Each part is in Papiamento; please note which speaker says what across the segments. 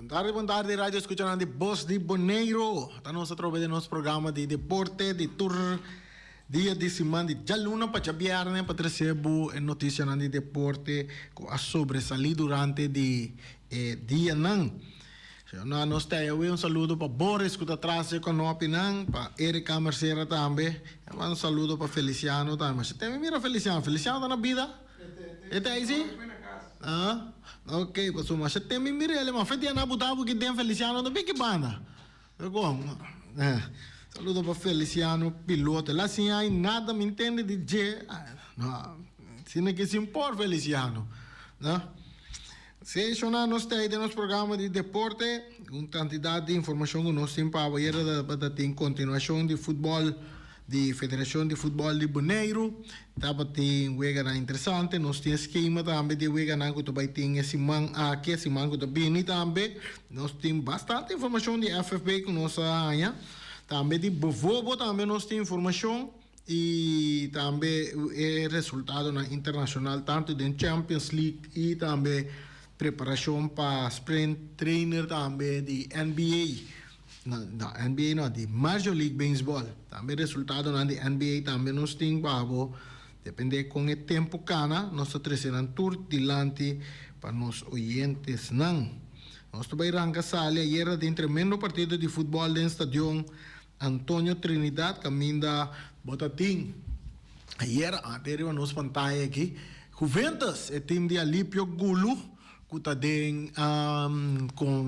Speaker 1: Bon tardi, bon tardi radio escuchanan di Bos di Boneiro. Ta nos atrobe den nos programa di deporte di tur dia di siman di djaluna pa djabierne pa trece bo e noticianan di deporte cu a sobresali durante di e dianan. Señornan nos ta awe un saludo pa Boris cu ta tras dje konopinan, pa Erika Mercera tambe. E manda un saludo pa Feliciano tambe. Si teme mira Feliciano, Feliciano ta na bida? E ta ei si? Ah, ok, pasobra masha teme mira el, ma fe dia na buta bo ki den Feliciano ta bin ki banda. Kon? Saludo pa Feliciano piloto. El a siña ai nada mi ntende di dje. No, asina ki sin por Feliciano. No. Sí, shona, nos ta ei den nos programa di deporte. Un kantidat di informashon ku nos tin pa awe tabatin kontinuashon di futbòl di Federashon di Futbòl di Boneiru. Tabatin weganan interesante. Nos tin e skema tambe di e weganan ku ta bai tin e siman aki, e siman ku ta bini tambe. Nos tin bastante informashon di FFB ku nos a haña. Tambe di Bovobo tambe nos tin informashon. I tambe e resultadonan internashonal tantu den Champions League i tambe preparashon pa sprint trainer tambe di NBA. No, no, NBA no, di Major League Baseball. Tambe resultadonan di NBA tambe nos tin pa bo. Depende kon e tempu kana, nos ta trese nan tur dilanti pa nos oyentesnan. Nos ta bai ranka sali ayera den tremendo partido di futbòl den stadion Antonio Trinidad kaminda bo ta tin ayera ate riba nos pantaya aki Juventus e team di Alipio Gulu ku ta den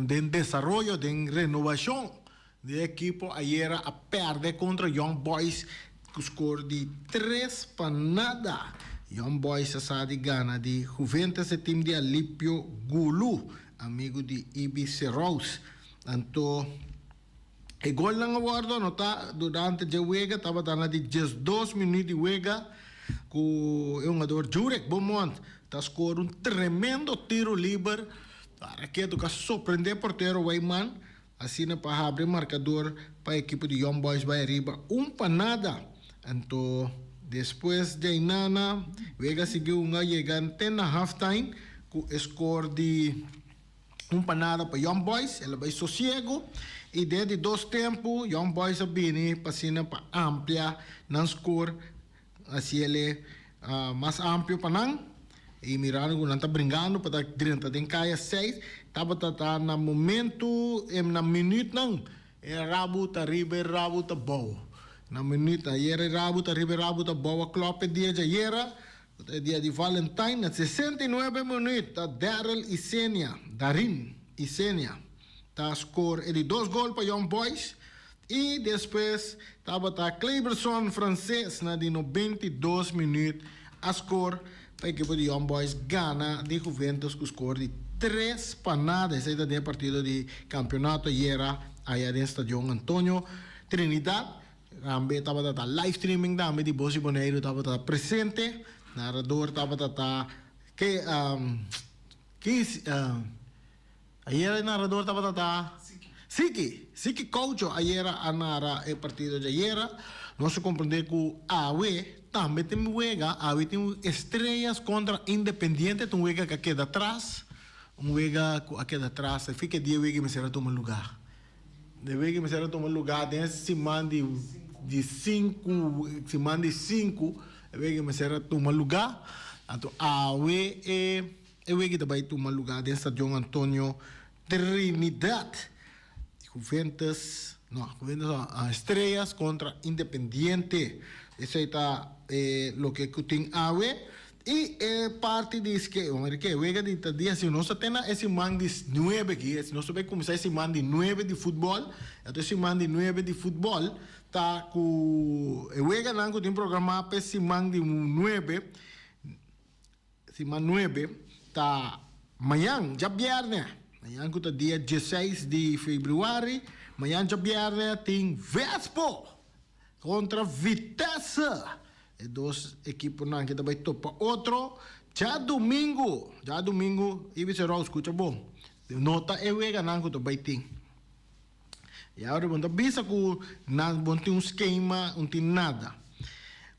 Speaker 1: den desaroyo den renovashon di e ekipo ayera a pèrdè kontra Young Boys ku skor di 3-0. Young Boys a sa di gana di Juventus e team di Alipio Gulu amigu di Ibi Serous anto. E golnan a wòrdu anotá durante dje wega tabata na di 12 minüt di wega ku e hungador Jurek Beaumont ta skor un tremendo tiro liber para ke toka sorprendé portero Weyman asina pa habri markador pa ekipo di Young Boys bai ariba 1-0. Anto despues djainana wega sigui hunga yega te na halftime ku e skor di 1-0 pa Young Boys, el a bai sosiego y den di dos tempo Young Boys a bini pa asina pa amplia nan score haci el mas amplio pa nan y mirando cu nan ta bringando pa ta drenta den caya seis tabata ta na momento na minuutnan e rabo ta riba e rabo ta bou na minuut ayera e rabo ta riba e rabo ta bou a klop e dia djayera. E dia di Valentine na 69 minuut ta Daryl Isenia, Darin Isenia, ta score e di dos gol pa Young Boys y despues tabata Cleberson Frances na di 92 minuut a score pa ekipo di Young Boys gana di Juventus cu score di 3-0. Esey ta den e partido di campeonato ayera aya den Stadion Antonio Trinidad. Tambe tabata ta live streaming tambe di Bos di Boneiru tabata presente. Narador tabata ta ke ke ayera e narador tabata ta Siki Siki Coucho ayera a nara e partido di ayera. Nos a comprende cu awe tambe tin wega, awe tin Estrellas contra Independiente ta un wega cu a keda atras, un wega cu a keda atras. Fi ke dia wega mester a tuma lugar. De wega mester a tuma lugar den siman di di sinku, siman di sinku e wega mester a tuma lugar. Anto awe e e wega ta bai tuma lugar den Stadion Antonio Trinidad. Juventus, no, Juventus no, Estrellas contra Independiente. Esei ta e loke ku tin awe. I e parti di ske, mira ke wega di ta dia si nos ta tene e siman di nuebe aki, si nos ta bay kuminsá e siman di nuebe di futbòl, anto e siman di nuebe di futbòl ta ku e weganan ku tin programá pa e siman di nuebe, siman nuebe ta mañan djabièrnè, mañan ku ta dia dieseis di febrüari, mañan djabièrnè tin Vespo kontra Vitesse. E dos ekiponan ke ta bai topa otro djadumingu. Djadumingu, Ibis Herou, skucha bon. No ta e weganan ku ta bai tin. I awor bo no ta bisa ku nan bo no tin un skema, no tin nada.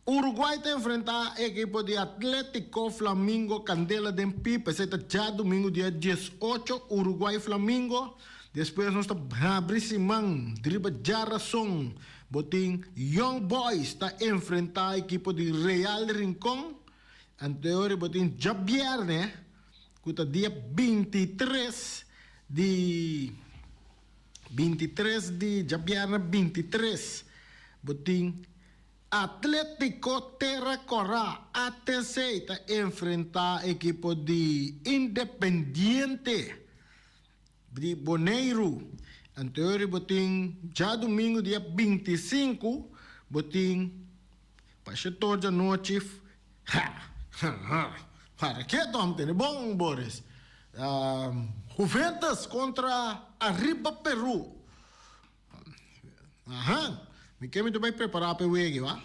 Speaker 1: Uruguay ta enfrentá e ekipo di Atlético Flamingo Candela den Pipa. Esei ta djadumingu dia 18, Uruguay Flamingo. Despues nos ta habri siman riba djarason. Bo tin Young Boys ta enfrentá ekipo di Real Rincon. Anteori bo tin djabièrnè ku ta dia 23 di 23 di djabièrnè 23 bo tin Atlético Terra Kòrá, ATC, ta enfrentá ekipo di Independiente di Boneiru. Anteori bo tin djadumingu dia 25 bo tin pa shetor djanochi ha ha ha para ke tom tene bon Boris Juventus kontra Arriba Peru. Aha, mi ke mi ta bai prepará pa e wege, wa.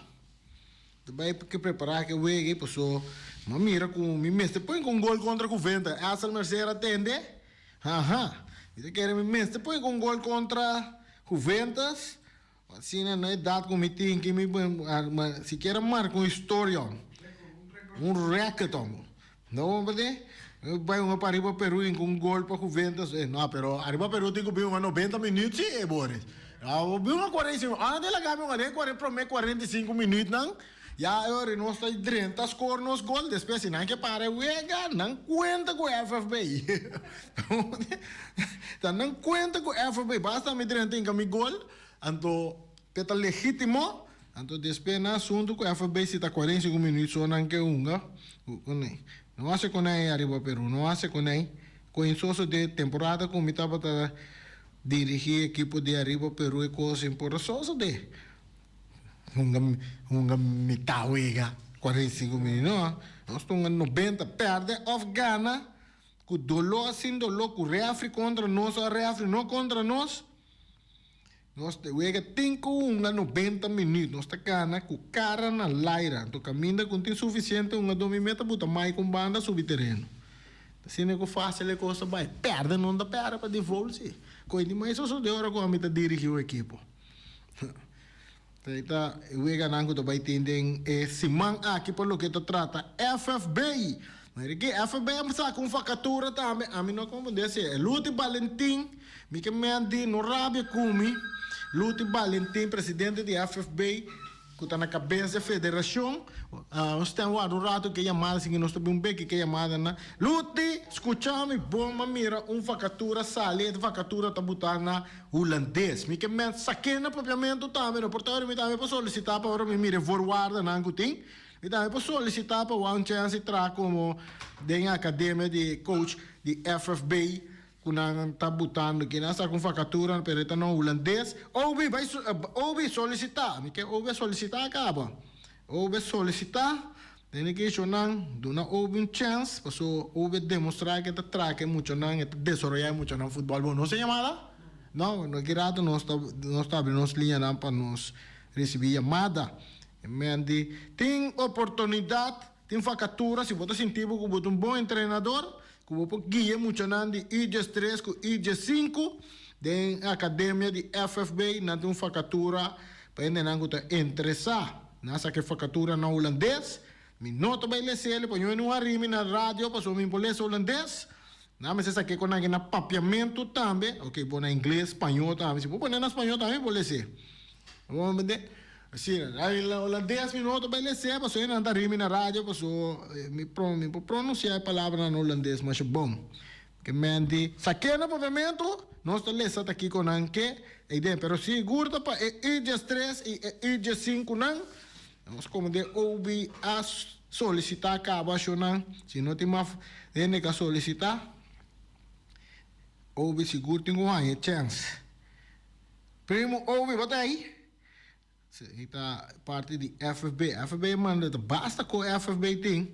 Speaker 1: Ta bai ke prepará ke wege, paso mi a mira ku mi mester pone ku un gol kontra Juventa. Axel Mercer a tende? Aha, mi ta kere mi mester pone ku un gol kontra Juventus. Asina na edat ku mi tin ki mi sikiera marka un historia, un record. No, pasobra bai hunga pa Ariba Peru hinka un gol pa Juventus. Eh, no, pero Ariba Peru tin ku bin hunga 90 minuut si, eh, Boris. Bo bin hunga 45, ora nan ta laga mi hunga den e prome 45 minuutnan, ya e ora nos ta drenta score nos gol, despues si nan ke para e wega, nan kuenta ku FFB. Ta nan kuenta ku FFB, basta mi drenta hinka mi gol, anto Ke ta legítimo, anto despues na asuntu ku FB si ta 45 minuut so nan ke hunga kuné. No hasi kuné ariba Peru, no hasi kuné. Koinsoso de temporada ku mi tabata dirigí ekipo di ariba Peru e kos sin por a sosodé. Hunga hunga mitá wega 45 minuut no. Nos ta hunga 90, pèrdè òf gana ku doló sin doló ku rèfri kontra nos òf rèfri no kontra nos. Nos ta wega tin ku hunga 90 minuut. Nos ta gana ku kara na laira. Anto kaminda ku no tin sufisiente hungadó mi meta buta mai ku un banda subi tereno. Ta asina ku fásil e kos ta bai. Pèrdè no ta pèrdè pa default si. Koe di mai sosodé ora ku ami ta dirigí un ekipo. Ta ta e weganan ku ta bai tin den e siman aki pa loke ta trata FFB. Mira ki FFB a saka un vakatura tambe. Ami no a komprendé si e Luti Balentin, mi ke men di no rabia ku mi. Luti Balentin, presidente di FFB, ku ta na kabes di e federashon. Nos ten warda un ratu ke yamada si nos ta bin un beki ke yamada na. Luti, skucha mi bon, m'a mira un vakatura sali, e vakatura ta butá na Hulandes. Mi ke men sak'é na papiamentu tambe, no por ta ora mi tambe por solisitá pa ora mi mira e voorwaardennan ku tin, mi tambe por solisitá pa wou un chèns di traha komo den e akademia di coach di FFB ku nan ta butando. Kinan a saka un vakatura pero e ta na hulandes. Obi, bai Obi solisitá. Mi ke Obi a solisitá kaba. Obi a solisitá. Den e keshonan, duna Obi un chèns, paso Obi a demostrá ke e ta traha ku e muchanan, e ta desaroyá e muchanan futbòl bon. Nos a yamada? No, no ki rato nos ta nos ta abri nos liñanan pa nos risibí yamada. E men di, tin oportunidat, tin vakatura, si bo ta sinti bo ku bo ta un bon entrenador, ku bo por guia e muchanan di U 13 ku U 15 den e akademia di FFB, nan tin un vakatura pa hendenan ku ta interesá. Nan sa ke fakatura na hulandes. Mi no ta bai les'el, pa ñoe no hari mi na radio pasobra mi por lesa hulandes. Nan mester sa ke ku nan ke na papiamentu tambe. Ok, bo na ingles, spañó tambe. Si bo pone na spañó tambe mi por les'é. Bo mende? Asina, na hulandes mi no ta bai les'é pasobra nan ta hari mi na radio pasobra mi mi por pronunsiá e palabranan na hulandes masha bon. Ke men di sak'é na papiamentu, nos ta lesa ta kiko nan ke ei den. Pero sigur ta pa e U 13 i e U 15 nan, nos komo den OB a solisitá kaba ashonan. Si no tin mas hende ku a solisitá, OB sigur tin ku haña e chèns. Primo OB, bo ta ei? Esei ta parti di FFB. FFB manda ta basta ku FFB tin.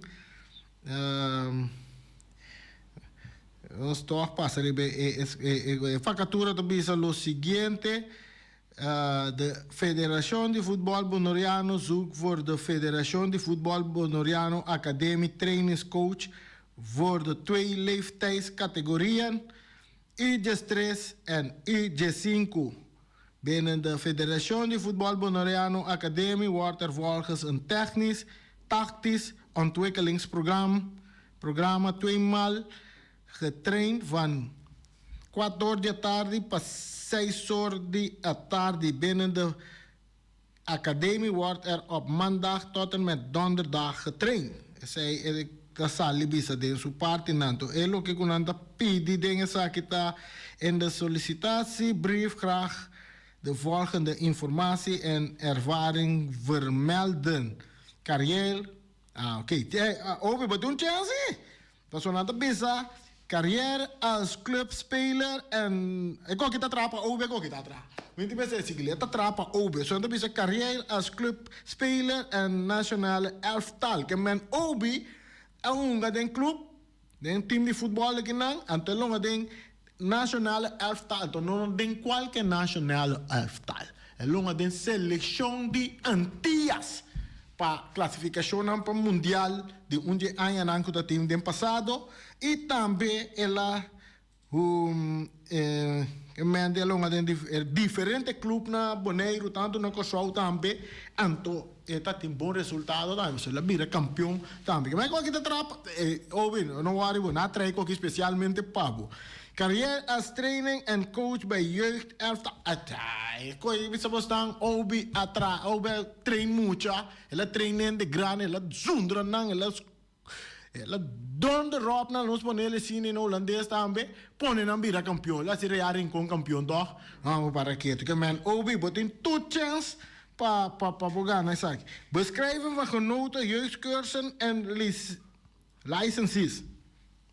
Speaker 1: Nos tòg pasa riba e e vakatura ta bisa lo siguiente, De Federashon di Futbòl Bonoriano zoekt voor de Federashon di Futbòl Bonoriano Akademie trainingscoach voor de twee leeftijdscategorieën, U 13 en U 15. Binnen de Federacion di Voetbal Bonaireano Academie wordt er volgens een technisch, tactisch ontwikkelingsprogramma programma tweemaal getraind van 4 di atardi pa 6 or di atardi. Binnen de academie wordt er op maandag tot en met donderdag getraind. Esei e ta sali bisa den su partinan. To e loke ku nan ta pidi den esaki ta in de sollicitatiebrief graag de volgende informatie en ervaring vermelden. Carrière, ah oké, Obi bo tin un chance? Pasobra nan ta bisa carrière als clubspeler en e koki ta traha pa OB e koki ta traha. Mi tin mester sigui e ta traha pa OB. So nan ta bisa carrière als clubspeler en nationale elftal. Ke men OB a hunga den club, den team di futbol aki nan, anto e longa den nationale elftal. Anto no den kualke nationale elftal. E longa den seleccion di Antillas. Pa klasifikashonnan pa mundial di un dje añanan ku ta tin den pasado i tambe el a mende a longa den diferente club na Boneiru tantu na Kòrsou tambe anto e ta tin bon resultado tambe pasobra el a bira kampion tambe. Kiba ku aki ta traha Obi no wòri bo nan a trae ku aki spesialmente pa bo. Carrière als training en coach bij jeugd elftal. Atay, koe bisa bo stan Obi a tra, Obi a train mucha, el a train hende grandi, el a zundra nan, el a el a donder op nan, nos pone el asina in Holandes tambe, pone nan bira campeon, el a hasi Real Rincon campeon toch? Amo para ketu ke men Obi bo tin tur chance pa pa pa bo gana esaki. Beschrijving van genoten jeugdcursussen en licenties.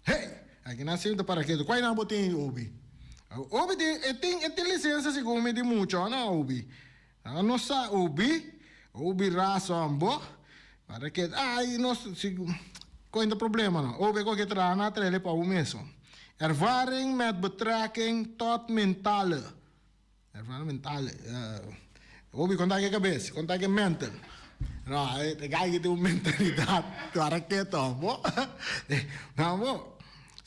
Speaker 1: Hey! Aki nan sinta para ketu. Kua nan bo tin, Obi? Obi tin, e tin, e tin lisensia segun mi di mucho, no, Obi? Nan no sa, Obi. Obi rason bo. Para ketu. Ai, nos, si, kua ta problema no? Obi, koke traha nan a traele pa bo mesun. Ervaring met betrekking tot mentale. Ervaring mentale. Obi, konta ke kabes, konta ke mental. No, e guy ki tin un mentalidat para keto, bo. No, bo.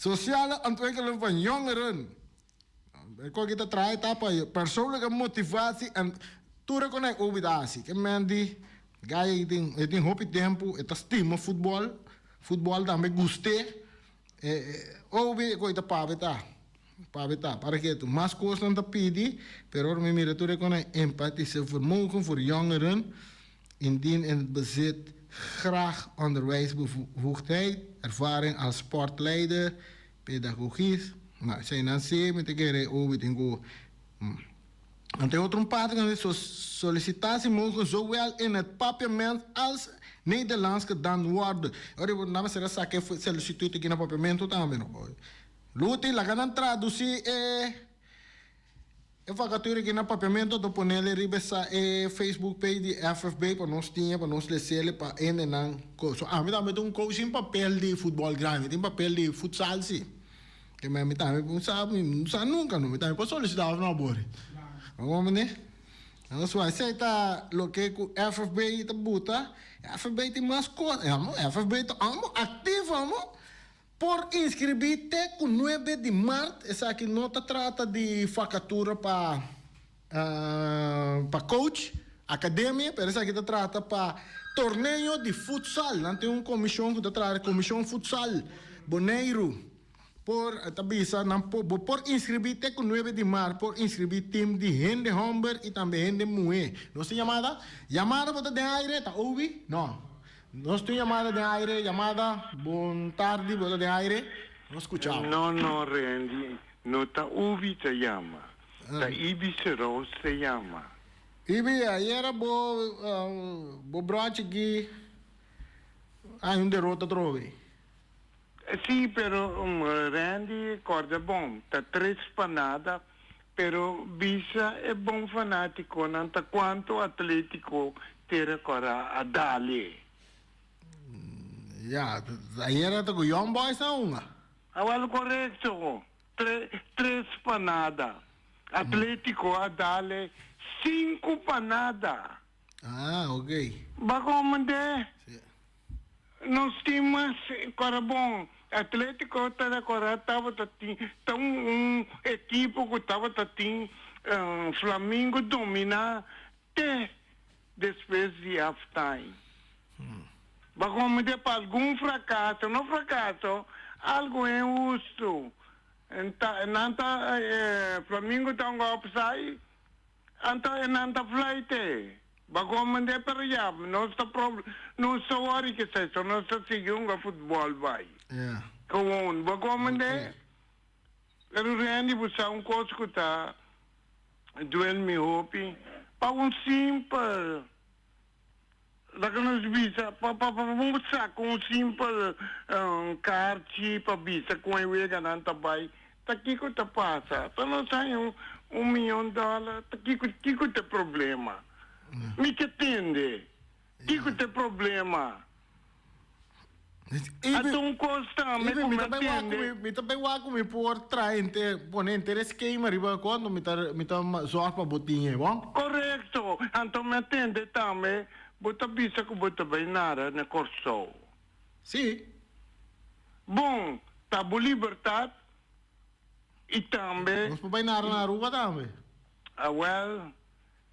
Speaker 1: Sociale ontwikkeling van jongeren. E koki ta traha e ta pa persoonlijke motivatie en tur e konai obi ta hasi. Ke men di guy tin e tin hopi tempu, e ta stima futbol, futbol tambe gust'é. Obi e koki ta papia ta. Pabia ta para ketu. Mas kosnan ta pidi, pero ora mi mira tur e kon a empathische vermogen voor jongeren, indien in het bezit graag onderwijsbevoegdheid, ervaring als sportleider, pedagogie. Nou, esei nan si mi ta kere obi tin ku. Anto e otro un parti ku nan solicitatie mogen zowel in het Papiaments als Nederlands gedaan worden. Ora nan mester a saka e solicitud aki na Papiamento tambe no. Luti, laga nan traduci e e vacature aki na Papiamento to ponele riba esa e Facebook page di FFB pa nos tiña pa nos lesele pa hendenan ko. So ami tambe ta un coach sin papel di futbol grandi, mi tin papel di futsal si. Ke mi mi tambe mi sa mi no sa nunca no, mi tambe por solicita of no abori. Bo comprende? Nos wak esei ta loke ku FFB ta buta. FFB tin mas cos, FFB ta amo activo amo. Por inskribí te ku nuebe di mart, esaki no ta trata di vakatura pa pa coach, akademia, pero esaki ta trata pa torneo di futsal. Nan tin un komishon ku ta traha, Komishon Futsal Boneiru. Por ta bisa nan por bo por inskribí te ku nuebe di mart, por inskribí tim di hende hòmber i tambe hende muhé. Nos tin yamada? Yamada bo ta den aire? Ta obi? No. Nos tin yamada den aire, yamada, bon tardi, bo ta den aire, nos scucha bo.
Speaker 2: No, no, Randy, no ta Ubi ta yama, ta Ibi Serous ta yama.
Speaker 1: Ibi, ayera bo, bo brochi aki hay un derota atrobe.
Speaker 2: Sí, pero Randy, corda bon, ta tres pa nada, pero bisa e bon fanaticonan ta cuanto Atletico Tera Cora a dale.
Speaker 1: Ya, ayera ta cu Young Boys a hunga.
Speaker 2: Awel corecto, tres pa nada. Atletico a dale cinco pa nada.
Speaker 1: Ah, ok.
Speaker 2: Ba comende?
Speaker 1: Si.
Speaker 2: Nos tin mas Cora bon. Atletico ta recora tabata tin ta un un. ekipo ku tabata tin Flamingo dominá te despues di half time. Ba komete pa algun frakaso, no frakaso, algu inhustu. Nan ta Flamingo ta un offside, anto e nan ta fluite. Ba komende pero ya, nos ta prob nos ta wori kisai so nos ta sigui hunga futbol bai. Gewoon, ba komende. Pero Randy bo sa un kos ku ta duel mi hopi? Pa un simpel Laga nos bisa pa pa pa bo saka un simpel kaarchi pa bisa kon e weganan ta bai, ta kiko ta pasa? Ta nos haña un un miyon dòler? Ta kiko kiko ta e problema? Mi ke tende, kiko ta e problema? Ata un kos tambe ku mi a tende.
Speaker 1: Mi ta bay wak ku mi por traha henter, pone henter e skema riba konto mi ta mi ta zorg pa bo tin e, bon?
Speaker 2: Korekto. Anto mi a tende tambe bo ta bisa ku bo ta bay nara na Kòrsou.
Speaker 1: Si.
Speaker 2: Bon, ta bo libertat i tambe.
Speaker 1: Nos por bay nara na Aruba tambe.
Speaker 2: Awèl,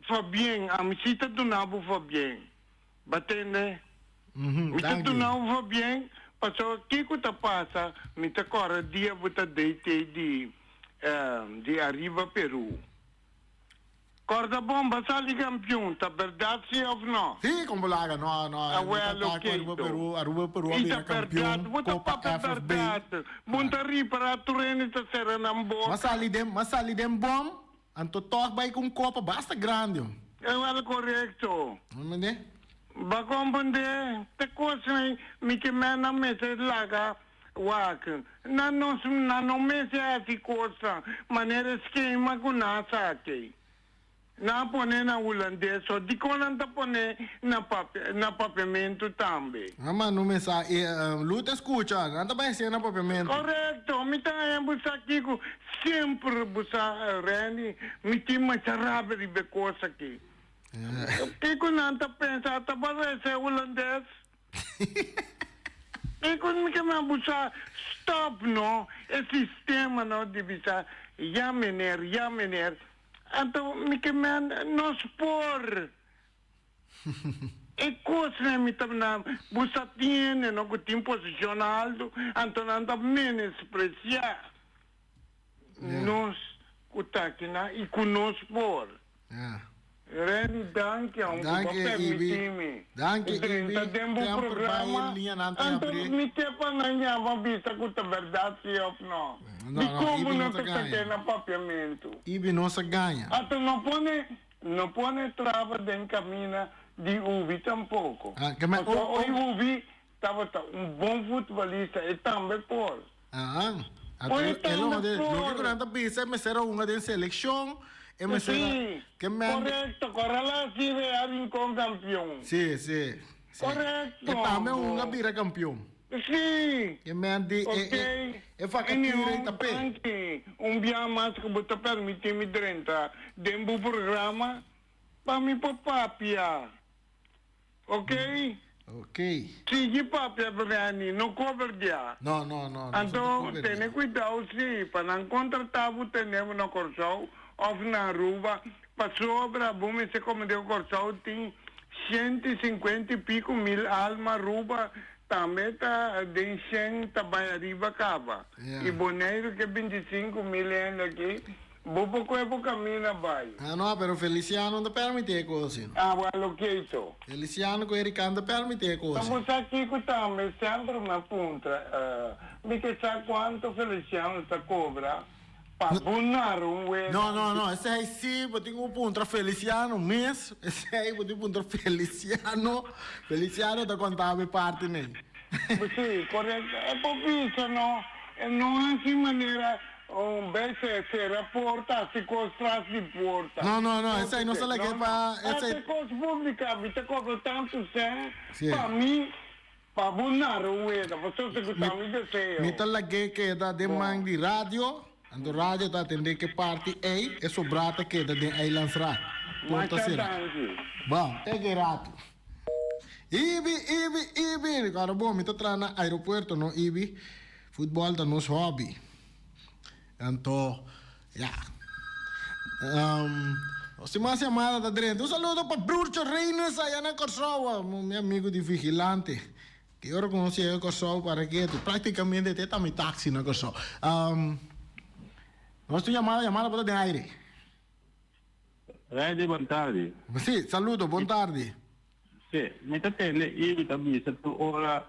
Speaker 2: Fabien, ami si ta duna bo Fabien. Ba tende? Mi ta duna un fabien, pasobra kiko ta pasa, mi ta kòrda dia bo ta DT di di Arriba Peru. Kòrda bon, ba sali kampion, ta bèrdat si òf no?
Speaker 1: Si, kon bo laga, no, no, mi ta ta ku Aruba Peru, Aruba Peru a bira kampion,
Speaker 2: Bo ta
Speaker 1: Kopa
Speaker 2: papia
Speaker 1: FFB.
Speaker 2: bèrdat, bo no ta ripará tur hende ta sera nan
Speaker 1: Ma
Speaker 2: boka.
Speaker 1: sali den, ma sali den bòm, Anto tòg bai ku un kopa basta grandi.
Speaker 2: E wèl korekto.
Speaker 1: Mende?
Speaker 2: Ba komprendé te kosnan mi ke men nan mester laga wak. Nan no nan no mester hasi kosnan manera skema ku nan a saki. Nan a pone na hulandes so dikon nan ta pone na papia na papiamentu tambe?
Speaker 1: Ah ma no me sa e Lu ta skucha nan ta bai hasié na papiamentu.
Speaker 2: Korekto mi ta haña bo sa kiko Semper bo sa Randy, mi tin masha rabia riba e kos aki. Kiko nan ta pensa ta parese Hulandes? Kiko mi ke men bo sa stop no e sistema no di bisa ya meneer, ya meneer. Anto mi ke men nos por. E kosnan mi ta na bo sa tin hende no ku tin posishon altu anto nan ta menospresiá nos ku ta akinan i ku nos por. Randy danki aun ku bo permití mi drenta den bo programa anto mi ke pa nan yama bisa ku ta bèrdat si òf no. Dikon bo no ta sak'é na papiamentu? Anto no pone No pone traba den camina di Ubi tampoco. Pasobra oi Ubi tabata un bon futbolista, e tambe por.
Speaker 1: Oi e tambe por. Loke cu nan ta bisa e mester a hunga den seleccion, e mester a.
Speaker 2: Si, correcto, Corrala si Real Rincon campeon.
Speaker 1: Si, si.
Speaker 2: Correcto.
Speaker 1: E tambe a hunga bira campeon.
Speaker 2: Sí.
Speaker 1: E men di e e e vacature ei ta p'e.
Speaker 2: Danki un bia mas ku bo ta permití mi drenta den bo programa pa mi por papia. Ok?
Speaker 1: Ok.
Speaker 2: Sigui papia Brandy, no koberdiá.
Speaker 1: No, no, no, no
Speaker 2: Anto tene kuidou sí, pa nan kontratá bo tene bo na Kòrsou òf na Aruba, pasobra bo mester komprendé ku Kòrsou tin 150 i piku mil alma, Aruba Tambe ta den shen ta bai ariba kaba. I Boneiru ke 25 mil hende aki, bo por kohe bo kamina bai.
Speaker 1: Ah no, pero Feliciano no ta permiti e kos asina.
Speaker 2: Ah well ok so.
Speaker 1: Feliciano ku Erica no ta permiti e kos
Speaker 2: asina. Bo sa kiko tambe semper mi a puntra, mi ke sa kuantu Feliciano ta kobra Pa bo nara un wega.
Speaker 1: No, no, no, esei sí bo tin ku puntra Feliciano mes, esei bo tin puntra Feliciano, Feliciano ta konta bo e parti nei.
Speaker 2: Sí, korekto, e por bisa no, e no hasi manera un bes e sera porta, hasi kos tras di porta.
Speaker 1: No, no, no, esei no sa lag'é pa, esei.
Speaker 2: Hasi kos públika, mi ta kobra tantu sèn pa mi. Pa bo nara un wega, pasobra ku ta mi deseo.
Speaker 1: Mi ta lag'é keda den man di radio, anto radio ta atendé ke parti ei, e sobrá ta keda den Eilandsraad. Porta
Speaker 2: Masha
Speaker 1: será.
Speaker 2: danki.
Speaker 1: Bon, te ke ratu. Ibi, Ibi, Ibi! Ora bon, mi ta traha na aeropuerto no, Ibi. Futbòl ta nos hòbi. Anto. Ya. Um, nos tin mas yamada ta drenta. Un saludo pa Broertje Reines allá na Kòrsou, mi amigo di Vigilante. Ki ora ku nos yega Kòrsou para ketu, práktikamente te ta mi taxi na Kòrsou. Um, nos tin yamada, yamada por ta den aire.
Speaker 3: Randy, bon tardi.
Speaker 1: Sí, saludo, bon tardi.
Speaker 3: Sí, mi ta tende i mi ta bisa tur ora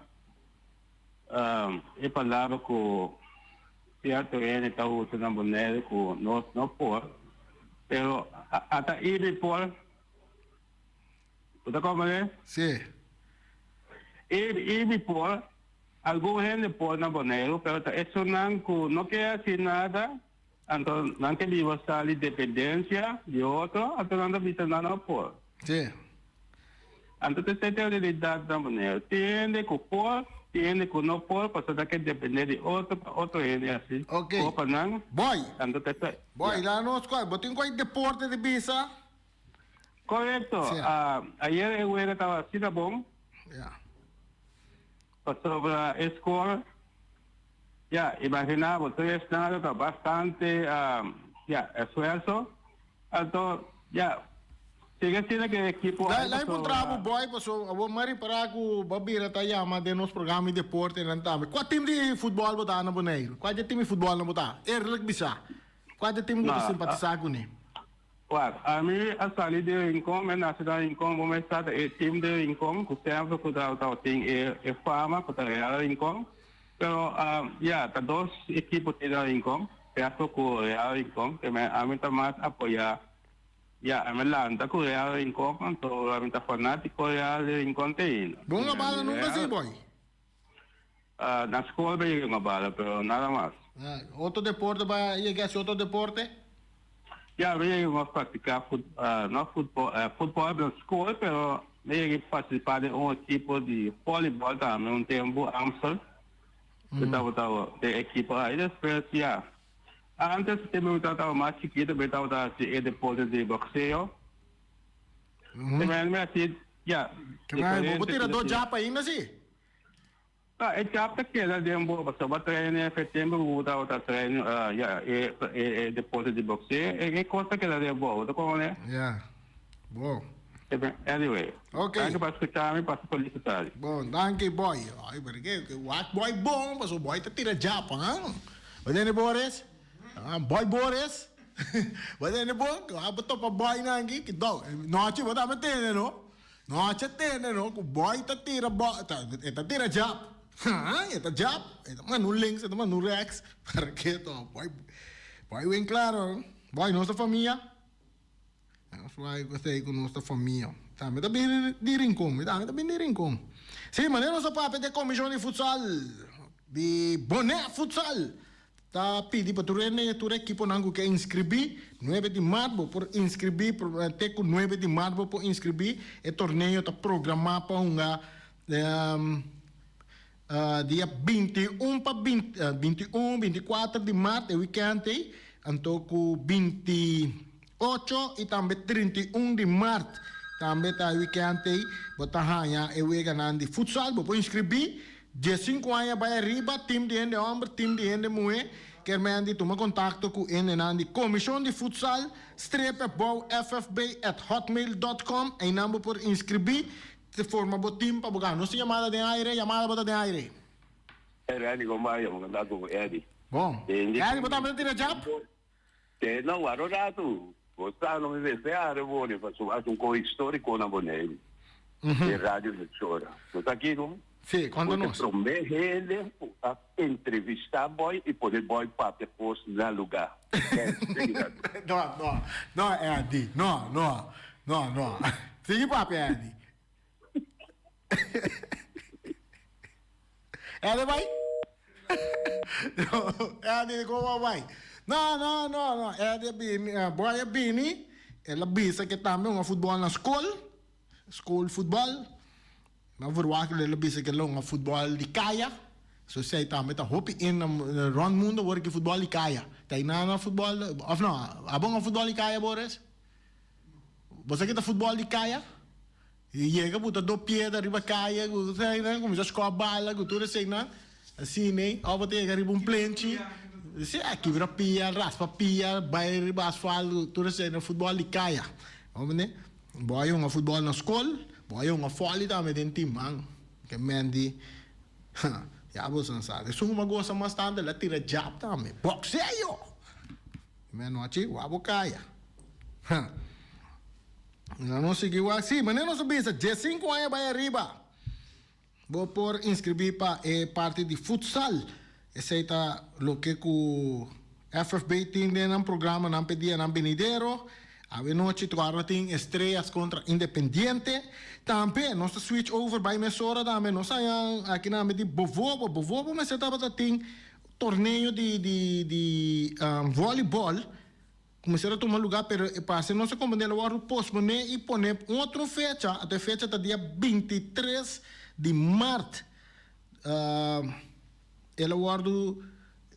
Speaker 3: e palabra ku sierto hende ta usa na Boneiru ku nos no por, pero ata ibi por. Bo ta komprende?
Speaker 1: Sí.
Speaker 3: Ibi por, algun hende por na Boneiru, pero ta esunnan ku no ke hasi nada. Anto nan ke biba sali dependencia di otro, anto nan ta bisa nan no por.
Speaker 1: Sí.
Speaker 3: Anto ta esei ta e realidad na Boneiru. Tin hende ku por, tin hende ku no por, pasobra nan ke depende di otro pa otro hende hasi
Speaker 1: Ok.
Speaker 3: por pa nan.
Speaker 1: Boy.
Speaker 3: Anto ta esei.
Speaker 1: Boy,
Speaker 3: Ya.
Speaker 1: laga nos kua. Bo tin kua deporte di bisa?
Speaker 3: Korekto.
Speaker 1: Sí.
Speaker 3: Ayer e wega tabata asina bon.
Speaker 1: Ya.
Speaker 3: Pasobra e score, ya, imagina bo, tres nada ta bastante, ya, esfuerso. Anto, ya, sigui asina ku e ekipo
Speaker 1: Lai
Speaker 3: ai
Speaker 1: lai puntra bo
Speaker 3: pasobra.
Speaker 1: boy paso abo m'a ripara ku bo a bira ta yama den nos programa di deportenan tambe. Kua tim di futbòl bo ta na Boneiru? Kua di e tim di futbòlnan bo ta? Eerlijk bisa. Kua di e tim ku bo ta
Speaker 3: No,
Speaker 1: simpatisá kuné?
Speaker 3: Wak, ami a sali di Rincon, mi a nace na Rincon, bo mes sa ta e team di Rincon cu semper cu ta tabatin e e fama cu ta Real Rincon, pero ya ta dos ekipo tin na Rincon, Petro cu Real Rincon, te men ami ta mas apoya, ya ami lanta cu Real Rincon, anto ami ta fanatico Real di Rincon te ainda.
Speaker 1: Bo no bala nunca si boy?
Speaker 3: Na scol mi a yega un bala, pero nada mas.
Speaker 1: Otro deporte bo a yega haci otro deporte?
Speaker 3: Ya, mi a yega un practica fut, no futbol, futbol na scol, pero mi a yega participa den un ekipo di volleyball tambe un tempo, Amstel. Mi tabata den ekipo ahi, despues ya. Antes tempo mi tabata mas chikito mi tabata haci e deporte di boxeo. Mi a haci, ya,
Speaker 1: Bo
Speaker 3: diferente.
Speaker 1: tira dos japa ainda si?
Speaker 3: Ta, e chap ta keda den bo pasobra bo a train e tempu ku bo tabata train ya e e deporte di boxeo e kos ta keda den bo, bo ta komprende?
Speaker 1: Ya, bo.
Speaker 3: Anyway,
Speaker 1: Ok.
Speaker 3: danki pa skucha mi, pasa felis tardi.
Speaker 1: Bon, danki boy. Ay, pero ke wak boy bon, pasobra boy ta tira japa, han? Bo tende Boris? Ah, boy Boris? Bo tende bon? Bo topa boynan aki, ki dou. Nochi bo ta tende no? No a tende no ku boy ta tira bo ta e ta tira jab haa e ta jab e ta manda un links e ta manda un rechts para ke to boy boy wen klaro boy nos ta famia nos bai ku esei ku nos ta famia tambe ta bini di rincon mi tambe ta bini di rincon si manera nos a papia di e komishon di futsal di Bonaire futsal. Ta pidi pa tur hende, tur ekiponan ku ke inskribí, nuebe di mart bo por inskribí, te ku nuebe di mart bo por inskribí. E torneo ta programá pa hunga dia 21 pa 21, 24 di mart, e wikènt ei, anto ku 28 i tambe 31 di mart tambe ta e wikènt ei, bo ta haña e weganan di futsal. Bo por inskribí. Diesinku aña bai ariba, tim di hende hòmber, tim di hende muhé, ker men di tuma kontakto ku hendenan di Komishon di Futsal, strepe bou ffb at hotmail dot com, einan bo por inskribí, te forma bo tim pa bo gana. Nos tin yamada den aire, yamada bo ta den aire.
Speaker 4: Hey Randy, kon bai? Bo kanta ku Eddie.
Speaker 1: Bon. Eddie, bo tambe ta tira jab?
Speaker 4: Te no wak un ratu. Bo sa no mi mester a rebone pasobra a un ko historico na Boneiru. E radio Lechora. Bo sa kiko?
Speaker 1: Sí, konta
Speaker 4: Bo ta
Speaker 1: nos.
Speaker 4: prome hende ku a entrevista boy i pone boy papia kos na luga.
Speaker 1: No, no, no Eddie, no, no, no, no. Sigui papia Eddie. Eddie bai? Eddie como bai? No, no, no, no. Eddie a bini, eh, boy a bini, el a bisa ke tambe hunga futbol na skol, skol futbol. Mi a verwacht el a bisa ke el a hunga futbol di kaya. So esei tambe ta hopi in na rond mundo wor ke futbol di kaya. Ta einan na futbol, of no, abo hunga futbol di kaya Boris? Bo sa ke ta futbol di kaya? Yega bo ta do piedra riba kaya ku eseinan, kuminsá skòp bala ku tur eseinan, asina ei, òf bo ta yega riba un plenchi. Si, kibra pia, raspa pia, bai riba asfalto, tur esei na futbòl di kaya. Bo mende? Bo a yonga futbòl na skol, bo a yonga fòli tambe den tim, man. Ke men di, ha, ya bo san sa. Esun ku mi a gosa mas tantu, el a tira jab tambe. Bokseo! Mi anochi, wak bo kaya. Ha. Nan no sigui wak. Si, manera nos a bisa, diesinku aña bai ariba. Bo por inscribí pa e parti di futsal. Esei ta loke ku FFB tin den nan programanan p'e dianan benidero. Awe nochi tuarda tin Estrellas kontra Independiente. Tambe nos ta switch over bai mesora tambe. Nos haña aki nan di Bovobo. Bovobo mester tabata tin torneo di di di volleyball. Kuminsá ta tuma lugá, pero e pase no se komprendé lo wòrdu posponé i poné un otro fecha, anto e fecha ta dia 23 di mart. El a wòrdu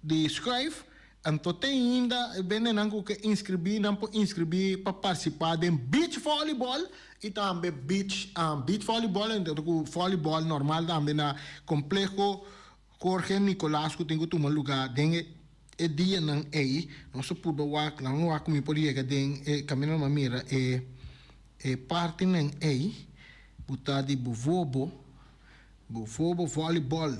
Speaker 1: di schuif, anto te ainda e bendenan ku ke inskribí nan por inskribí pa partisipá den beach volleyball i tambe beach beach volleyball anto ku volleyball normal tambe na Kompleho Jorge Nicolaas ku tin ku tuma lugá den e E dianan ei, nos a purba wak, nan no wak ku mi por yega den e kaminda nan a mira e e partinan ei ku ta di Bovobo, Bovobo Volleyball.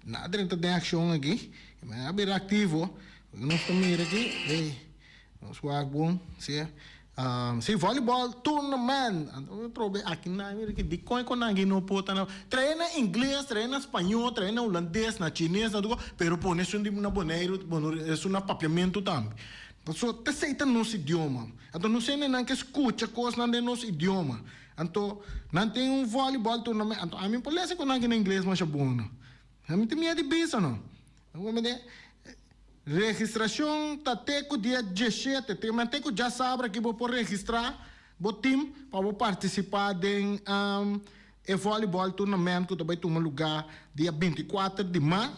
Speaker 1: Nan a drenta den akshon aki, i nan a bira aktivo, nos ta mira aki, ei, nos wak bon, si. Si volleyball tournament anto mi probe aki nan mira ki dikon e konan aki no por ta na trae na ingles trae na spañó trae na hulandes na chines na tur pero pone esun di na Boneiru esun na papiamentu tambe paso t'esei ta nos idioma anto nos hendenan ke skucha kosnan den nos idioma anto nan tin un volleyball tournament anto ami por lesa konan aki na ingles masha bon no ami tin miedu di bisa no. Registrashon ta te ku dia diesshete, te men te ku djasabra ki bo por registrá bo tim pa bo partisipá den e volleyball tournament ku ta bai tuma lugá dia 24 di mart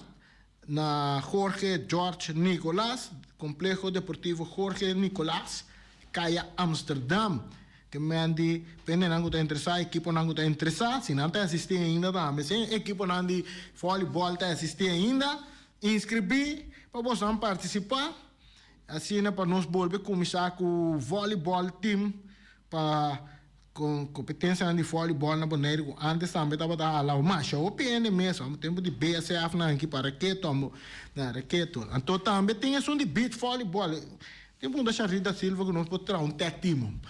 Speaker 1: na Jorge George Nicolaas, Complejo Deportivo Jorge Nicolaas, Kaya Amsterdam. Te men di pendenan ku ta interesá, ekiponan ku ta interesá, si nan ta asistí ainda tambe, si ekiponan di volleyball ta asistí ainda, Inskribí pa bosonan partisipá, asina pa nos bolbe kuminsá ku vòlibòl tim pa kompetensianan di vòlibòl na Boneiru ku ántes tambe tabata hala masha hopi hende mes, amo tempu di BSF nan aki pa Raketo amo na Raketo. Anto tambe tin esun di beach vòlibòl. Tin punta Sharita Silva ku nos por traha un tag team.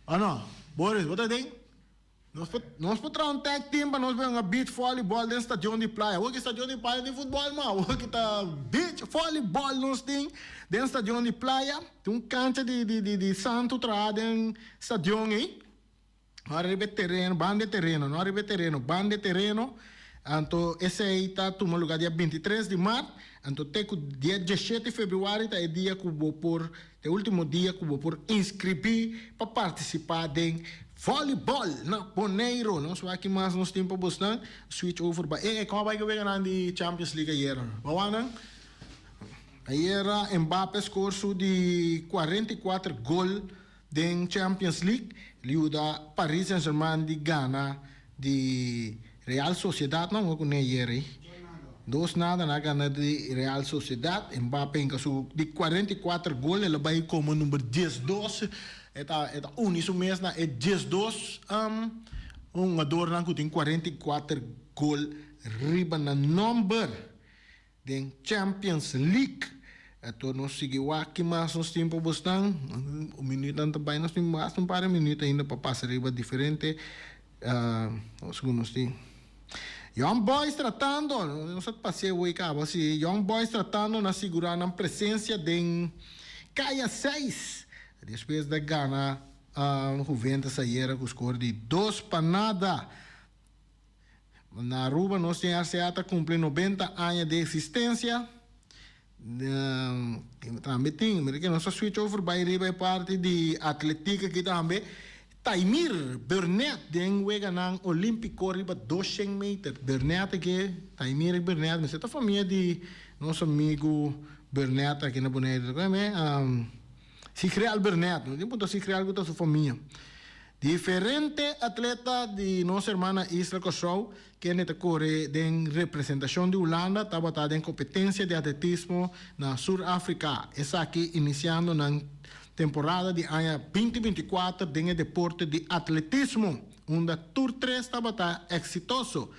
Speaker 1: Ano, Boris, bo ta den? Nos por nos por traha un tag team pa nos bay hunga beach volleyball den stadion di playa. Awor ki stadion di playa tin futbol ma awor ki ta beach volleyball nos tin den stadion di playa. Tin un cancha di di di di santo traha den stadion ey. No ariba e tereno, banda e tereno, no ariba e tereno, banda e tereno. Anto esey ta tuma lugar dia 23 di mart. Anto te cu dia 17 februari ta e dia cu bo por Ta e ultimo dia ku bo por inskribí pa partisipá den vòlibòl na Boneiru. Nos wak ki mas nos tin pa bosnan. Switch over pa e kòm a bai ku weganan di Champions League ayera. Bo wak nan? Ayera Mbappe skor su di 44 gol den Champions League. El yuda Paris Saint-Germain di gana di Real Sociedad no hunga kuné ayer ei. Dos nada nan a gana di Real Sociedad. Mbappé hinka su di 44 gol el a bai komo number 12. E ta e ta uni su mes na e 12 hungadornan ku tin 44 gol riba nan nomber den Champions League. Ato nos sigui wak ki mas nos tin pa bosnan. Minuutnan ta bai nos tin basta un par di minuut ainda pa pasa riba diferente segun nos tin. Young Boys tratando, nos a pas'é hoy caba si, Young Boys tratando na sigura nan presencia den Kaya 6 despues di gana Juventus ayera cu score di 2-0. Na Aruba nos tin RCA ta cumpli 90 aña di existencia. Tambe tin, mira ke nos a switch over bai riba e parti di atletiek aki tambe. Taimir Burnett den weganan Olimpico riba 200 meter. Burnett aki, Taimir Burnett, mester ta famia di nos amigu Burnett aki na Boneiru. Ta kome? Sigreal Burnett, no tin punto Sigreal ku ta su famia. Diferente atleta di nos hermana isla Kòrsou kende ta kore den representashon di Hulanda tabata den kompetensia di atletismo na Sur Afrika, esaki inisiando nan temporada di aña 2024 den e deporte di atletismo, unda tur tres tabata eksitoso.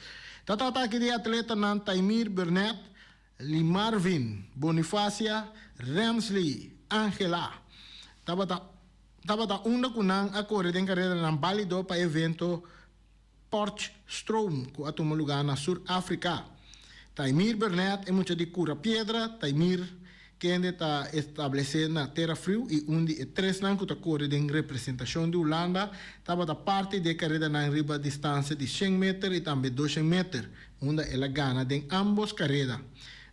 Speaker 1: Ta trata aki di atletanan Taimir Burnett, Limarvin Bonifacia, Ramsley Angela. Tabata tabata unda ku nan a kore den karedanan bálido pa e evento Potchefstroom ku a tuma lugá na Sur Afrika. Taimir Burnett, e mucha di Kura Piedra, Taimir, kende ta establesé na Tera Friu i un di e tresnan ku ta kore den representashon di Hulanda, tabata parti di e karedanan riba distansia di shen meter i tambe doshen meter, unda el a gana den ámbos kareda.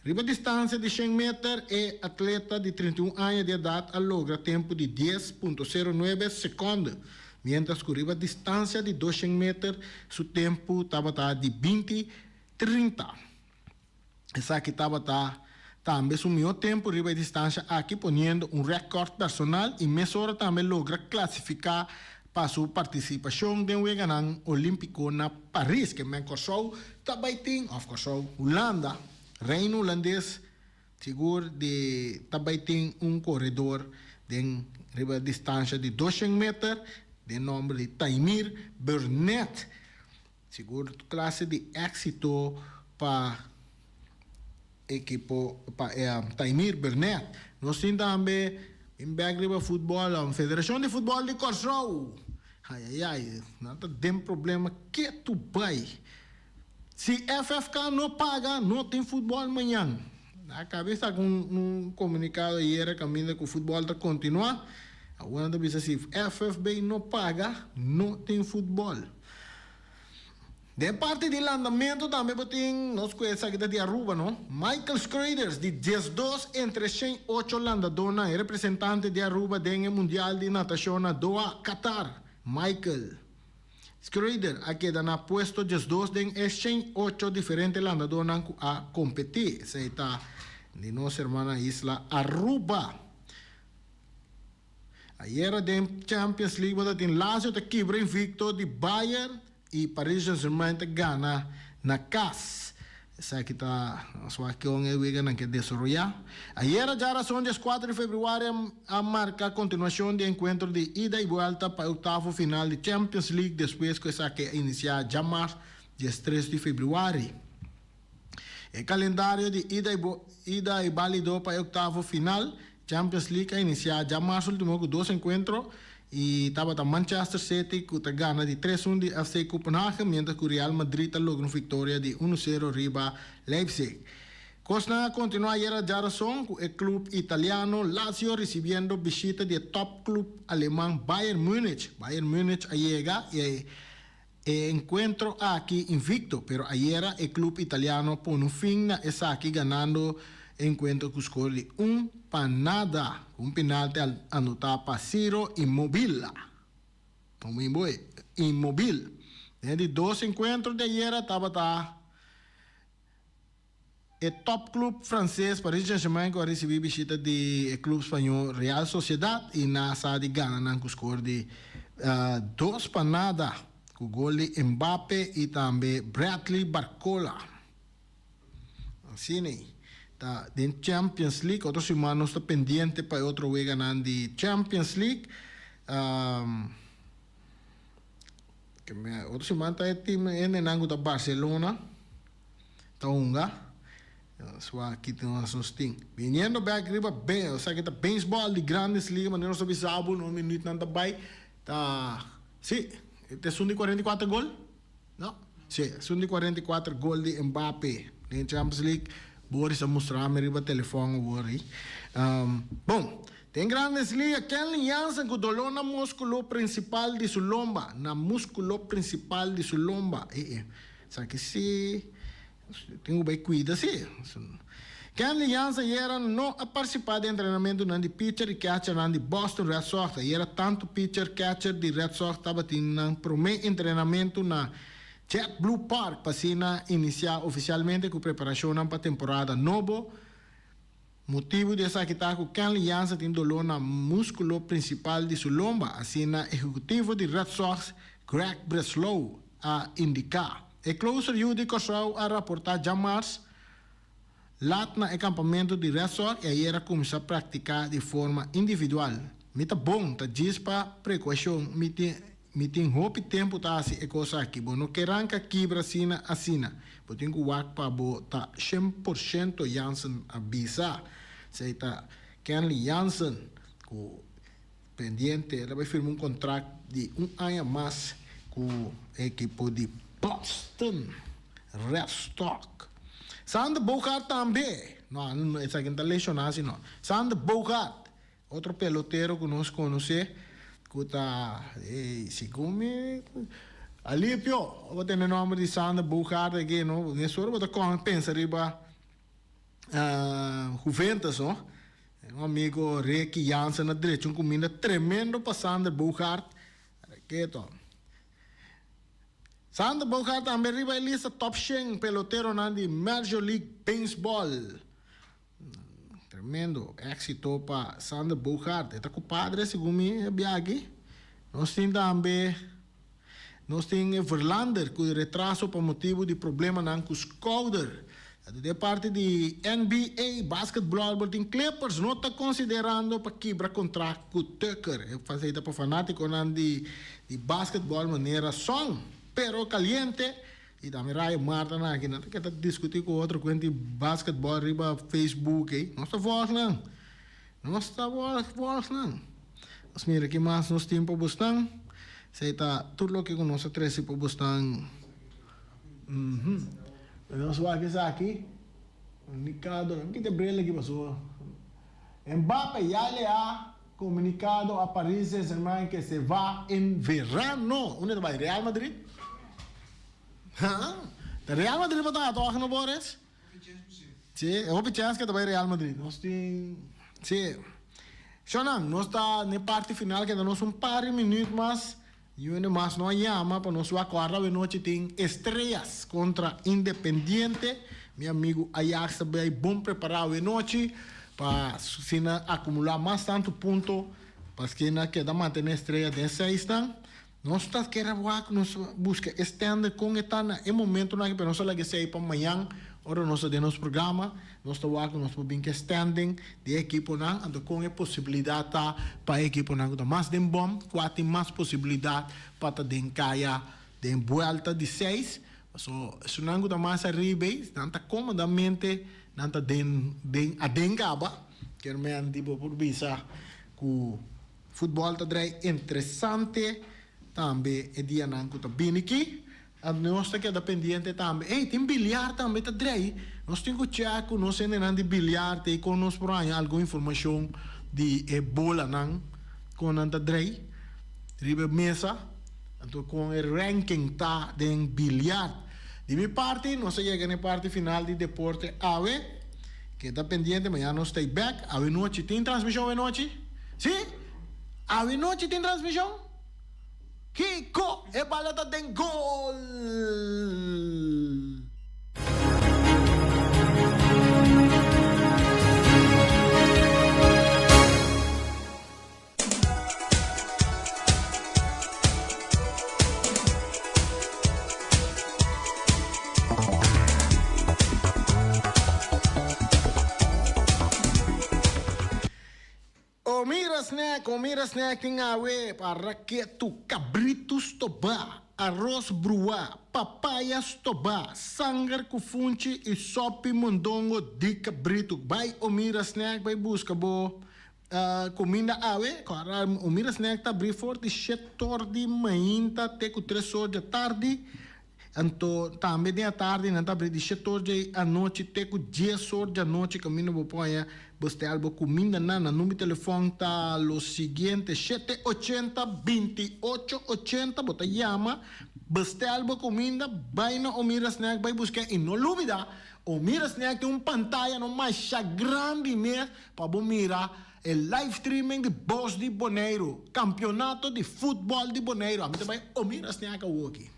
Speaker 1: Riba distansia di shen meter, e atleta di 31 aña di edat a logra tempu di 10.09 sekònde, miéntras ku riba distansia di 200 meter su tempu tabata di 20.30. Esaki tabata tambe su mihó tempu riba e distansia aki, poniendo un rèkòrt personal i mesora tambe logra klasifiká pa su partisipashon den Weganan Olímpiko na Paris. Ke men Kòrsou ta bai tin, òf Kòrsou, Hulanda, Reino Hulandes sigur di ta bai tin un koredor den riba distansha di 200 meter den nòmber di Taimir Burnett. Sigur klase di éksito pa ekipo pa Taimir Burnett. Nos tin tambe bin bek riba futbòl, Federashon di Futbòl di Kòrsou. Ayayay, nan ta den problema ketu bai. Si FFK no paga, no tin futbòl mañan. A kaba di saka un komunikado ayera kaminda ku futbòl ta kontinuá. Awor nan ta bisa si FFB no paga, no tin futbòl. Den parti di landamentu tambe bo tin nos ku esaki ta di Aruba no. Michael Schreuders di 12 entre 108 landadónan e representante di Aruba den e Mundial di Natashon na Doha, Qatar. Michael Schroeder a keda na puesto 12 den e 108 diferente landadónan ku a kompetí. Esei ta di nos hermana isla Aruba. Ayera den Champions League bo ta tin Lazio ta kibra invicto di Bayern y Paris Saint-Germain ta gana na cas. Esaki ta nos wak con e weganan ke desaroya. Ayera djarason 14 di februari a marca continuacion di encuentro di ida y buelta pa e octavo final di Champions League despues cu esaki a inicia djamars 13 di februari. E calendario di ida y ida y balido pa e octavo final Champions League a inicia djamars ultimo cu dos encuentro y tabata Manchester City cu ta gana di 3-1 di FC Copenhagen mientras cu Real Madrid ta logra un victoria di 1-0 riba Leipzig. Cosnan a continua ayera djarason cu e club italiano Lazio ricibiendo bishita di e top club aleman Bayern Munich. Bayern Munich a yega e e encuentro aki invicto, pero ayera e club italiano a pone un fin na esaki ganando e encuentro cu score di 1-0, cu un penalti anota pa Ciro Immobile. Immobile. Den di dos encuentro di ayera tabata e top club frances Paris Saint-Germain cu a ricibi bishita di e club spañol Real Sociedad y nan a sa di gana nan cu score di 2-0 cu gol di Mbappe y tambe Bradley Barcola. Asina ta den Champions League. Otro siman nos ta pendiente pa e otro weganan di Champions League. Otro siman ta e team hendenan cu ta Barcelona ta hunga. So aki tin nos nos tin. Viniendo back riba o sea cu ta baseball di Grandes Ligas, manera nos ta bisa bo, no minuutnan ta bay ta, si, ta esun di 44 gol? No? Si, esun di 44 gol di Mbappe den Champions League. Boris a mustra mi riba telefon awor ei. Bon, den Grandes Ligas, Kenley Jansen cu dolor na musculo principal di su lomba, na musculo principal di su lomba. Eh, eh. Sa cu si, tin cu bay cuida si. Kenley Jansen ayera no a participa den entrenamento nan di pitcher y catcher nan di Boston Red Sox. Ayera tanto pitcher, catcher di Red Sox tabatin nan prome entrenamento na JetBlue Park pa asina inicia oficialmente cu preparacionnan pa temporada nobo. Motibu di esaki ta ku Kenley Jansen tin doló na múskulo prinsipal di su lomba, asina ehekutivo di Red Sox Greg Breslow a indiká. E closer yu di Kòrsou a raportá djamars lat na e kampamentu di Red Sox i ayer a kuminsá praktiká di forma individual. Mi ta bon, ta djis pa prekuashon mi tin Mi tin hopi tempu ta hasi e kos aki. Bo no ke ranka kibra asina asina. Bo tin ku wak pa bo ta 100%, Jansen a bisa. Esei ta Kenley Jansen ku pendiente el a bai firma un kontrakt di un aña mas ku e ekipo di Boston Red Sox. Sander Bogaert tambe, no, esaki no ta lesioná sino Sander Bogaert Otro pelotero ku nos konosé ku ta segun mi Alipio, bo tende nòmber di Sander Bogaert aki no, mesora bo ta kòm pensa riba Juventus no. Un amigo Ricky Jansen a drecha un kuminda tremendo pa Sander Bogaert. Keto. Sander Bogaert tambe riba e lista top shen peloteronan di Major League Baseball. Tremendo éxito pa Sander Bogaert. E ta ku padre segun mi e biaha aki. Nos tin tambe nos tin e Verlander ku retraso pa motibu di problemanan ku skouder. Den parti di NBA basketball bo tin Clippers no ta konsiderando pa kibra kontrakt ku Tucker. E ta pa fanatikonan di basketball manera son pero kaliente. I tambe Rayo Marta nan aki nan ta keda diskutí ku otro kuent di basketball riba Facebook ei. Nos ta vòlg nan. Nos ta vòlg nan. Nos mira ki mas nos tin pa bosnan. Esei ta tur loke ku nos a trese pa bosnan. Nos wak esaki. Komunikado. Mi kita e bril aki pasobra Mbappe ya le a comunicado a Paris Saint-Germain que se va en verano. Unda ta bai? Real Madrid? Ha? Ta Real Madrid bo ta toch no Boris? Si, e hopi chens ke ta bai Real Madrid. Nos tin, si. Shownan, nos ta n'e parti final keda nos un par di minuut mas. Niun hende mas no a yama pa nos wak ora awenochi tin Estrellas contra Independiente. Mi amigu Ajax ta bay bon prepara awenochi pa asina acumula mas tanto punto pa asina keda mantene Estrella den seisnan. Nos ta kere wak nos busca e standing con e ta na e momentonan aki pero nos a laga esey pa mañan ora nos ta den nos programa. Nos ta wak ku nos por bin ku e standing di e ekiponan, anto kon e posibilidat ta pa e ekiponan ku ta mas den bòm, kua tin mas posibilidat pa ta den kaya den buèlta di seis. Paso esunnan ku ta mas ariba ei, nan ta komodamente nan ta den den aden kaba. Kier men di bo por bisa ku futbòl ta drai interesante tambe e dianan ku ta bini aki. Nos ta keda pendiente tambe. Ey, tin biliar tambe ta drei. Nos tin ku chèk ku nos hendenan di biliar ta ei kon nos por haña algun informashon di e bolanan kon nan ta drei riba e mesa. Anto kon e ranking ta den biliar. Di mi parti nos a yega na e parti final di deporte awe. Keda pendiente mañana nos ta ei bèk. Awe nochi tin transmishon awe nochi? Si? Awe nochi tin transmishon? Kiko? E bala ta den gol! Omira Snack, Omira Snack tin awe pa raketu, kabritu stobá, aros bruá, papaya stobá, sanger ku funchi i sòpi mondongo di kabritu. Bai Omira Snack bai buska bo kuminda awe. Kòrda Omira Snack ta abrí for di shet'or di mainta te ku tres'or dja tardi. Anto tambe den atardi nan ta abri di shet or dje anochi te ku dies or dje anochi kaminda bo por haña bo stel bo kumindanan. Nan number di telefòn ta lo siguiente, shete ochenta binti ocho ochenta. Bo ta yama bestel bo kuminda, bai na Omira Snack bai busk'é i no lubida Omira Snack tin un pantaya no masha grandi mes pa bo mira e live streaming di Bos di Boneiru, kampionato di futbòl di Boneiru. Ami ta bai Omira Snack awoki.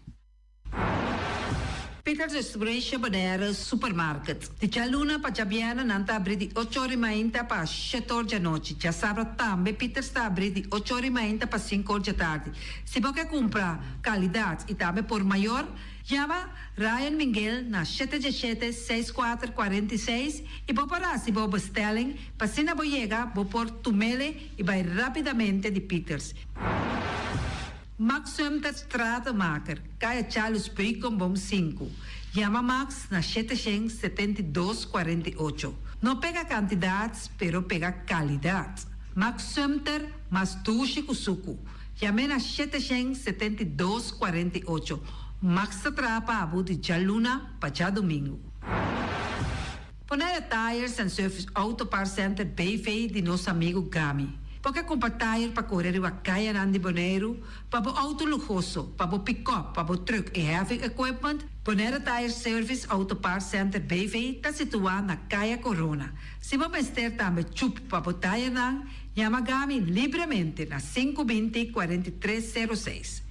Speaker 5: Peters Distribution Bonaire Supermarket. Di djaluna pa djabièrnè nan ta abrí di ocho or i mainta pa shete or djanochi. Djasabra tambe Peters ta abrí di ocho or i mainta pa sinku or djatardi. Si bo ke kumpra kalidat i tambe por mayor, yama Ryan Minguel na shete djeshete, seis kuater, 46 i bo por hasi bo bestelling pa asina bo yega bo por tumele i bai rápidamente di Peters. Max Sumter Stratenmaker, Kaya Charles Beukenboom 5. Yama Max na 772 48. No pega kantidat, pero pega kalidat. Max Sumter, mas dushi ku suku. Yam'é na 772 48. Max ta traha pa bo di djaluna pa djadumingu. Bonaire Tires and Service Auto Parts Center BV di nos amigu Gami. Bo ke kumpra tire pa kore riba kayanan di Boneiru, pa bo outo luhoso, pa bo pikòp, pa bo trùk i heavy equipment? Bonaire Tire Service Auto Parts Center BV ta situá na Kaya Korona. Si bo mester tambe chup pa bo tayernan, yama Gami libremente na 5 20 43 06.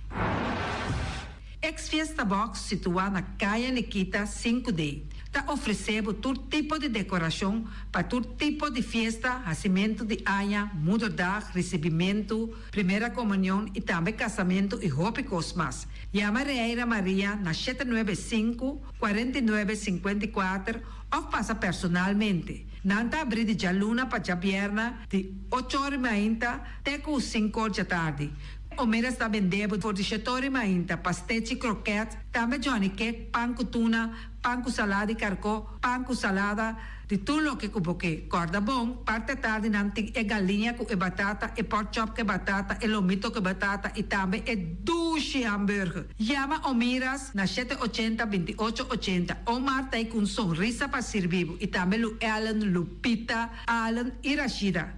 Speaker 5: Ex Fiesta Box situá na Kaya Nikita 5D ta ofresé bo tur tipo di dekorashon pa tur tipo di fiesta, hasimentu di aña, moederdag, risibimentu, primera komunion i tambe kasamentu i hopi kos mas. Yama Reira Maria na 795 49 54 òf pasa personalmente. Nan ta abrí di djaluna pa djabièrnè di 8 or i mainta te ku 5 or djatardi. Omeras ta bende bo for di 7 or i mainta, pastechi, kroket, tambe johnny cake, pan ku tuna, pan ku salada di karkó, pan ku salada, di tur loke ku bo ke. Kòrda bon, parti atardi nan tin e galiña ku e batata, e pork chop ku e batata, e lomito ku e batata i tambe e dushi hamburger. Yama Omiras na 780 28 80. Omar ta ei ku un sonrisa pa sirbi bo i tambe Lu Ellen, Lupita, Allen i Rashida.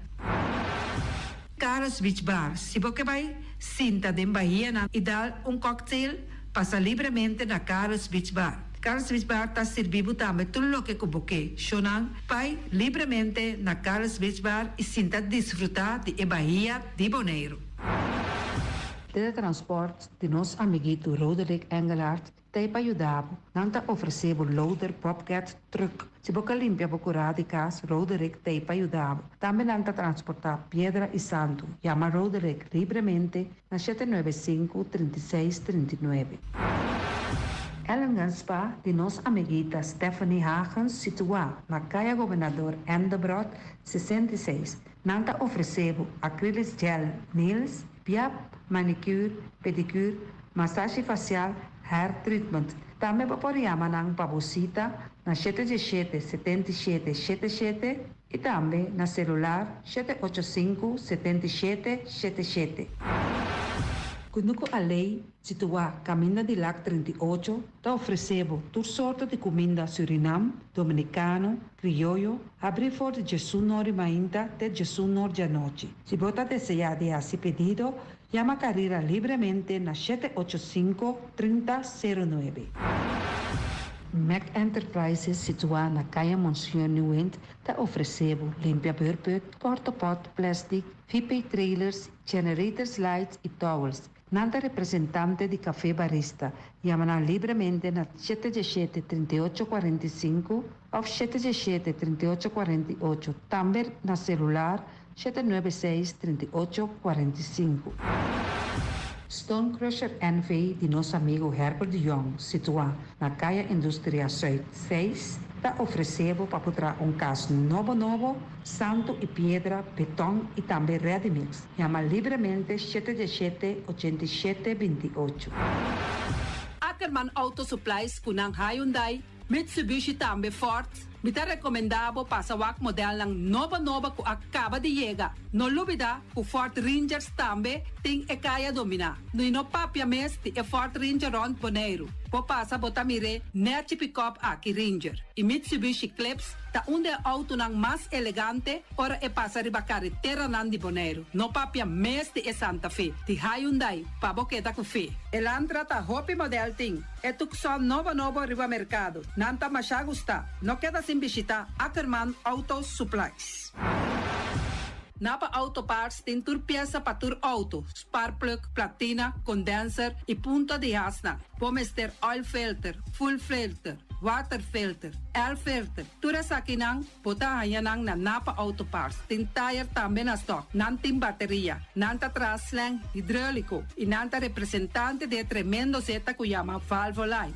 Speaker 5: Carlos Beach Bar, Si bo ke bai sinta den bahianan i dal un cocktail, pasa libremente na Carlos Beach Bar. Carlos Beach Bar ta sirbi bo tambe tur loke ku bo ke. Shownan, bai libremente na Carlos Beach Bar i sinta disfrutá di e bahia di Boneiru.
Speaker 6: Teletransport di nos amiguito Roderick Engelhardt ta ei pa yuda bo. Nan ta ofresé bo loader, bobcat, truck. Si bo ke limpia bo kurá di kas, Roderick ta ei pa yuda bo. Tambe nan ta transportá piedra i santu. Yama Roderick libremente na 795 36 39. Ellingen Spa di nos amiguita Stephanie Hagens situá na Kaya Gobernador Endebrot 66. Nan ta ofresé bo acrylic gel nails, BIAP, manicure, pedicure, masashi fasial, hair treatment. Tambe bo por yama nan pa bo sita na 717 77 77 i tambe na selular 785 77 77. Kunuku Alei, situá Kaminda di Lac 38, ta ofresé bo tur sorto di kuminda Surinam, Dominikano, Krioyo, habrí for di 11 or mainta te 11 or di anochi. Si bo ta deseá di hasi pedido, yama Carrera libremente na 785 3009. Mac Enterprises, situá na Kaya Monsieur Nieuwind, ta ofresé bo limpia beurput, porta-pot, plastic, VP trailers, generators lights i towels. Nan ta representante di Café Barista. Yama nan libremente na 717 3845 òf 717 3848. Tambe na selular 796 3845. Stone Crusher NV di nos amigu Herbert de Jong, situá na Kaya Industria Zuid 6, ta ofresé bo pa traha un kas nobo nobo, santu i piedra, beton i tambe ready mix. Yama libremente 717 87 28.
Speaker 5: Ackerman Auto Supplies ku nan Hyundai, Mitsubishi tambe Ford. Mi ta rekomendá bo pasa wak modelnan nobo nobo ku a kaba di yega. No lubidá ku Ford Rangers tambe tin e kaya dominá. No no papia mes di e Ford Ranger rònt Boneiru. Bo pasa bo ta mir'é nèchi pick-up aki Ranger. I Mitsubishi Eclipse ta un di e outonan mas elegante ora e pasa riba kareteranan di Boneiru. No papia mes di e Santa Fe, di Hyundai, pa bo keda ku fe. Elantra ta hopi model tin. E Tucson nobo nobo riba merkado. Nan ta masha gusta. No keda sin bishitá Ackerman Auto Supplies. Napa Auto Parts tin tur piesa pa tur auto, sparkplug, platina, condenser y punta di hasnan. Bo mester oil filter, fuel filter, water filter, air filter, tur esakinan bo ta haña nan na Napa Auto Parts. Tin tire tambe na stock. Nan tin bateria, nan ta traha slang hidrolico y nan ta representante di e tremendo zeta cu yama Valvoline.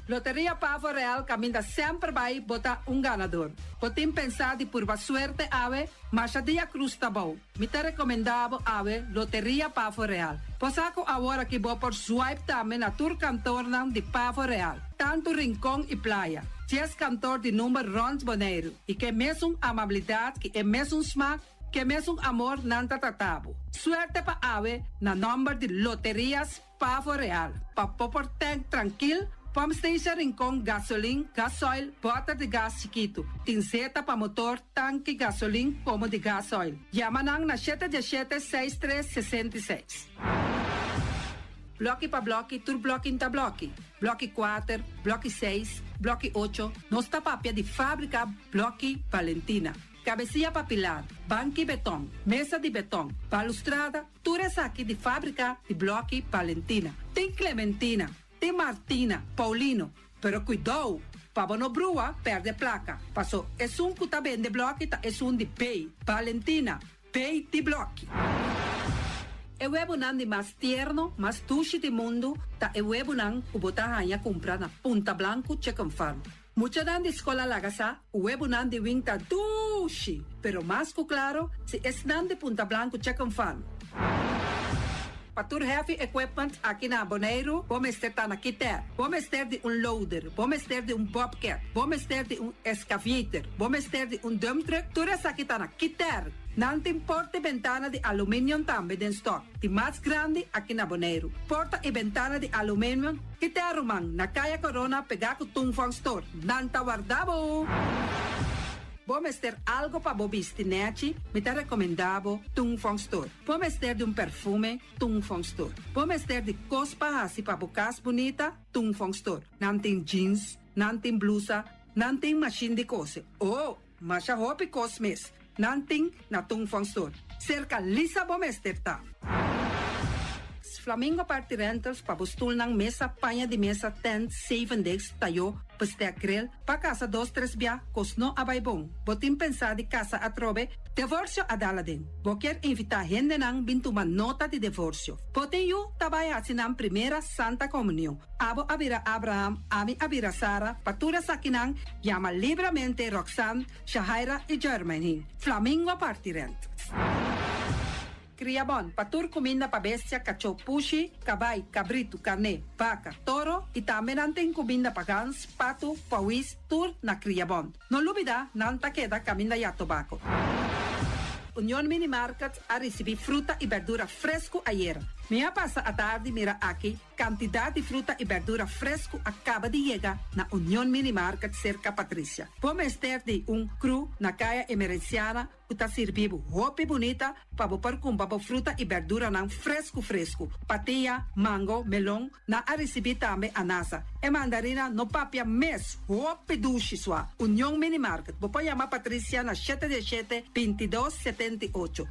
Speaker 5: Loteria Pavo Real caminda semper bay bo ta un ganador. Bo tin pensa di purba suerte awe? Masha dia cruz ta bou. Mi ta recomenda bo awe Loteria Pavo Real. Bo sa cu awor aki bo por swipe tambe na tur kantoornan di Pavo Real, tanto Rincon y Playa. Dies kantoor di number rond Boneiru y ke mesun amabilidad ki e mesun smaak, ke mesun amor nan ta trata bo. Suerte pa awe na nomber di Loterias Pavo Real, pa bo por tank trankil, pump station Rincon, gasolin, gasoil, bòter di gas chikitu. Tin zeta pa motor, tanki, gasolin komo di gasoil. Yama nan na shete diesshete seis tres 66. Blòki pa blòki, tur blòki n'ta blòki. Blòki kuater, blòki seis, blòki ocho, nos ta papia di fábrika Blòki Valentina. Kabesia pa pilar, banki beton, mesa di beton, balustrada, Tur esaki di fábrika di blòki Valentina. Tin Clementina, tin Martina, Paulino, pero kuidou pa bo no brua pèrdè plaka, paso esun ku ta bende blòki ta esun di B, Valentina, B di blòki. E webunan di mas tierno, mas dushi di mundu ta e webunan ku bo ta haña kumpra na Punta Blanku Chicken Farm. Muchanan di skol a laga sa ku webunan di wing ta dushi, pero mas ku klaro si esnan di Punta Blanku Chicken Farm. Pa tur heavy equipment aki na Boneiru bo mester ta na Kiter. Bo mester di un loader, bo mester di un bobcat, bo mester di un excavator, bo mester di un dump truck, tur esaki ta na Kiter. Nan tin porta i bentana di aluminium tambe den stock, di mas grandi aki na Boneiru. Porta i bentana di aluminium. Kita ruman, na Kaya Corona pegá ku Tung Fong Store. Nan ta warda bo! Bo mester algo pa bo bisti nèchi? Mi ta rekomendá bo Tung Fong Store. Bo mester di un perfume? Tung Fong Store. Bo mester di kos pa hasi pa bo kas bunita? Tung Fong Store. Nan tin jeans, nan tin blusa, nan tin mashin di kose. Oh! Masha hopi kos mes nan tin na Tung Fong Store. Serka Lisa bo mester ta. Flamingo Party Rentals pa bo stulnan, mesa, paña di mesa, tent, zeven desk, tayó, bestek, grill, pa kasa dos tres bia, kos no a bai bon. Bo tin pensá di kasa atrobe? Devorsio a dal aden. Bo kier invitá hendenan bin tuma nota di devorsio. Bo tin yu ta bai hasi nan primera Santa Komunion. Abo a bira Abraham, ami a bira Sara, pa tur esakinan Yama libramente Roxanne, Shahaira y Jermaine. Flamingo parti rent. Cria bon pa tur cuminda pa bestia, cachó, pushi, cabay, cabritu, carné, vaca, toro y tambe nan tin cuminda pa gans, patu, pauwis, tur na Cria Bon. No lubida nan ta keda caminda ya tobaco. Union Mini Market a ricibi fruta y berdura fresco ayera. Mi a pasa atardi mira aki Kantidat di fruta i bèrdura fresku a kaba di yega na Union Mini Market serka Patricia. Bo mester di un kru na Kaya Emerenciana ku ta sirbi bo hopi bunita pa bo por kumpra bo fruta i bèrduranan fresku fresku. Patia, mango, melon, nan a risibí tambe anasa. E mandarina no papia mes, hopi dushi sua. Union Mini Market, bo por yama Patricia na shete diesshete, 22, 78.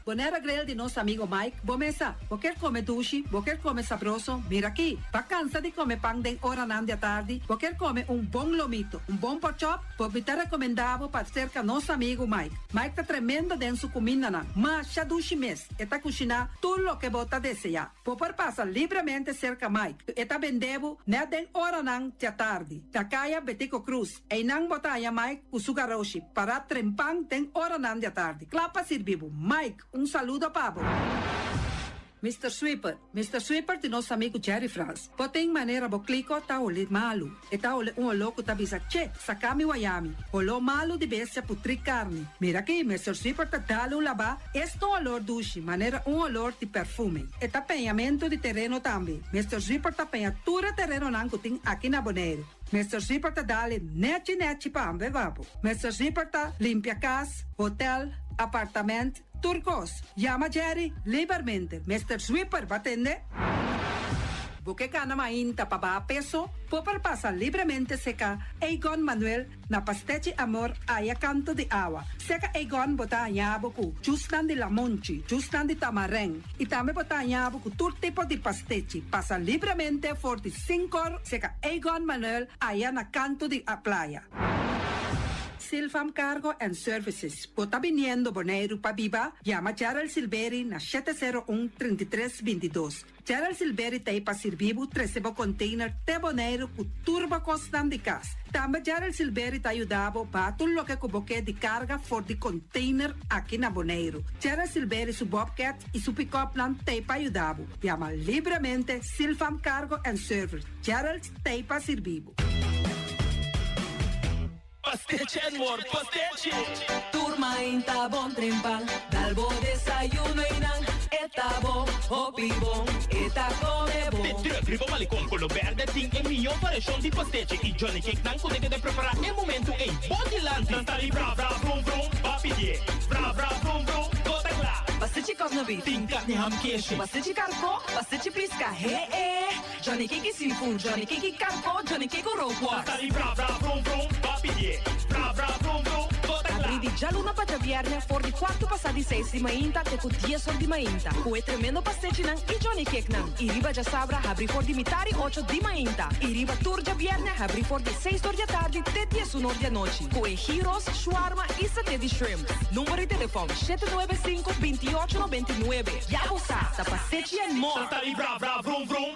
Speaker 5: Bonera Grill di nos amigo Mike, bo mesa. Bo kier come dushi, bo kier come sabroso, mira aki. Ba cansa di come pan den oranan di atardi, bo kier come un bon lomito, un bon porkchop, bo mi ta recomenda bo pa cerca nos amigo Mike. Mike ta tremendo den su cumindanan, masha dushi mes, e ta cushina tur loke bo ta desea. Bo por pasa libremente cerca Mike, e ta bende bo net den oranan di atardi, na caya Betico Croes. Einan bo ta haña Mike ku su garoshi pará trempan den oranan di atardi, kla pa sirbi bo. Mike, un saludo pa bo. Mister Sweeper, Mister Sweeper di nos amigu Jerry Frans. Bo tin manera bo kliko ta holi malu. E ta holi un oló ku ta bisa, Che, saka mi wayami. Holó malu di bestia putrí karni. Mira aki, Mister Sweeper ta dal un labá. Es ta un olor dushi, manera un olor di perfume. E ta peñamentu di tereno tambe. Mister Sweeper ta peña tur e terenonan ku tin aki na Boneiru. Mister Zipper ta dale nechi nechi pa hamber babo. Mister Zipper ta limpia cas, hotel, apartament, tur cos. Yama Jerry libermente. Mister Zwipper, ba tende? Bo ke kana mainta pa baha peso? Bo por pasa libremente seka Egon Manuel na Pastechi Amor aya kanto di awa. Seka Egon bo ta haña bo ku jusnan di lamonchi, jusnan di tamarèn i tambe bo ta haña bo ku tur tipo di pastechi. Pasa libremente for di sinkor seka Egon Manuel aya na kanto di playa. Silfam Cargo and Services, Bo ta biniendo Boneiru pa biba? Yama Gerald Silberi na 701 33 22. Gerald Silberi ta ei pa sirbi bo trese bo container te Boneiru ku tur bo kosnan di kas. Tambe Gerald Silberi ta yuda bo baha tur loke ku bo ke di karga for di container aki na Boneiru. Gerald Silberi su bobcat i su pick-upnan ta ei pa yuda bo. Yama libremente Silfam Cargo and Service. Gerald ta ei pa sirbi bo.
Speaker 7: Pastechi and more pastechi!
Speaker 8: Tur mainta bon trempan, dal bo desayuno y nan e ta bon, hopi bon, e ta come bon.
Speaker 7: De truck riba Malecon Colo Berde tin e mihó variashon di pastechi y Johnny Cake nan ku ta keda prepará e momentu ei bo dilanti. Nan ta di bra bra vrum vrum, ba pidié bra bra vrum vrum, bo ta kla.
Speaker 8: Pastechi kòsna beef.
Speaker 7: Tin karni ham keshi.
Speaker 8: Pastechi karkó, pastechi piska, he e. Johnny Cake seafood, Johnny Cake karko, Johnny Cake rookworst.
Speaker 7: Nan ta di bra bra vrum vrum, ba pidié bra bra vrum vrum, bo ta kla.
Speaker 8: Abrí di djaluna pa djabièrnè for di kuartu pasá di seis di mainta te ku dies or di mainta ku e tremendo pastechinan i Johnny Cakenan. I riba djasabra habrí for di mitari ocho di mainta i riba tur djabièrnè habrí for di seis or di atardi te diesun or di anochi ku e gyros, shawarma i saté di shrimp. Number di telefòn, 795 28 99. Ya bo sa, ta pastechi and more!
Speaker 7: Nan ta di bra bra vrum vrum.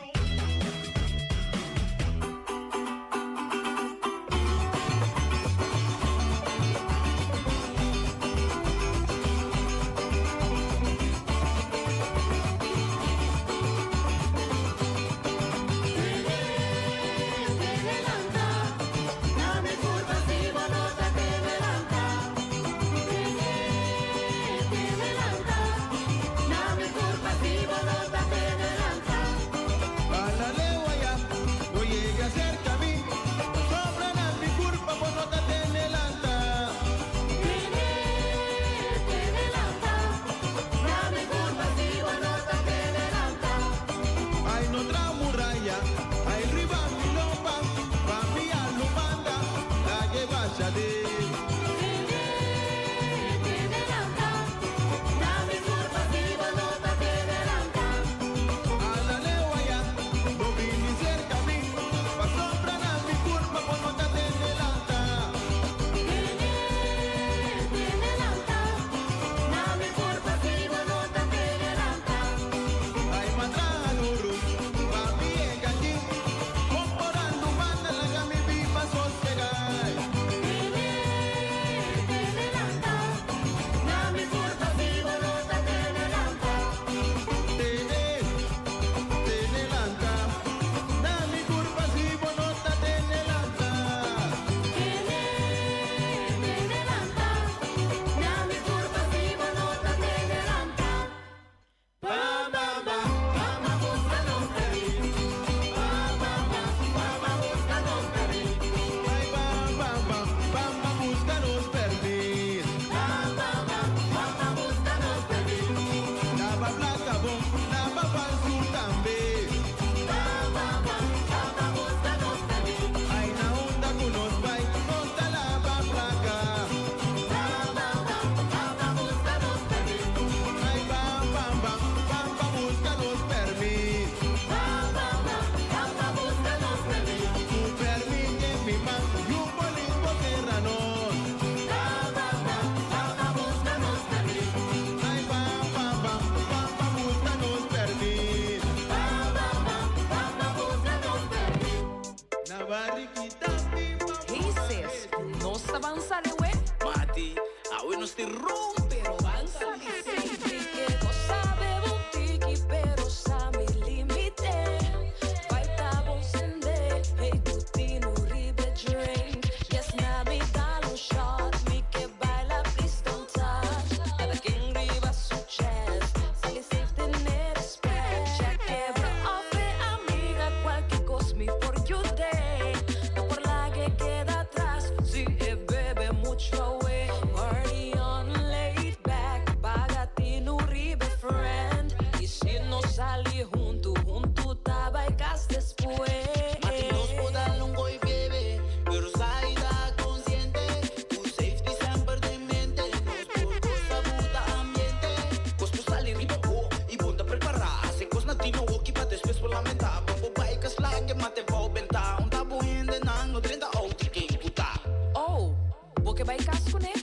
Speaker 9: por lamentá Bo por bai kas lake ma te bou bentá Un ta bo hendenan no drenta outo ken ku ta.
Speaker 8: Oh, bo ke bai kas kuné?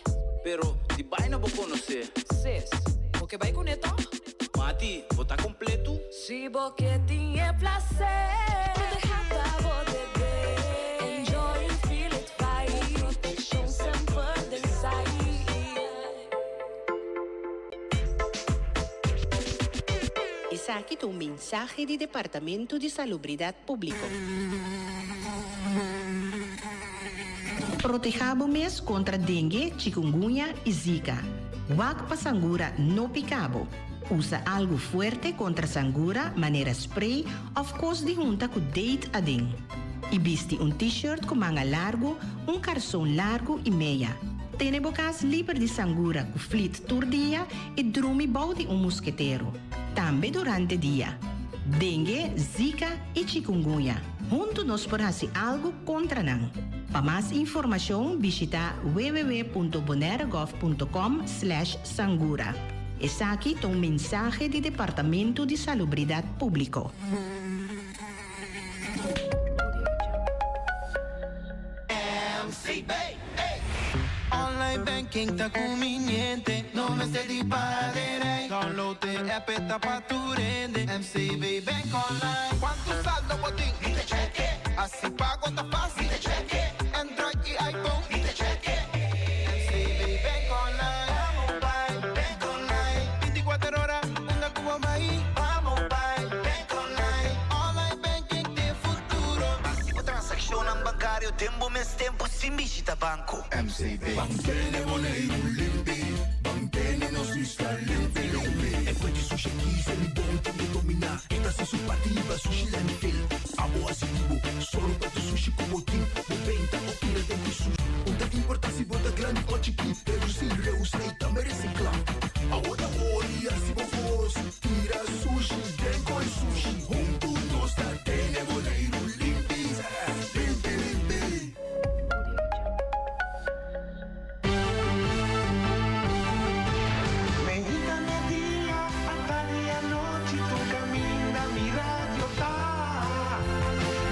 Speaker 9: Pero, di baina bo konosé.
Speaker 8: Sis, bo ke bai kuné tòg?
Speaker 9: Mati, bo ta kompletu?
Speaker 8: Si bo ke tin e plaser. Protehá ta bo deber. Enjoy and feel it vibe. Protekshon semper den sight.
Speaker 10: Esaki ta un mensahe di Departamento di Salubridad Publico. Protehá bo mes kontra dengue, chikungunya i zika. Wak pa sangura no pika bo. Usa algu fuerte kontra sangura manera spray òf kos di hunta ku date aden. I bisti un t-shirt ku manga largu, un karson largu i meya. Tene bo kas liber di sangura ku flit tur dia i drumi bou di un musketero. Tambe durante dia. Dengue, zika i chikungunya. Huntu nos por hasi algu kontra nan. Pa mas informashon bishita www.bonairegov.com slash sangura. Esaki ta un mensahe di Departamento di Salubridat Públiko.
Speaker 11: MCB, ey! Online banking ta conveniente, no mester di para den rij. Download e app e ta pa tur hende, MCB Bank Online. Cuanto saldo bo tin? Mi ta check e. Haci pago ta facil? Mi ta check e. Android y iPhone? Mi ta check e. MCB Bank Online. Vamos bai, Bank Online. Binticuater ora, unda cu bo bai? Vamos bai, Bank Online. Online banking t'e futuro.
Speaker 9: Haci bo transaccionnan bancario den bo mes tempo sin bishita banco.
Speaker 11: MCB.
Speaker 12: Ban tene Boneiru limpi, ban tene nos isla limpi limpi. E fuente sushi aki se mi bon tin ke dominá. E ta hasi su parti riba sushi landfill. Abo hasi di bo, sòru pa tur sushi ku bo tin. Bo benta o tira den ku sushi. Un ta importá si bo ta grandi o chikí. Redusí, reusá i tambe resiklá. Abo ta ora i hasi bo kos. Tira sushi den koi sushi. Huntu nos ta tene Boneiru limpi, limpi limpi.
Speaker 11: Meinta media, atardi anochi tur caminda mi radio ta.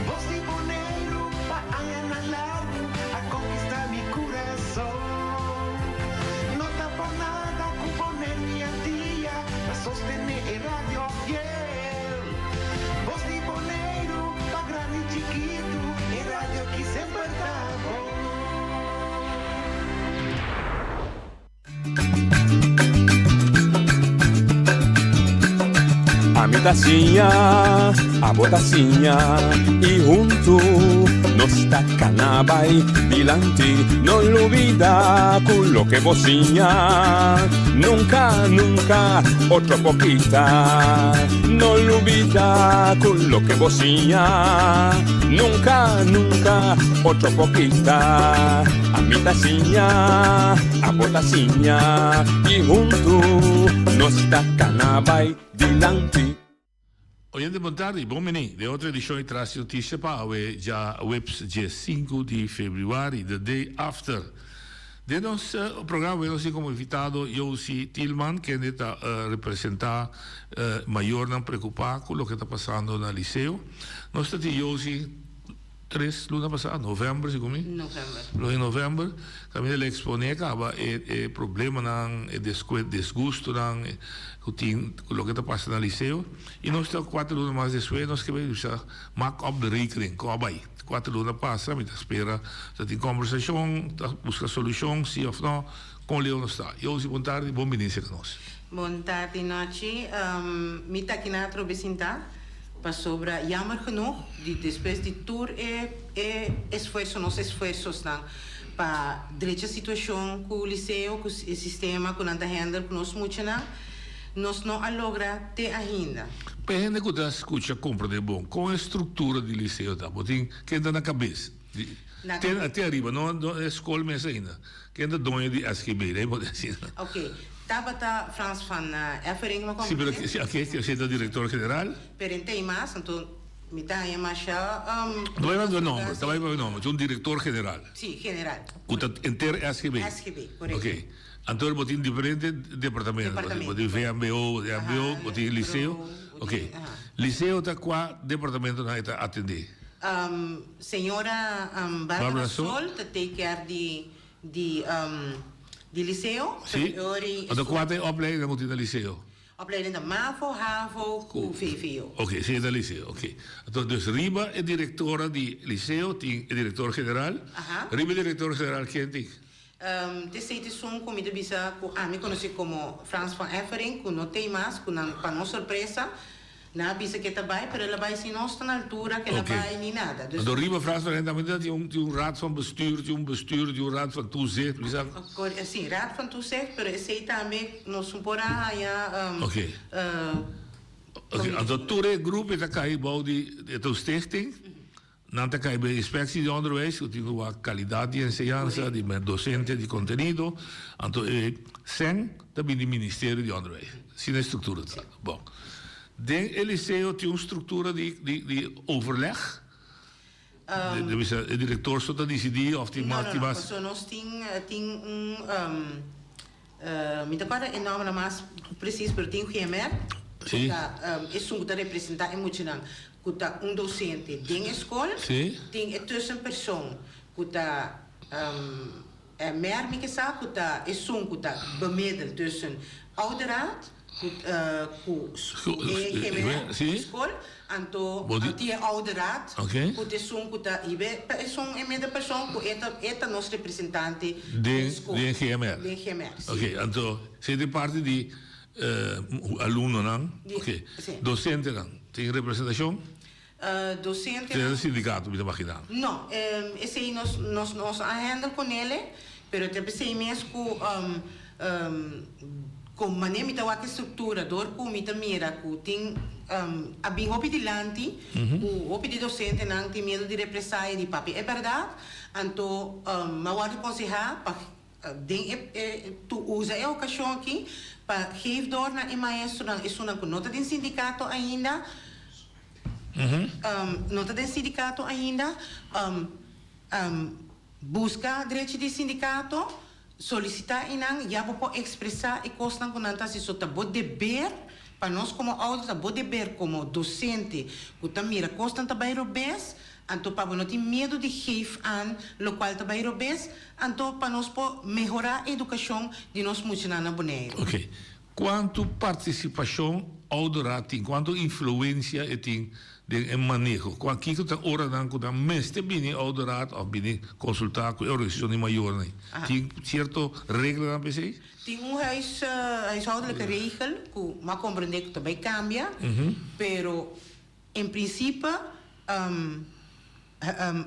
Speaker 11: Voz di Boneiru pa añanan largu a conquista mi curason. No ta por nada cu Bonaire mi Antia ta sostene e radio fiel. Voz di Boneiru pa grandi chikitu e radio ki semper ta bon.
Speaker 13: Ami ta siña, abo ta siña y huntu nos ta cana bay dilanti. No lubida cu loke bo siña nunca, nunca otro por kita. No lubida cu loke bo siña nunca, nunca otro por kita. Ami ta siña, abo ta siña y huntu nos ta cana bay dilanti.
Speaker 14: Oyente bon tardi, bon bini den otro edicion di Tras di Noticia pa awe djaweps dje sinku di februari, the day after. Den nos programa awe nos tin como invitado Josie Thielman kende ta representa mayornan preocupa cu loke ta pasando na Liceo. Nos ta tin Josie tres luna pasá, novèmber segun mi.
Speaker 15: Novèmber.
Speaker 14: Lo den novèmber, kaminda el a eksponé kaba e e problemanan, e deskue desgustonan ku tin ku loke ta pasa na liseo. I nos ta kuater luna mas despues nos ke bai bisa mak op de rekening, kon a bai. Kuater luna pasa, mi ta spera ta tin kombersashon, ta buska solushon si òf no, kon leu nos ta. Josie, bon tardi, bon bini serka nos.
Speaker 15: Bon tardi Nochi, mi ta aki na atrobe sintá. Pasobra jammer genoeg di despues di tur e e esfuerso, nos esfuersosnan pa drecha situacion cu liceo, cu e sistema cu nan ta handle cu nos muchanan, nos no a logra te ainda.
Speaker 14: Pa e hende cu ta scucha comprende bon con e structura di liceo ta, bo tin ken ta na cabes di
Speaker 15: Na
Speaker 14: te te ariba, no no e scol mes ainda, ken ta doño di SGB, dai bo deci.
Speaker 15: Ok, tabata Frans van Effering lo
Speaker 14: Si, pero
Speaker 15: comprende.
Speaker 14: si aki si ta director general.
Speaker 15: Pero en tei mas, anto mi ta haña masha
Speaker 14: Ta bai papia nomber, ta bai papia nomber, ta un director general.
Speaker 15: Si, general.
Speaker 14: Cu ta enter SGB.
Speaker 15: SGB, correcto.
Speaker 14: Ok. Anto bo tin diferente departamento.
Speaker 15: Departamento.
Speaker 14: Bo tin VMBO, bo tin MBO, bo tin liceo. Ok. Liceo ta cua departamento nan e ta atende?
Speaker 15: Um, señora um, Barbara
Speaker 14: Barbara Sol.
Speaker 15: Sol ta take care di di um, di liceo.
Speaker 14: Si?
Speaker 15: Ori
Speaker 14: Anto cua ta e opleiding nan cu tin na liceo?
Speaker 15: Opleiding ta MAVO, HAVO cu VVO.
Speaker 14: Ok, si e ta liceo, ok. Anto dus riba e directora di liceo tin e director general.
Speaker 15: Aha.
Speaker 14: Riba e director general ken tin?
Speaker 15: Um, T'esei t'esun ku mi ta bisa ku ami konosí komo Frans van Effering, ku no t'ei mas, ku nan, pa nos sorpresa, nan a bisa ku e ta bai, pero el a bai sin nos ta na altura ku el a
Speaker 14: Oké.
Speaker 15: bai ni nada. Dus.
Speaker 14: Anto riba Frans van Effering tambe tin un, tin un raad van bestuur, tin un bestuur, tin un raad van toezicht, mi sa.
Speaker 15: Kor, sí, raad van toezicht, pero esei tambe nos no por a haña, um,
Speaker 14: Oké. Oké, anto tur e grupo e ta kai bou di, e ta un stichting. Nan ta kai bei Inspectie di Onderwijs ku tin ku wak kalidat di enseñansa, di dosente, di kontenido. Anto e sèn ta bini di Ministerio di Onderwijs. Asina e struktura ta. Bon. Den e liseo tin un struktura di di di overleg? Di bisa e direktor so ta disidí òf tin mas tin
Speaker 15: No, no, no.
Speaker 14: mas?
Speaker 15: Pasobra nos tin tin un mi ta kòrda e nòmbernan mas presis pero tin GMR ku ta esun ku ta representá e muchanan ku ta un dosente den e skol, tin e tussenpersoon ku ta MR mi ke sa ku ta esun ku ta bemiddel tussen ouderraad ku ku e GMR di skol anto tin e ouderraad ku ta esun ku ta hiba pa esun e middenpersoon ku e ta e ta nos representante den skol
Speaker 14: Den GMR.
Speaker 15: Den GMR si.
Speaker 14: Oké anto si e ta parti di Alumnonan, oké. Dosentenan, tin representashon?
Speaker 15: Dosentenan.
Speaker 14: Tin sindikato, mi ta imaginá.
Speaker 15: No, esei nos nos nos a handle ku nele, pero ta p'esei mes ku ku manera mi ta wak e struktura dor ku mi ta mira ku tin a bin hopi dilanti ku hopi di dosentenan tin miedu di represaya di papia e bèrdat, anto mi a wòrdu konsehá pa Den e e tu usa e okashon aki pa geef door na e maestronan, esunnan ku no ta den sindikato ainda, no ta den sindikato ainda, buska drechi di sindikato, solisitá einan, ya bo por ekspresá e kosnan ku nan ta hasi. So ta bo deber, pa nos komo ouder, ta bo deber komo dosente ku ta mira kosnan ta bai robes, Anto pa bo no tin miedu di geef aan lokual ta bai robes, anto pa nos por mehorá edukashon di nos muchanan na Boneiru.
Speaker 14: Oké. Kuantu partisipashon ouderraad tin? Kuantu influensia e tin den e maneho? Kua kiko ta oranan ku nan mester bini ouderraad òf bini konsultá ku e organisashon di mayornan? Tin sierto reglanan pa esei?
Speaker 15: Tin un huis, huishoudelijke regel ku m'a komprendé ku ta bai kambia, pero En principe,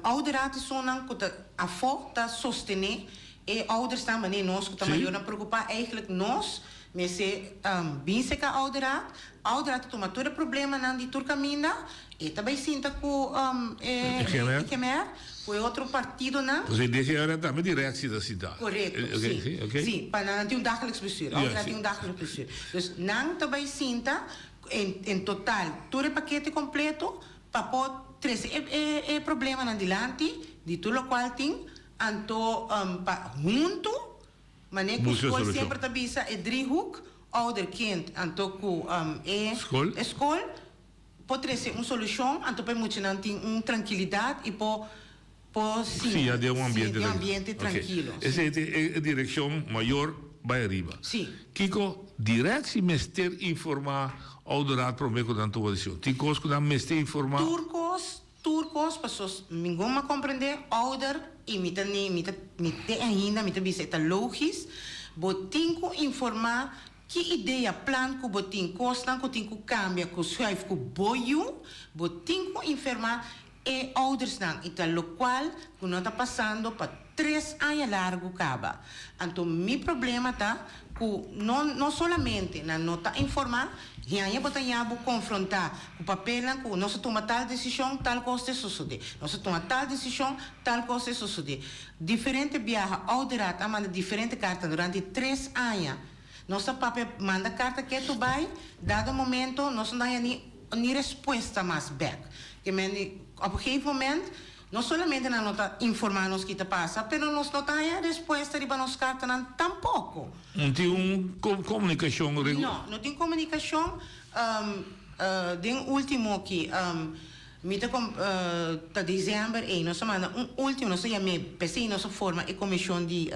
Speaker 15: ouderraad esonnan cu ta afo ta sostene e oudersnan, manera nos cu ta mayornan preocupa, eigenlijk nos mester bin seca ouderraad, ouderraad ta tuma tur e problemanan di tur caminda, e ta bay sinta cu e GMR, cu e otro partidonan.
Speaker 14: Pues e DGR tambe directie ta sinta.
Speaker 15: Correcto, si. Si, pa nan tin un dagelijks bestuur, ouderraad tin un dagelijks bestuur. Dus nan ta bay sinta En total tur e pakete kompleto pa por trese e problemanan dilanti di tur lokual tin, anto pa huntu, manera ku skol semper ta bisa e driehoek, ouder, kind, anto ku e skol por trese un solushon, anto pa e muchanan tin un trankilidat i por por
Speaker 14: siña den un
Speaker 15: ambiente trankilo.
Speaker 14: Esei ta e direkshon mayor bai ariba.
Speaker 15: Sí.
Speaker 14: Kiko direktie mester informá ouderraad promé ku nan tuma desishon? Tin kos ku nan mester informá?
Speaker 15: Tur kos, tur kos, pasos ningun a komprendé, ouder, i mi ta ni, mi ta, mi te ainda mi ta bisa e ta logis, bo tin ku informá ki idea, plan ku bo tin, kosnan ku tin ku kambia, ku schuif ku bo yu, bo tin ku informá E oudersnan i ta lokual ku no ta pasando pa tres aña largu kaba. Anto mi problema ta ku no no solamente nan no ta informá, hiaña bo ta ña bo konfrontá ku papelnan ku nos a tuma tal desishon, tal kos te sosodé. Nos a tuma tal desishon, tal kos te sosodé. Diferente biaha ouderraad a manda diferente karta durante tres aña. Nos ta papia manda karta ketu bai, dado momento nos no ta haña ni ni respuesta mas bek. Ke men di op een gegeven moment. No solamente nan no ta informá nos ki ta pasa, pero nos no ta haña respuesta riba nos kartanan tampoko.
Speaker 14: No tin un komunikashon
Speaker 15: regular? No, no tin komunikashon. Den último ki mi ta ta desèmber ei nos a manda un último, nos a yam'é, p'esei nos a forma e komishon di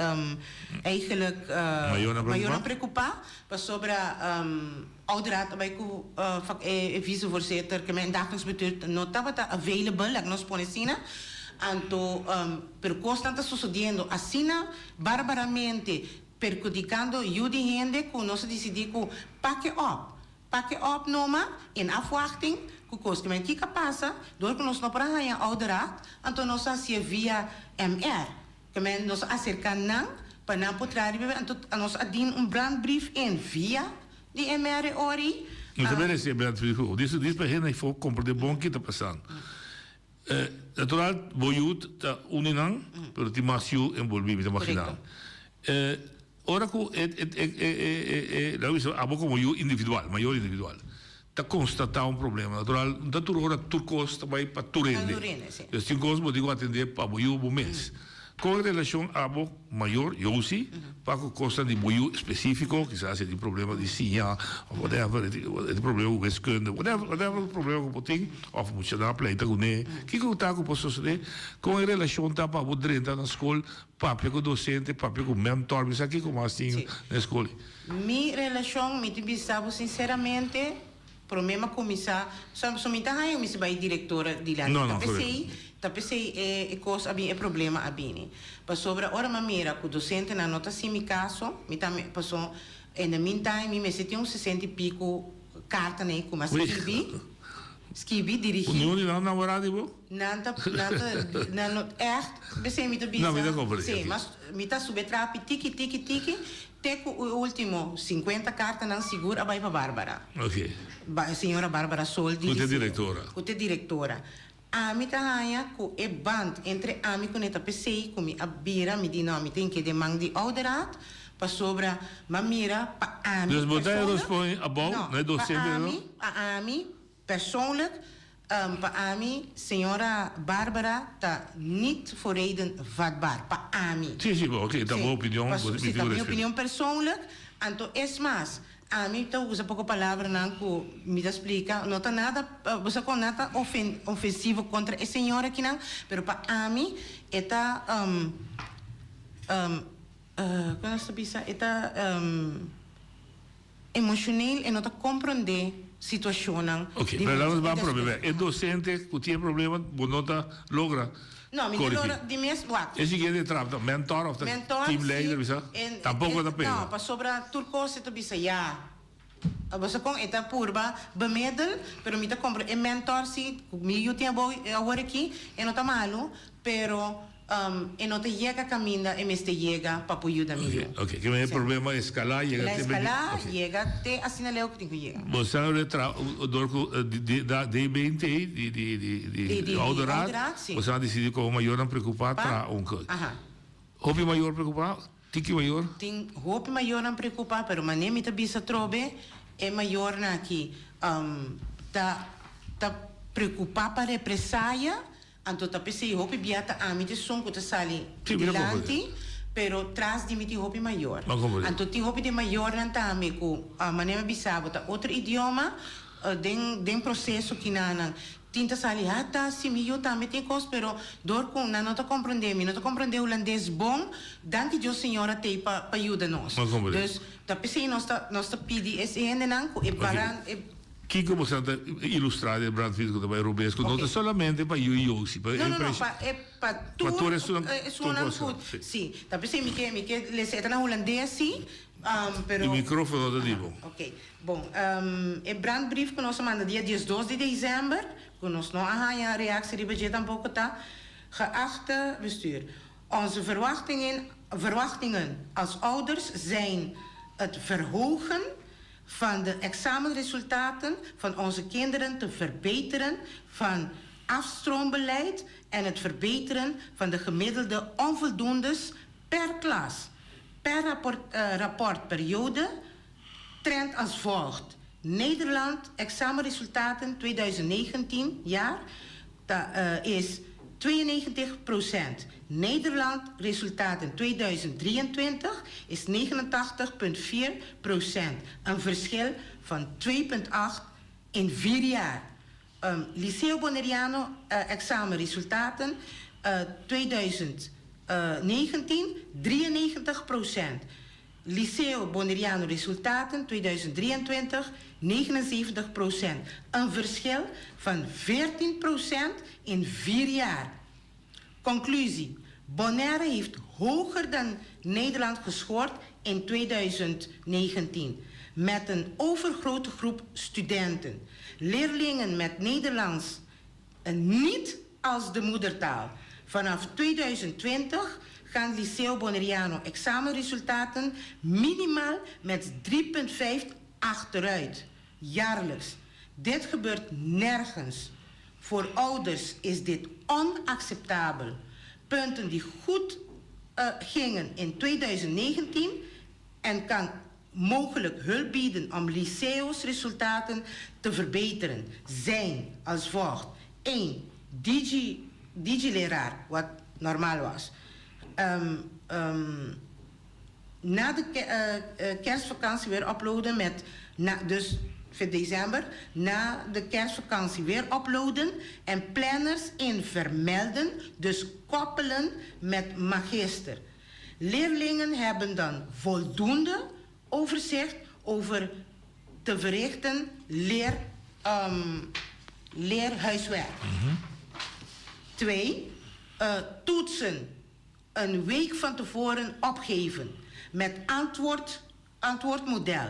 Speaker 15: eigenlijk mayornan preokupá pasobra Ouderraad a bai ku e vicevoorzitter, ke men dagelijks bestuur no tabata available, laga nos pone asina. Anto, pero kosnan ta sosodiendo asina barbaramente, perhudikando yu di hende ku nos a disidí ku pak e op, pak e op noma in afwachting ku kos. Ke men kiko a pasa, dor ku nos no por a haña ouderraad, anto nos a hasié via MR. Ke men nos a aserká nan pa nan por traha riba anto nos a din un brandbrief in via di MR ori.
Speaker 14: Mi ta merece e brandbrief ook. Dis dis pa hende for comprende bon ki ta pasando. Natural bo yu ta uni nan pero tin mas yu envolvi mi ta magina. Ora ku e e e e laga bisa abo komo yu individual mayor individual ta konstatá un problema natural no ta tur ora tur kos ta bai pa tur hende dus tin kos bo tin ku atendé pa bo yu bo mes kon e relashon abo mayor Josie pa ku kosnan di bo yu spesífiko kisas e tin problema di siña òf whatever e tin problema ku wiskunde whatever whatever problema ku bo tin òf muchanan a pleita kuné kiko ta ku por sosodé kon e relashon ta pa bo drenta na skol Papia ku dosente, papia ku mentor, mi sa kiko mas tin na e skol.
Speaker 15: Mi relashon, mi tin bisa bo sinseramente, promé mi a kuminsá, so so mi ta haña mi si bai direktora dilanti.
Speaker 14: No, no,
Speaker 15: Ta p'esei, ta p'esei e e kos a bini, e problema a bini. Pasobra ora mi a mira ku dosentenan no ta hasi mi kaso, mi tambe, paso in the meantime mi mester tin un sesenta i piku kartanan ku mi a skibi, skibi, dirigí.
Speaker 14: Niun di nan namorá di bo?
Speaker 15: Nan ta, nan ta, nan no, ègt, p'esei mi ta bisa,
Speaker 14: No, mi ta komprendé,
Speaker 15: sí,
Speaker 14: oké.
Speaker 15: mas mi ta sube trapi tiki, tiki, tiki, te ku e último sinkuenta kartanan sigur a bai pa Barbara.
Speaker 14: Oké.
Speaker 15: Ba, señora Barbara Sol di
Speaker 14: Ku ta
Speaker 15: Liceo.
Speaker 14: direktora.
Speaker 15: Ku ta direktora. Ami ta haña ku e band entre ami ku ne ta p'esei ku mi a bira, mi di no, mi tin ke den man di ouderraad, pasobra m'a mira pa ami
Speaker 14: Dus bo ta e
Speaker 15: persoonlijk,
Speaker 14: rospondi abou,
Speaker 15: no,
Speaker 14: na e
Speaker 15: pa
Speaker 14: dosente no?
Speaker 15: ami, pa ami persoonlijk, Pa ami, señora Barbara ta niet voor reden vatbaar. Pa ami.
Speaker 14: Sí, sí, oké, ta bo opinion, bo
Speaker 15: Sí, ta mi opinion persoonlijk. Anto es mas, ami ta usa poko palabranan ku mi ta splika, no ta nada, bo sa kon, nada ofensivo kontra e señora akinan, pero pa ami e ta, kon nos ta bisa, e ta. Emocioneel e no ta comprende situacionnan
Speaker 14: Ok,
Speaker 15: di
Speaker 14: pero
Speaker 15: mucha.
Speaker 14: laat nos
Speaker 15: E
Speaker 14: ban prome. E docente cu tin e problema bo no ta logra
Speaker 15: No, mi ta
Speaker 14: corrigi.
Speaker 15: logra di mes wak.
Speaker 14: E siguiente trap ta mentor of ta
Speaker 15: Mentor,
Speaker 14: team
Speaker 15: si,
Speaker 14: leider bisa?
Speaker 15: en,
Speaker 14: Tampoco
Speaker 15: e,
Speaker 14: ta pega.
Speaker 15: No, pasobra tur cos e ta bisa ya. Bo sa con e ta purba bemiddel, pero mi ta compre e mentor si, cu mi yu tin abou awor aki, e no ta malo, pero E no ta yega kaminda e mester yega pa por yuda mi yu.
Speaker 14: Ok, ke men e problema eskalá yega
Speaker 15: El a
Speaker 14: te
Speaker 15: eskalá, yega te asina leu ku tin ku yega.
Speaker 14: Bo sa ora tra dor ku DBNT di di di di ouderraad, bo sa disidi komo mayornan preokupá tra un kos. Hopi mayor preokupá? Tiki mayor?
Speaker 15: Tin hopi mayornan preokupá, pero manera mi ta bisa atrobe e mayornan aki ta ta preokupá pa represaya. Anto ta p'esei hopi bia ta ami t'esun ku ta sali dilanti, pero tras di mi tin hopi mayor. Anto tin hopi di e mayornan tambe ku manera mi a bisa bo ta otro idioma den den proseso kinanan tin ta sali ha ta si mi yu tambe tin kos pero dor ku nan no ta komprondé mi no ta komprondé hulandes bon danki Dios Señor a tei pa pa yuda nos. Dus ta p'esei nos ta nos ta pidi es hendenan ku e baran e.
Speaker 14: Kiko bo sa ta ilustrá den brandweer ku ta bai robes ku no ta solamente pa yu i Josie, pa
Speaker 15: No, no, no, pa e pa
Speaker 14: pa
Speaker 15: tur
Speaker 14: tur esunnan
Speaker 15: esunnan
Speaker 14: tur
Speaker 15: ku
Speaker 14: kos, si.
Speaker 15: si. Ta p'esei mi ke mi ke lesa e ta na hulandes si, pero
Speaker 14: E mikrofono ta di bo.
Speaker 15: Oké. Bon, e brandbrief ku nos a manda dia diesdos di desèmber, ku nos no a haña reaksie riba dje tampoko ta, Geachte bestuur, onze verwachtingen verwachtingen als ouders zijn het verhogen van de examenresultaten van onze kinderen te verbeteren van afstroombeleid en het verbeteren van de gemiddelde onvoldoendes per klas. Per rapport, uh, rapportperiode trend als volgt. Nederland, examenresultaten 2019 jaar, ta, uh, is 74,6. 92%. Nederland resultaten 2023 is 89,4%. Een verschil van 2,8 in vier jaar. Liceo Boneriano examenresultaten 2019 93%. Liceo Boneriano resultaten 2023 79%. Een verschil van 14% in vier jaar. Conclusie. Bonaire heeft hoger dan Nederland gescoord in 2019. Met een overgrote groep studenten. Leerlingen met Nederlands niet als de moedertaal. Vanaf 2020 gaan Liceo Bonaireano examenresultaten minimaal met 3,5 achteruit. Jaarlijks. Dit gebeurt nergens. Voor ouders is dit onacceptabel. Punten die goed gingen in 2019 en kan mogelijk hulp bieden om Liceo's resultaten te verbeteren zijn als volgt. 1. Digi, digi-leraar, wat normaal was. Na de kerstvakantie weer uploaden met, na, dus 4 december, na de kerstvakantie weer uploaden en planners in vermelden, dus koppelen met magister. Leerlingen hebben dan voldoende overzicht over te verrichten leerhuiswerk. 2. Toetsen een week van tevoren opgeven met antwoordmodel.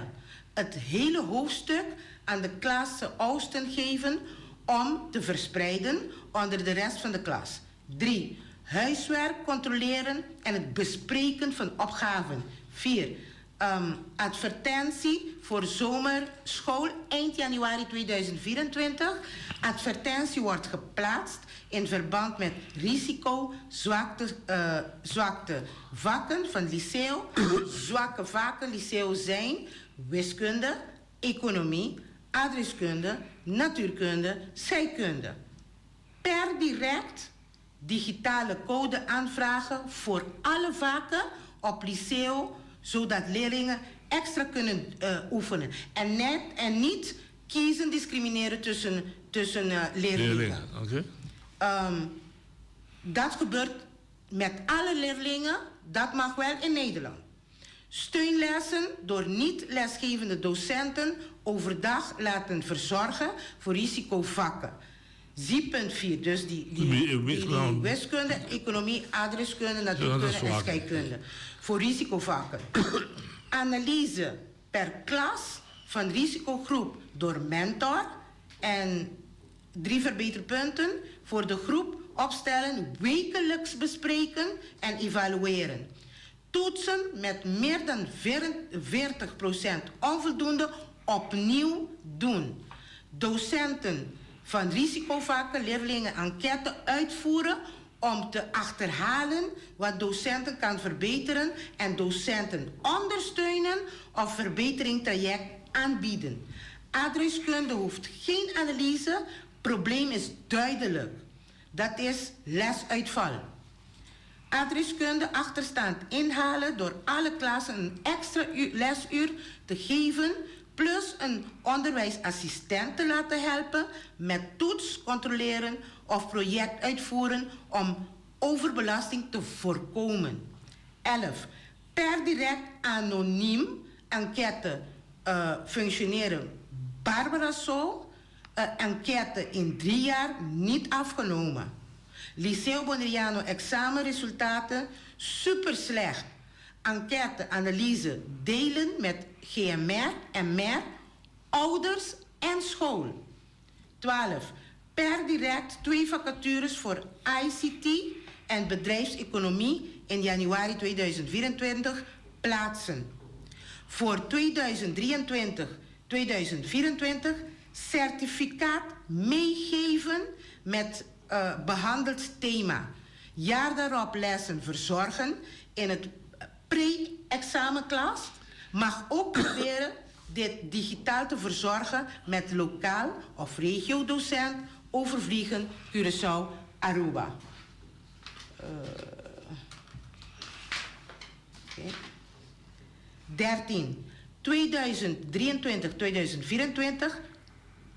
Speaker 15: Het hele hoofdstuk aan de klasse Oosten geven om te verspreiden onder de rest van de klas. 3. Huiswerk controleren en het bespreken van opgaven. 4. Advertentie voor zomerschool eind januari 2024. Advertentie wordt geplaatst in verband met risico zwakte vakken van liceo. Zwakke vakken liceo zijn wiskunde, economie, aardrijkskunde, natuurkunde, scheikunde. Per direct digitale code aanvragen voor alle vakken op liceo, zodat leerlingen extra kunnen oefenen. En niet kiezen, discrimineren tussen leerlingen.
Speaker 14: Leerlingen, oké.
Speaker 15: Dat gebeurt met alle leerlingen, dat mag wel in Nederland. Steunlessen door niet-lesgevende docenten overdag laten verzorgen voor risicovakken. Zie punt 4, dus die wiskunde, economie, aardrijkskunde, natuurkunde en scheikunde. Voor risicovakken. Analyse per klas van risicogroep door mentor en 3 verbeterpunten voor de groep opstellen, wekelijks bespreken en evalueren. Toetsen met meer dan 40% onvoldoende opnieuw doen. Docenten van risicovakken leerlingen enquête uitvoeren om te achterhalen wat docenten kan verbeteren en docenten ondersteunen of verbetering traject aanbieden. Aardrijkskunde hoeft geen analyse, probleem is duidelijk. Dat is lesuitval. Aardrijkskunde achterstand inhalen door alle klassen een extra lesuur te geven, plus een onderwijsassistent te laten helpen met toets controleren of project uitvoeren om overbelasting te voorkomen. 11. Per direct anoniem enquête functioneren. Barbara Sol, enquête in 3 jaar niet afgenomen. Liceo Bonaireano examenresultaten super slecht. Enquête, analyse delen met GMR en MER, ouders en school. 12. Per direct 2 vacatures voor ICT en bedrijfseconomie in januari 2024 plaatsen. Voor 2023, 2024 certificaat meegeven met behandeld thema. Jaar daarop lessen verzorgen in het pre-examenklas. Mag ook proberen dit digitaal te verzorgen met lokaal of regiodocent overvliegen Curaçao, Aruba. Okay. 13. 2023, 2024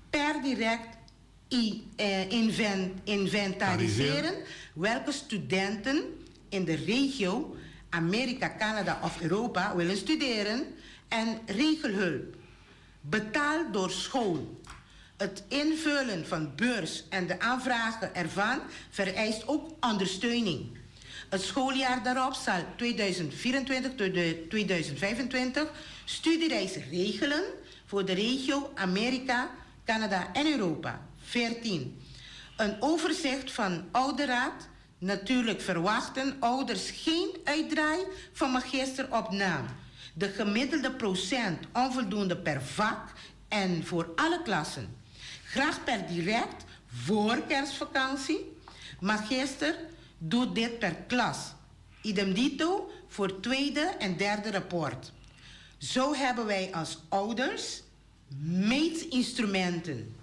Speaker 15: per direct i, eh, invent, inventariseren welke studenten in de regio Amerika, Canada of Europa willen studeren en regelhulp. Betaald door school. Het invullen van beurs en de aanvragen ervan vereist ook ondersteuning. Het schooljaar daarop zal 2024-2025 studiereis regelen voor de regio Amerika, Canada en Europa. 14. Een overzicht van ouderraad. Natuurlijk verwachten ouders geen uitdraai van magister op naam. De gemiddelde procent onvoldoende per vak en voor alle klassen. Graag per direct voor kerstvakantie. Magister doet dit per klas. Idem dito voor tweede en derde rapport. Zo hebben wij als ouders meetinstrumenten.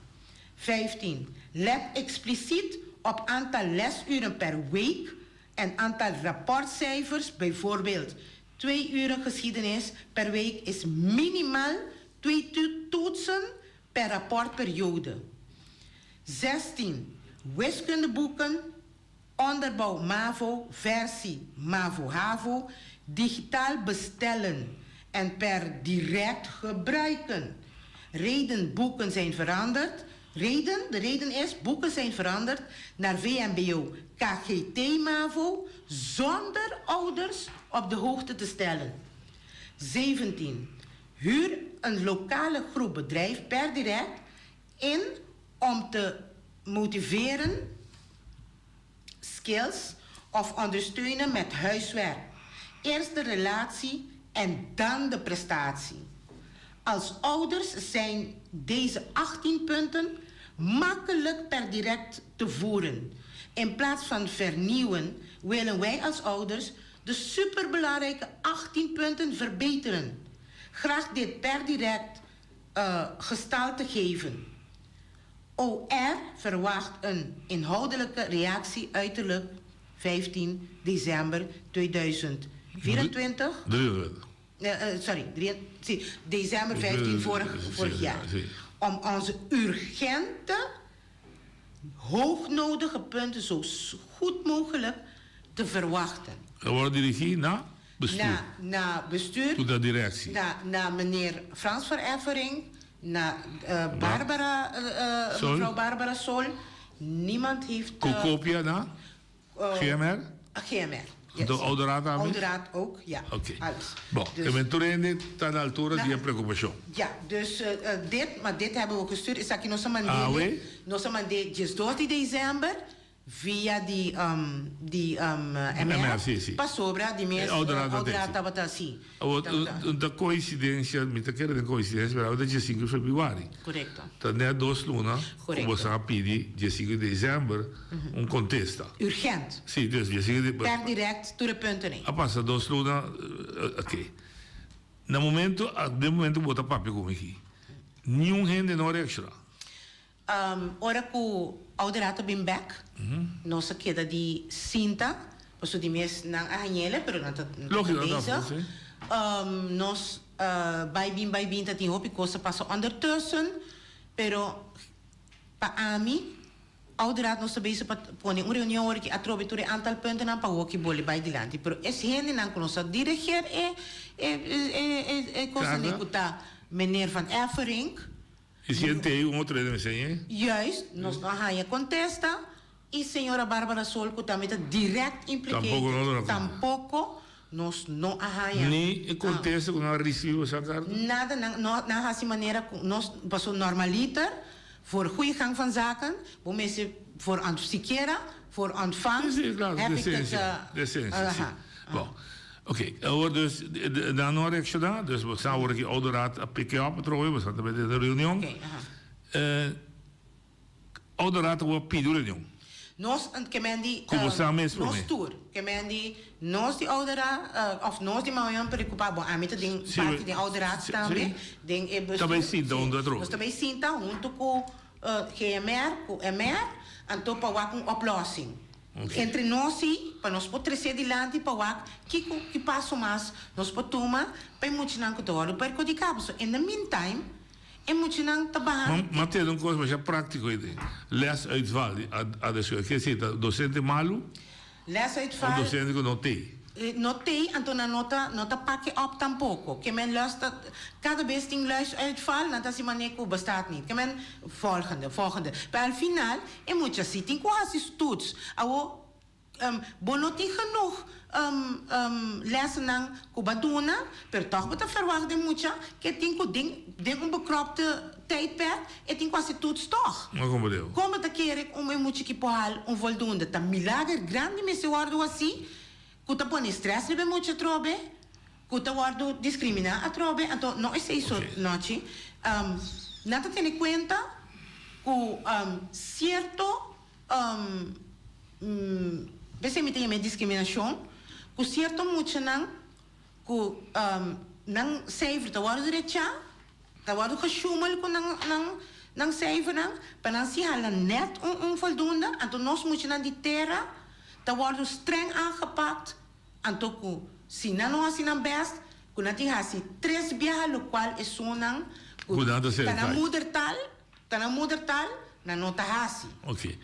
Speaker 15: 15. Let expliciet op aantal lesuren per week en aantal rapportcijfers. Bijvoorbeeld, twee uren geschiedenis per week is minimaal twee toetsen per rapportperiode. 16. Wiskundeboeken, onderbouw MAVO, versie MAVO-HAVO, digitaal bestellen en per direct gebruiken. Reden boeken zijn veranderd. Reden, de reden is, boeken zijn veranderd naar VMBO KGT MAVO zonder ouders op de hoogte te stellen. 17. Huur een lokale groep bedrijf per direct in om te motiveren skills of ondersteunen met huiswerk. Eerst de relatie en dan de prestatie. Als ouders zijn deze 18 punten makkelijk per direct te voeren. In plaats van vernieuwen willen wij als ouders de superbelangrijke 18 punten verbeteren. Graag dit per direct uh, gestalte geven. OR verwacht een inhoudelijke reactie uiterlijk 15 december 2024.
Speaker 14: 23.
Speaker 15: Uh, sorry, 3, december 15 vorig, vorig jaar. Om onze urgente, hoognodige punten zo goed mogelijk te verwachten.
Speaker 14: Er wordt dirigeerd naar bestuur?
Speaker 15: Naar na bestuur.
Speaker 14: Tot de directie?
Speaker 15: Naar na meneer Frans van Effering, naar uh, Barbara, uh, mevrouw Barbara Sol. Niemand heeft...
Speaker 14: Uh, Copia na? GMR?
Speaker 15: GMR.
Speaker 14: Yes. De ouderraad aan?
Speaker 15: Ouderraad ook, ja.
Speaker 14: Oké. Okay. Bon, dus, eventualmente está na altura de preocupação.
Speaker 15: Ja, dus uh, dit, maar dit hebben we gestuurd. Is dat nog
Speaker 14: ah,
Speaker 15: Nos mandé 12 december via die, um, die um, MR.
Speaker 14: MR si, si.
Speaker 15: Pasobra di mes ouderraad tabata si.
Speaker 14: Ta coincidencia, mi ta kere den coincidencia, pero awe ta diesinco di februari.
Speaker 15: Correcto.
Speaker 14: Ta net dos luna cu boso a pidi diesinco di december un contesta.
Speaker 15: Urgent.
Speaker 14: Si, dus diesinco di.
Speaker 15: Per direct tur e punten ei.
Speaker 14: A pasa dos luna, oké. Na momento, den momento cu bo ta papia cu mi aki, niun hende no a reacciona.
Speaker 15: Ora ku ouderraad a bin bek, nos a keda di sinta, pasobra di mes nan a hañ'ele, pero nan ta bezig. Nos bai bin bai bin ta tin hopi kos ta pasa ondertussen, pero pa ami ouderraad nos ta bezig pa pone un reunion ora ki atrobe tur e aantal puntonan pa hoki boli bai dilanti. Pero es hendenan ku nos a dirigeer e e kosnan di ku ta meneer Van Efferink,
Speaker 14: I si e tei un otro hende mester ñe?
Speaker 15: Juist, nos no a haña kontesta i señora Barbara Sol ku tambe ta direct implicated
Speaker 14: Tampoco no duna
Speaker 15: tampoco nos no a haña.
Speaker 14: Ni e kontesta ku nan a risibi boso a karta?
Speaker 15: Nada, nan no nan a hasi manera ku nos paso normaliter voor goeie gang van zaken bo mester voor sikiera voor ontvangst
Speaker 14: Si, si, klaro,
Speaker 15: heb ik het
Speaker 14: desensia, desensia, si.
Speaker 15: aha.
Speaker 14: Bon, oké, awor dus nan no a reakshoná, dus bo sa awor ki ouderraad a pik e op atrobe, bo sa ta mete den reunion.
Speaker 15: Oké, aha.
Speaker 14: Ouderraad awor a pidi un reunion.
Speaker 15: Nos ke men di,
Speaker 14: Ku bo sa mes
Speaker 15: nos
Speaker 14: promé.
Speaker 15: tur, ke men di nos di ouderraad, òf nos di Maoyan preokupá, bon ami ta den
Speaker 14: Si,
Speaker 15: parti den ouderraad
Speaker 14: si,
Speaker 15: tambe,
Speaker 14: si.
Speaker 15: den e
Speaker 14: Ta
Speaker 15: bestuur.
Speaker 14: bai sinta
Speaker 15: Si,
Speaker 14: huntu atrobe.
Speaker 15: nos ta bai sinta huntu ku GMR, ku MR, anto pa wak un oplossing. Entre nos sí, pa nos por trese dilanti pa wak kiko, ki paso mas nos por tuma pa e muchanan ku ta wòrdu perhudiká. Pasobra in the meantime e muchanan ta baha.
Speaker 14: Ma tende un kos masha práktiko ei den lesuitval di adeskuela. Ke esei ta dosente malu?
Speaker 15: Lesuitval.
Speaker 14: Of dosente ku no tei?
Speaker 15: No tei, anto nan no ta no ta pak e op tampoko. Ke men les ta kada bes tin lesuitval nan ta hasi manera ku bestaat niet. Ke men volgende, volgende. Pero al final e mucha si tin ku hasi su toets. Awo bo no tin genoeg lessennan ku bo a duna, pero tòg bo ta verwagt den mucha ke tin ku den den un bekropte tijdperk e tin ku hasi toets tòg.
Speaker 14: No komprendé.
Speaker 15: Kon bo ta kere ku un mucha ki por hal un voldoende? Ta milager grandi mester wòrdu hasi ku ta pone stress riba e mucha atrobe, ku ta wòrdu diskriminá atrobe, anto no esei so nochi. Nan ta tene kuenta ku sierto P'esei mi ta yama e diskriminashon ku sierto muchanan ku nan seifer ta wòrdu rechá, ta wòrdu geshumel ku nan nan seifernan pa nan si hala nèt un un voldunde, anto nos muchanan di tera ta wòrdu streng aangepakt, anto ku si nan no hasi nan bèst ku nan tin hasi tres biaha lokual esunnan ku ta nan moedertaal. Ta nan moedertaal, nan no ta hasi.
Speaker 14: Ok.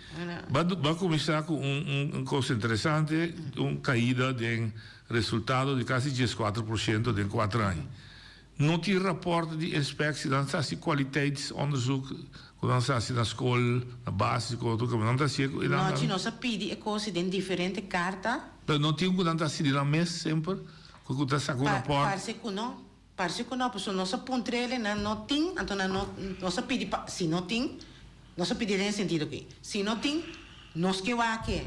Speaker 14: Ba ba kuminsá ku un un kos interesante, un kaida den resultado di kasi 14% den kuater aña. No tin rapòrt di inspeksie, nan ta hasi kwaliteitsonderzoek ku nan sa hasi na skol, na básiko, tur kaba. Nan ta hasié ku e nan.
Speaker 15: Nochi nos a pidi e kos den diferente karta.
Speaker 14: Pero no tin ku nan ta hasi di nan mes semper, ku ku ta saka un rapòrt.
Speaker 15: Parse ku no. Parse ku no, pasobra nos a puntr'el e nan no tin, anto nan no, nos a pidi pa, si no tin, nos a pidi den e sentido aki, si no tin, nos ke wak e.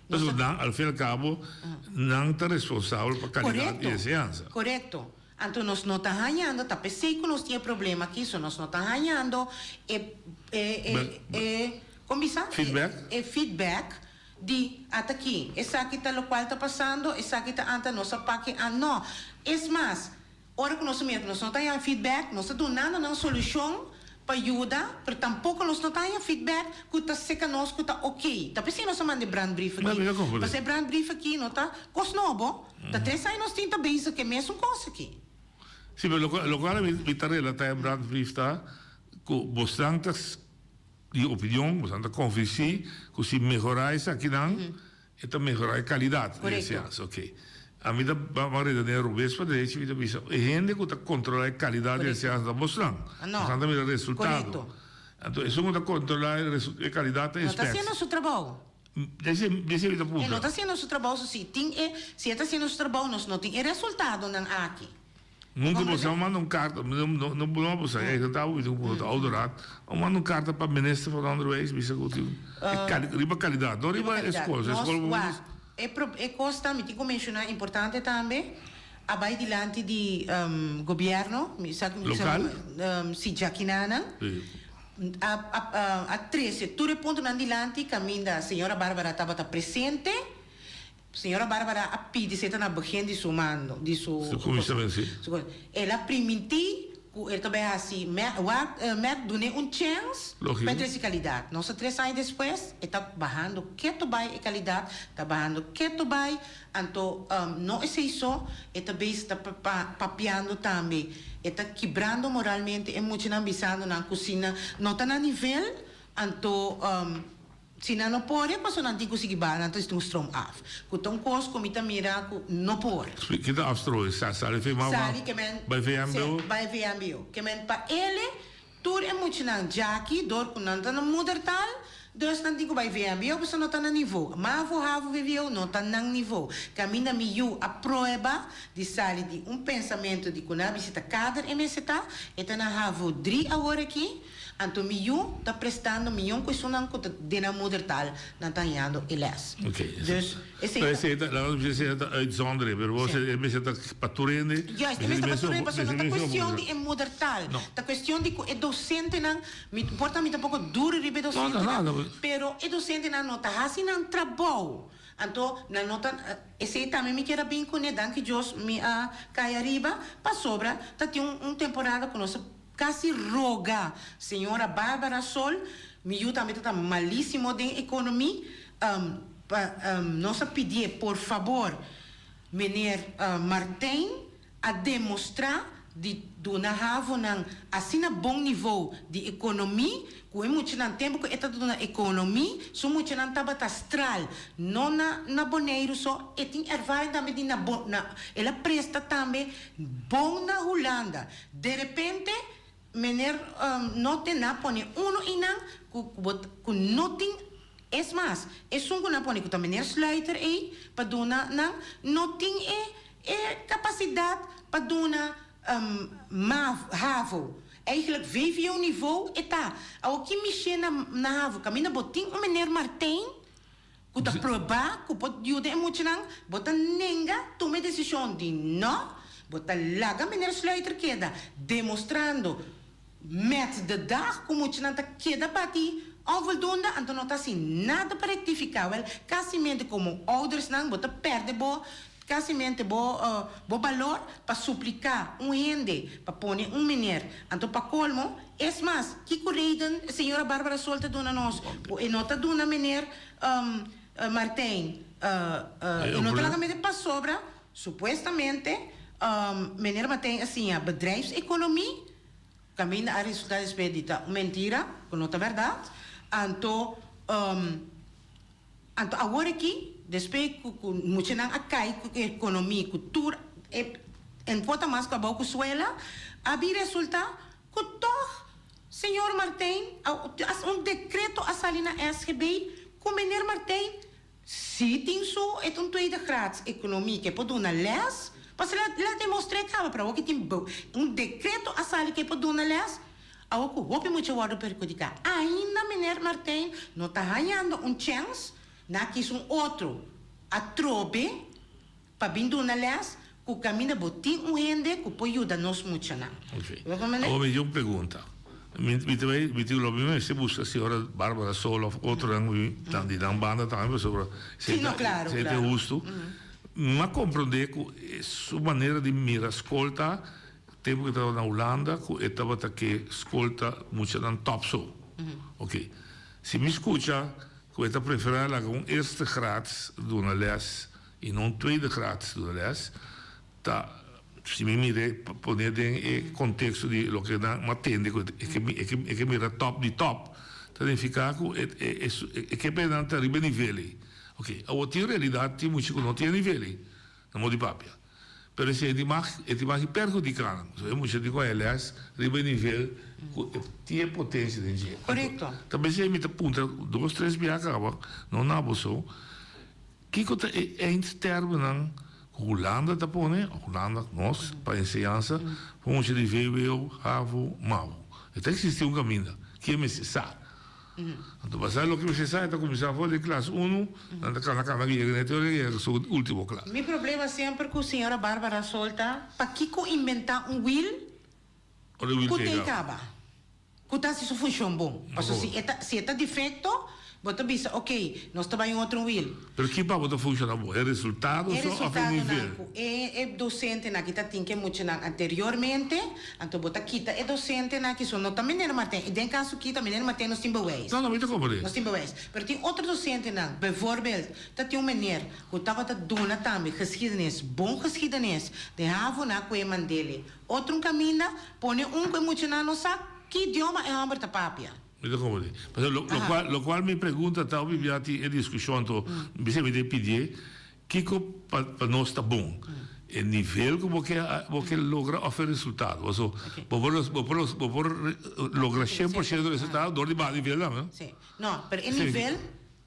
Speaker 14: Nos a. Pasobra nan, al fin al kabo, nan ta responsabel pa kalidat di enseñansa.
Speaker 15: Korekto. Anto nos no ta hañando, ta p'esei ku nos tin e problema aki, so nos no ta hañando e, e, e, e, kon bisa?
Speaker 14: Feedback.
Speaker 15: E feedback Di, ata aki, esaki ta locual ta pasando, esaki ta anta nos a paki a no. Es mas, ora cu nos a mira cu nos no ta haña feedback, nos ta dunando nan solucion pa yuda, pero tampoco nos no ta haña feedback cu ta seca nos cu ta ok. Ta p'esey nos a manda e brandbrief aki. Pasobra e brandbrief aki no ta cos nobo, ta tres aña nos tin ta bezig cu e mesun cos aki.
Speaker 14: Si, pero locual mi ta relata e brandbrief ta cu bosnan ta. Di opinion, boso ta konvensí ku si mehorá esakinan, e ta mehorá e kalidat di enseñansa. Oke. Ami ta ban redené robes pa derechi, mi ta bisa, e hende ku ta kontrolá e kalidat di enseñansa ta bosnan. Bosnan ta mira resultado. Anto esun ku ta kontrolá e kalidat ta
Speaker 15: inspeksie. No ta hasiendo su trabou.
Speaker 14: Dese mi ta puntra.
Speaker 15: E no ta hasiendo su trabou, so si tin e, si e ta hasiendo su trabou, nos no tin e resultadonan aki.
Speaker 14: Nunca bo a manda un carta, no no no bo sa, e ta bo bisa ku ta ouderraad, a manda un carta pa minister van onderwijs bisa ku tin riba calidad, no riba e skol, e skol bo
Speaker 15: Wak, e pro e kos ta mi tin ku menshoná importante tambe, a bai dilanti di gobierno, mi sa
Speaker 14: Lokal?
Speaker 15: si djakinana, a a a trese tur e puntonan dilanti kaminda señora Barbara tabata presente. Señora Barbara a pidi si e ta na begin di su mando, di su.
Speaker 14: Su kuminsamentu, si.
Speaker 15: Su kuminsamentu. El a primintí ku el ta bai hasi mèt, wak, mèt dun'é un chèns pa e trese kalidat. Nos ta tres aña despues, e ta bahando ketu bai e kalidat, ta bahando ketu bai, anto no esei so, e ta bezig ta papiando tambe, e ta kibrando moralmente e muchanan bisando nan ku si nan no ta na nivel, anto. Si nan no por e paso nan tin ku sigui baha nan ta un stroom af. Ku ta un kos ku mi ta mira ku no por.
Speaker 14: Ki ta afstroom? Sa sali fe mama
Speaker 15: Sali ke men
Speaker 14: bai VMBO?
Speaker 15: Si, bai VMBO. Ke men pa ele tur e muchanan djaki dor ku nan ta na moedertaal dus nan tin ku bai VMBO pasobra no ta na nivo. Mavo, havo, vwo no ta nan nivo. Kaminda mi yu a prueba di sali di un pensamentu di ku nan a bisita kader e mester ta, e ta na havo dri awor aki. Anto mi yu ta prestando mion ku esunnan ku ta den nan moedertaal nan ta hañando e les.
Speaker 14: Oké.
Speaker 15: Dus esei
Speaker 14: ta. Esei ta, laga nos bisa esei ta uitzondering, pero bo e mester ta pa tur hende.
Speaker 15: Juist, e mester pa tur hende pasobra no ta kuestion di e moedertaal. Ta kuestion di ku e dosentenan, mi por ta mi ta poko duru riba e dosentenan, pero e dosentenan no ta hasi nan trabou. Anto nan no ta, esei tambe mi kier a bin kuné, danki Dios mi a kai ariba, pasobra ta tin un temporada ku nos a Casi roga señora Barbara Sol, mi yu tambe ta ta malisimo den economi, um. pa nos a pidié por fabor meneer Martijn a demostrá di duna havonan asina bon nivou di ekonomí ku e muchanan tempu ku e ta duna ekonomí su muchanan tabata stral no na na Boneiru so e tin ervaring tambe di na bo na el a presta tambe bon na Hulanda derepente meneer no te na pone uno einan ku ku bo ku no tin es mas esun ku nan pone ku ta meneer Sluiter ei pa duna nan no tin e E kapasidat pa duna mav, havo, eigenlijk vwo niveau e ta. Awor ki mishé na na havo kaminda bo tin un meneer Martijn ku ta probá ku por yuda e muchanan, bo ta nenga tuma e desishon di no, bo ta laga meneer Sluiter keda demostrando met de dag ku muchanan ta keda bati onvoldoende, anto no ta hasi nada pa rektifiká. Wèl, kasimente komo oudersnan bo ta pèrdè bo Kasimente bo bo balor pa supliká un hende pa pone un meneer. Anto pa kolmo, es mas, kiko reden señora Barbara Sol ta duna nos ku e no ta duna meneer Martijn e no ta laga mete pasobra supuestamente meneer Martijn a siña bedrijfseconomie, kaminda a resulta despues di ta un mentira ku no ta bèrdat. Anto. Anto awor aki, despues ku ku muchanan a kai ku e ekonomi ku tur e en por ta mas ku abou ku suela, a bin resulta ku tog señor Martijn a un dekreto a sali na SGB ku meneer Martijn si tin su e ta un tweede graads ekonomi ke por duna les, pasobra el a demostr'é kaba pero awor ki tin un dekreto a sali ke por duna les. Awor ku hopi mucha wòrdu perhudiká, ainda Meneer Martijn no ta hañando un chèns na kis un otro atrobe pa bin duna lès ku kaminda bo tin un hende ku por yuda nos muchanan.
Speaker 14: Ok. Awor mi tin un pregunta. Mi mi ta bai mi tin lo mi mester buska señora Barbara Sol òf otronan nan di nan banda tambe pasobra
Speaker 15: Si, no, klaro,
Speaker 14: esei ta
Speaker 15: klaro.
Speaker 14: hustu. Mi a komprondé ku su manera di mira skol ta Tempu ku e tabata na Hulanda ku e tabata ke skolta muchanan tòp so. Oke. Si mi skucha ku e ta preferá laga un eerste graads duna lès i no un tweede graads duna lès, ta si mi mir'é pon'é den e konteksto di loke nan a tende ku e ke e ke mira tòp di tòp, ta nifiká ku e e ke p'e nan ta riba e nivel ei. Oke. Awor tin realidat tin mucha ku no tin e nivel ei. Na modo di papia. Pero esei di mag, e tin mag di perhudiká nan. Pasobra e mucha tin ku haña lès riba e nivel ku e tin e potensia den dje.
Speaker 15: Korekto.
Speaker 14: Ta besei mi ta puntra dos tres bia kaba, no na bo so, kiko ta e eindtermennan ku Hulanda ta pone, òf Hulanda, nos, pa enseñansa, pa mucha di vwo, havo, mavo. E ta eksistí un kaminda. Kie mester sa? Anto basá loke mester sa e ta kuminsá for di klas unu, nan ta kana kana yega na e teoria yega su ultimo klas.
Speaker 15: Mi problema semper ku señora Barbara Sol ta, pakiko inventá un wiel
Speaker 14: Ora e wiel
Speaker 15: ku t'ei
Speaker 14: kega.
Speaker 15: kaba? Ku ta hasi su funshon bon. Pasobra si e ta si e ta defekto, bo ta bisa ok, nos ta bai un otro wiel.
Speaker 14: Pero ki pa bo ta funshoná bon? E resultado
Speaker 15: E
Speaker 14: so òf e
Speaker 15: resultadonan
Speaker 14: nivel?
Speaker 15: ku e e dosentenan ki ta tin ku e muchanan anteriormente, anto bo ta kita e dosentenan ki so no ta Meneer Martijn, i den kaso kita Meneer Martijn nos tin bewijs.
Speaker 14: No, no, mi ta komprendé.
Speaker 15: Nos tin bewijs. Pero tin otro dosentenan, bijvoorbeeld, ta tin un meneer ku tabata duna tambe geschiedenis, bon geschiedenis, den havo-na ku e mand'ele otro un kaminda, pone un ku e muchanan no sa ki idioma e hòmber ta papia.
Speaker 14: Mi ta komprendé. Pasobra lo, lo kual, lo kual mi pregunta ta hopi bia tin e diskushon anto mi mi den pidié kiko pa pa nos ta bon. E nivel ku bo ke bo ke logra òf e resultado. Paso bo por bo por bo por logra 100% resultado dor di baha nivel tambe no?
Speaker 15: Sí. No, pero e nivel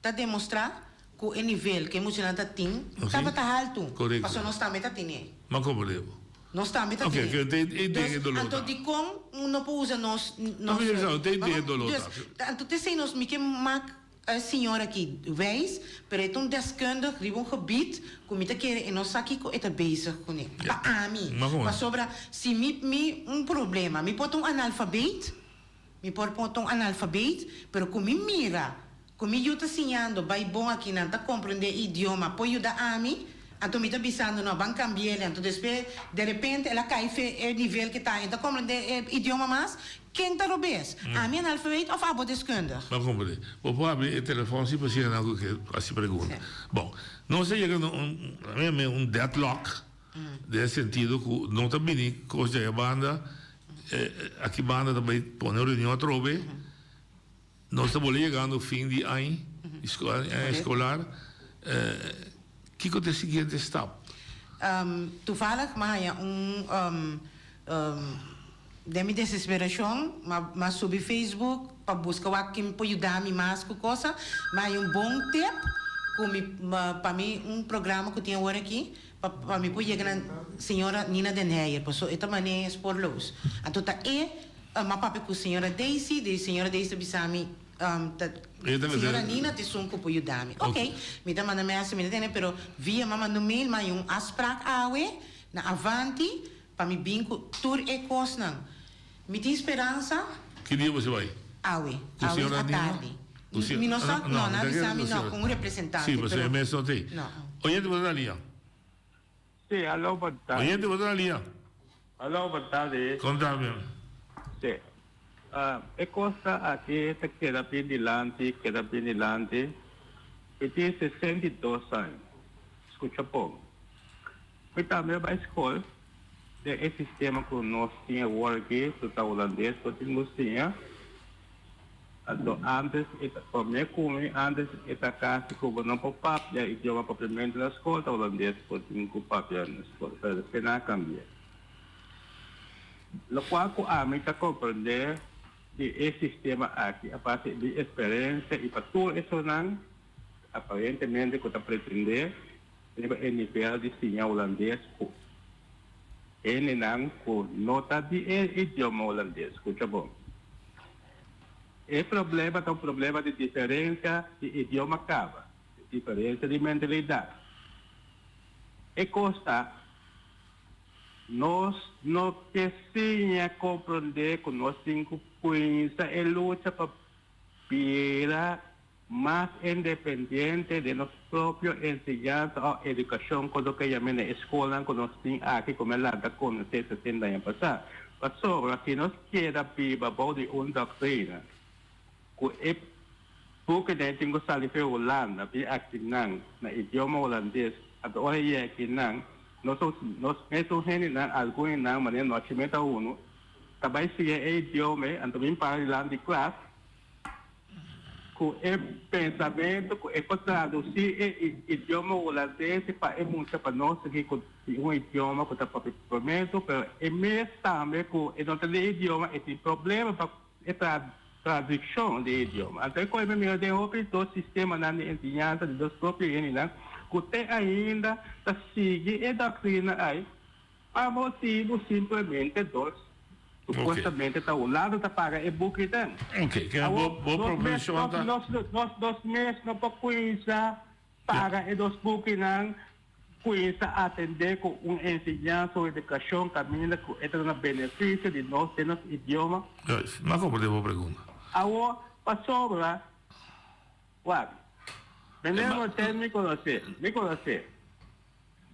Speaker 15: ta demostrá ku e nivel ku e muchanan ta tin tabata haltu.
Speaker 14: Korekto.
Speaker 15: Pasobra nos tambe ta tin'é.
Speaker 14: Mi a komprendé bo.
Speaker 15: Nos tambe ta
Speaker 14: Ok,
Speaker 15: tene.
Speaker 14: ok, te e den e
Speaker 15: Dus,
Speaker 14: doló
Speaker 15: anto
Speaker 14: ta.
Speaker 15: dikon no por usa nos,
Speaker 14: No,
Speaker 15: nos
Speaker 14: mi sa, te den e doló
Speaker 15: Dus,
Speaker 14: ta.
Speaker 15: anto t'esei nos mi ke mak e señor aki wijs, pero e ta un deskundig riba un gebied ku mi ta kere e no sa kiko e ta bezig kuné.
Speaker 14: Ja.
Speaker 15: Pa ami.
Speaker 14: Ma kon?
Speaker 15: Pasobra si mi mi un problema, mi por ta un analfabeet, mi por por ta un analfabeet, pero ku mi mira Ku mi yu ta siñando bai bon aki nan ta komprendé e idioma por yuda ami, anto mi ta bisando no ban kambi'el anto despues derepente el a kai fe e nivel ke ta e ta komprendé e idioma mas. Ken ta robes? Ami analfabeet of abo deskundig?
Speaker 14: Bo a komprendé. Bo por habri e telefòn si pa siña nan ku ke hasi pregunta. Bon, nos a yega na un, mi a mira un deadlock den e sentido ku no ta bini kos di aya banda, aki banda ta bai pone un reunion atrobe. Nos ta bolbe yegando fin di aña eskolar. Kiko ta e siguiente stap?
Speaker 15: Toevallig mi a haña un den mi desesperashon mi a subi Facebook pa buska wak kin por yuda mi mas ku kosa. Mi a haña un bon tip ku mi pa mi un programa ku tin awor aki pa mi por yega na señora Nina den Heyer pasobra e ta maneha spoorloos. Anto ta e M'a papia ku señora Daisy, di señora Daisy ta bisa mi, ta señora Nina ta esun ku por yuda mi. Ok, mi ta manda mèsè, mi ta tene, pero via m'a manda un mail, m'a haña un afsprak awe na Avanti pa mi bin ku tur e kosnan. Mi tin speransa.
Speaker 14: Ki dia bo si bai?
Speaker 15: Awe, awe atardi. Mi no sa, no, nan a bisa mi no, ku un representante,
Speaker 14: pero. Si, pasobra e mes no t'ei. No. Oyente, bo ta na lia?
Speaker 3: Sí, aló, bon tardi.
Speaker 14: Oyente, bo ta na lia?
Speaker 3: Aló, bon tardi.
Speaker 14: Konta mi.
Speaker 3: Sí. E kos ta aki ta keda bin dilanti, keda bin dilanti. Mi tin 62 aña. Skucha bon. Mi tambe a bai skol den e sistema ku nos tin awor aki, ku ta hulandes, bo tin ku siña. Anto antes e ta prome ku mi antes e ta kasi ku bo no por papia idioma papiamentu na skol ta hulandes bo tin ku papia na skol pero despues nan a kambia. Lokual ku ami ta komprende di e sistema aki a base di eksperensia i pa tur esonan aparentemente ku ta pretende riba e nivel di siña hulandes ku hendenan ku no ta di e idioma hulandes. Skucha bon. E problema ta un problema di diferencia di idioma caba, diferencia di mentalidad. E cos ta, nos no ke siña comprende cu nos tin cu cuinsa e lucha pa bira mas independiente den nos propio enseñansa o educacion cu loke yama na e scolnan cu nos tin aki cu mi a lanta conoce 60 aña pasa. Pasobra si nos keda biba bou di un doctrina cu e bukinan tin cu sali fe Hulanda bin akinan na idioma Hulandes anto ora e yega akinan nos nos mesun hendenan algun di nan manera nochi meta uno ta bay siña e idioma anto bin para dilanti klas Ku e pensamentu ku e por tradusí e idioma hulandes pa e mucha pa nos sigui ku tin un idioma ku ta papia papiamentu, pero e mes tambe ku e no ta den idioma e tin problema pa e tradukshon di e idioma. Anto e koe mi mira den hopi dos sistemanan di enseñansa di nos propio hendenan ku te ainda ta sigui e doktrina ai Pa motibu simplemente dos supuestamente ta Hulanda ta paga e bukinan. Awor nos mes nos nos mes no por cuinsa paga e dos bukinan, cuinsa atende cu un enseñansa o educacion caminda cu e ta na beneficio di nos den nos idioma.
Speaker 14: Juist, m'a comprende bo pregunta.
Speaker 3: Awor pasobra wak, meneer Roten mi conoce, mi conoce.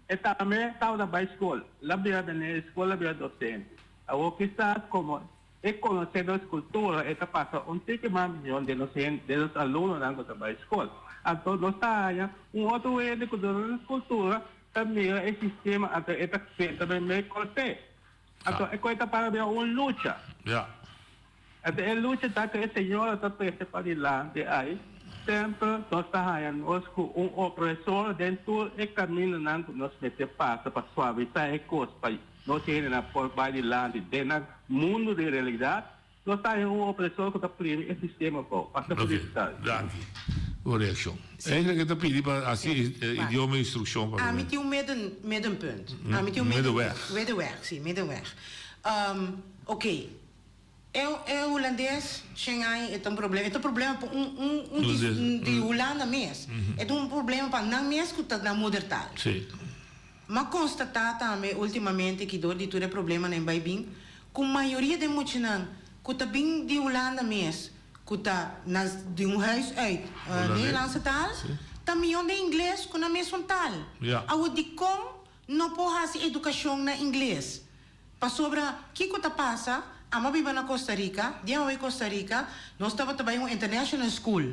Speaker 3: E tambe tabata bai skol. El a bira bene e skol, a bira dosente. Awor kisas komo e konosé nos kultura e ta pasa un tiki mas mihó den nos hende, den nos alumnonan ku ta bai skol. Anto nos ta haña un otro hende ku duna nos kultura ta mira e sistema anto e ta senta meimei konosé. Anto e koe ta para bira un lucha. Anto e lucha ta ku e señora ta trese padilanti ai, semper nos ta haña nos ku un opresor den tur e kamindanan ku nos mester pasa pa suavisá e kos pa nos hendenan por bai dilanti den nan mundu di realidat, nos ta haña un opresor ku ta primi e sistema abou. Pasa
Speaker 14: Ok,
Speaker 3: felicidades.
Speaker 14: danki. Bo reakshon. Eigenlijk e ta pidi pa hasi idioma instrukshon pa
Speaker 15: Ami tin un midden, middenpunt. Ami tin un midden,
Speaker 14: Middenweg.
Speaker 15: middenweg, si, middenweg. Ok. E e hulandes shen aña e ta un problema. E ta un problema pa un un un di di Hulanda mes. E ta un problema pa nan mes ku ta nan moedertaal.
Speaker 14: Sí.
Speaker 15: M'a konstatá tambe ultimamente ki dor di tur e problemanan bai bin, ku mayoria den muchanan ku ta bin di Hulanda mes, ku ta na di un huis uit Nederlandse taal, ta mion den ingles ku nan mesun taal. Awor dikon no por hasi edukashon na ingles? Pasobra kiko ta pasa? Ami a biba na Costa Rica, dia mi a bai Costa Rica, nos tabata bai un international school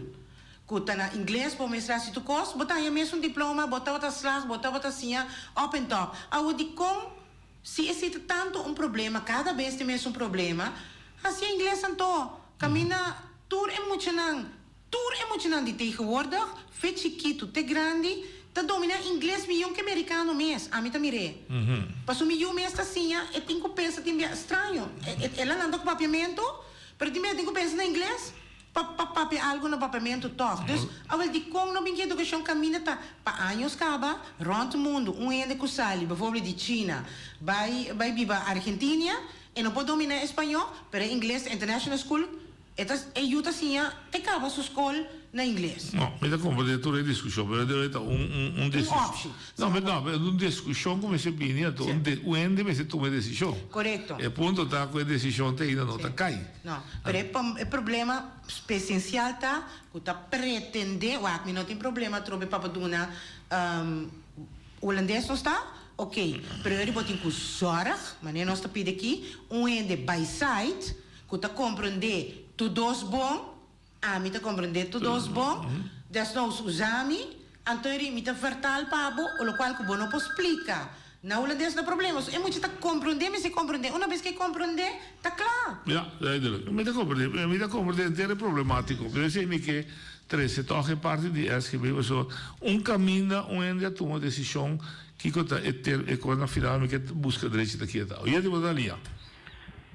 Speaker 15: ku ta na ingles, bo mester hasi tur kos, bo ta haña mes un diploma, bo tabata slag, bo tabata siña op en top. Awor dikon si esei ta tantu un problema, kada bes tin mes un problema, hasi ingles anto, kaminda tur e muchanan Tur e muchanan di tegenwoordig, fe chikitu te grandi, ta dominá ingles miyon ke merikano mes, ami ta mir'é. Paso mi yu mes ta siña, e tin ku pensa tin bia straño. El a lanta ku papiamentu, pero tin bia e tin ku pensa na ingles pa pa papia algu na papiamentu tòg. Dus, awel dikon no bin ku edukashon kaminda ta pa años kaba rònt mundu un hende ku sali bijvoorbeeld di China bai bai biba Argentinia, e no por dominá españó, pero e ingles international school E ta e yu ta siña te kaba su skol na ingles.
Speaker 14: No, mi ta komprendé tur e diskushon, pero debe ta un un un
Speaker 15: Un optie.
Speaker 14: No, no, pero un diskushon ku mester bini anto un de un hende mester tuma e desishon.
Speaker 15: Korekto.
Speaker 14: E punto ta ku e desishon te ainda no ta kai.
Speaker 15: No, pero e e problema esensial ta ku ta pretendé, wak mi no tin problema atrobe pa bo duna Hulandes nos ta ok, pero eri bo tin ku zòrg, manera nos ta pidi aki, un hende by side Ku ta komprendé tur dos bon, ami ta komprendé tur dos bon, desnoods usa mi, anto eri mi ta vertaal pa bo, o lokual ku bo no por splika na hulandes no problema, so e mucha ta komprendé, mester komprendé, una bes ku e komprendé, ta kla.
Speaker 14: Ja, duidelijk. Mi ta komprendé, mi ta komprendé henter e problemátiko, pero esei mi ke trese tòg e parti di SGB, pasobra un kaminda un hende a tuma desishon kiko ta e ter e kos na final mi ke buska drechi ta kier ta. Oyente bo ta lia.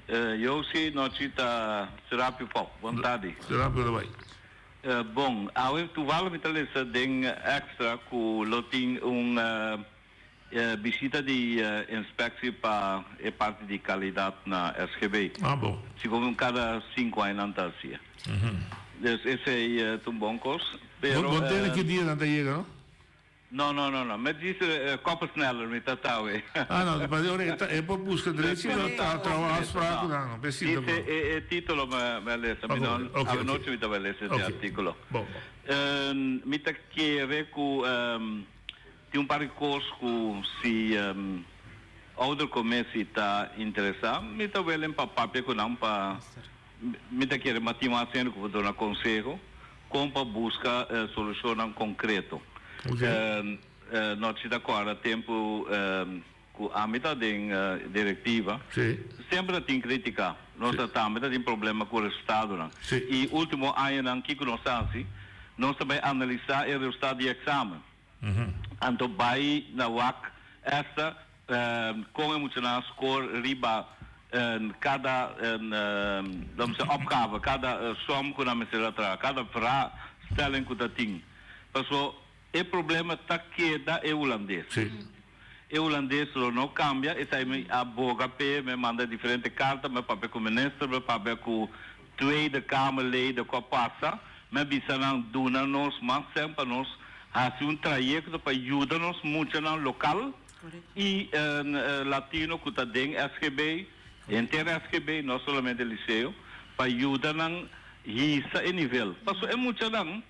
Speaker 16: Yo si nochi ta Serapio Pop. Bon tardi.
Speaker 14: Serapio ta bai.
Speaker 16: Bon, awe toevallig mi ta lesa den Extra ku lo tin un bishita di inspectie pa e parti di calidad na SGB.
Speaker 14: Ah bon.
Speaker 16: Segun cada cinco aña nan ta haci'e. Dus esey ta un bon cos. Pero.
Speaker 14: Bo tene ki dia nan ta yega no?
Speaker 16: No, no, no, no. Me dice koppel sneller mi ta tawe.
Speaker 14: Ah, no, pa ora e ta e por busca drechi lo ta traha afspraak ku nan, no besito
Speaker 16: Dice e e titulo me me lesa, mi no anochi mi tabata lesa ese articulo.
Speaker 14: Bon, bon.
Speaker 16: Mi ta kere ku tin un par di kos ku si oudercommissie ta interesa mi ta willing pa papia ku nan pa mi ta kere ma tin mas hende ku por duna konseho kon pa buska solushonnan konkreto. Nochi ta kòrda tempu ku ami ta den direktiva, semper ta tin kritika. Nos ta tambe ta tin problema ku resultadonan. I último añanan kiko nos ta hasi? Nos ta bai analisá e resultado di eksamen. Anto bai na wak esta kon e muchanan a score riba kada opgave, kada som ku nan mester a traha, kada vraagstelling ku ta tin. Paso e problema ta keda e hulandes. E hulandes lo no kambia, esei mi a boga p'e, mi a manda diferente karta, mi a papia ku minister, mi a papia ku Tweede Kamerleden ku a pasa, mi a bisa nan duna nos mas sèn pa nos hasi un trayekto pa yuda nos muchanan lokal i latino ku ta den SGB, henter SGB, no solamente Liceo, pa yuda nan hisa e nivel. Pasobra e muchanan,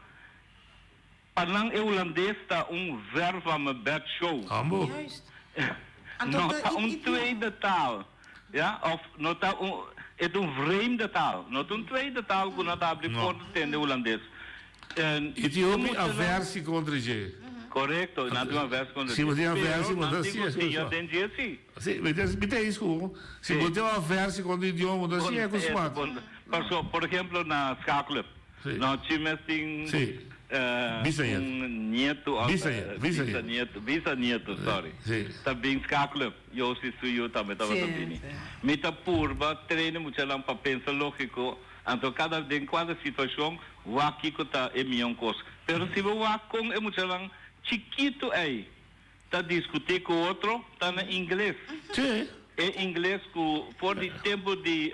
Speaker 16: pa nan e hulandes ta un ver van mijn bed show. No ta un tweede taal. Ya, of no ta un, e ta un vreemde taal. No ta un tweede taal ku nan ta habla por tende hulandes.
Speaker 14: En I tin hopi aversie kontra dje.
Speaker 16: Korekto, nan tin un aversie kontra dje.
Speaker 14: Si bo tin aversie, bo ta
Speaker 16: Pero nan tin ku siña den dje si.
Speaker 14: Si, mi ta mi ta eens ku bo. Si bo tin un aversie kontra idioma, bo ta siña ku smak.
Speaker 16: Paso, por ehemplo, na skaakclub. No, Chimes tin un nieto of bisanieto, bisanieto, sorry, ta bin skaakclub. Josie su yu tambe tabata bini. Mi ta purba traina muchanan pa pensa lógiko, anto kada den kualke situashon wak kiko ta e mion kos. Pero si bo wak kon e muchanan chikitu ei ta diskutí ku otro, ta na ingles. E ingles ku for di tempu di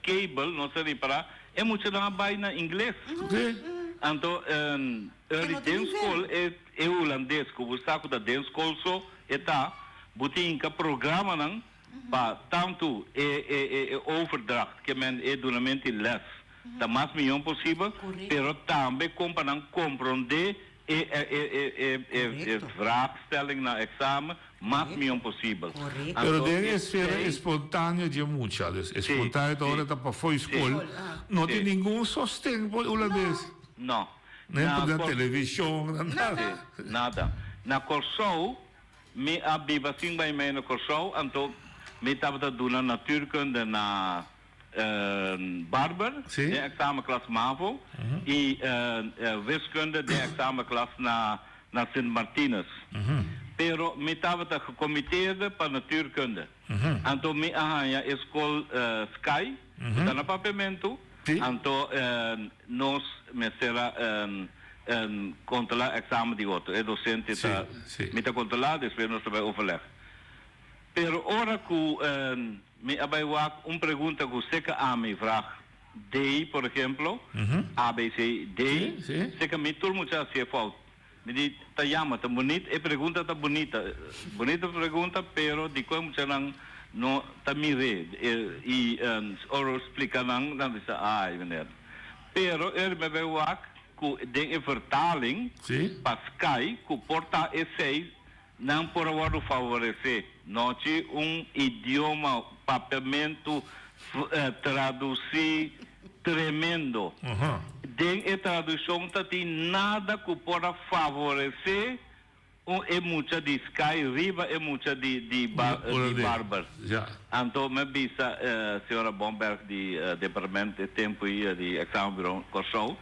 Speaker 16: cable nos a ripará e muchanan a bai na ingles. Anto eri den skol e E hulandes ku bo sa ku ta den skol so e ta, bo tin hinka programanan pa tantu e e e overdracht, ke men e dunamento di les, ta mas miyon posibel, pero tambe kon pa nan komprondé. e e e e e vraagstelling na examen mas mihó posibel.
Speaker 14: Pero den e esfera espontáneo dje mucha, dus espontáneo ta ora ta pafó skol, no tin ningun sosten pa hulandes.
Speaker 16: No.
Speaker 14: Nen pa na televishon, na nada.
Speaker 16: Nada. Na Kòrsou mi a biba sin bai mei na Kòrsou, anto mi tabata duna natuurkunde na Barber den examenklas mavo i wiskunde den examenklas na na Sint Martinus. Pero mi tabata gecomiteerde pa natuurkunde. Anto mi a haña e skol Sky, ku ta na Papiamentu, anto nos mester a kontrolá examen di otro. E docente ta, mi ta kontrolá, despues nos ta bai overleg. Pero ora ku Mi a bai wak un pregunta ku seka ami vraag D por ehemplo, A B C D, seka mi tur mucha hasié fout. Mi di ta yama, ta bunit, e pregunta ta bunita, bunita pregunta pero dikon e muchanan no ta mir'é i ora splika nan, nan bisa ai meneer. Pero ora mi a bai wak ku den e vertaling pa sky ku por ta esei Nan por a wòrdu favoresé nochi un idioma papiamentu tradusí tremendo. Den e tradushon ta tin nada ku por a favoresé un e mucha di Sky riba e mucha di di Barber. Anto mi a bisa señora Bomberg di departement e tempu ei di Examenbureau Kòrsou,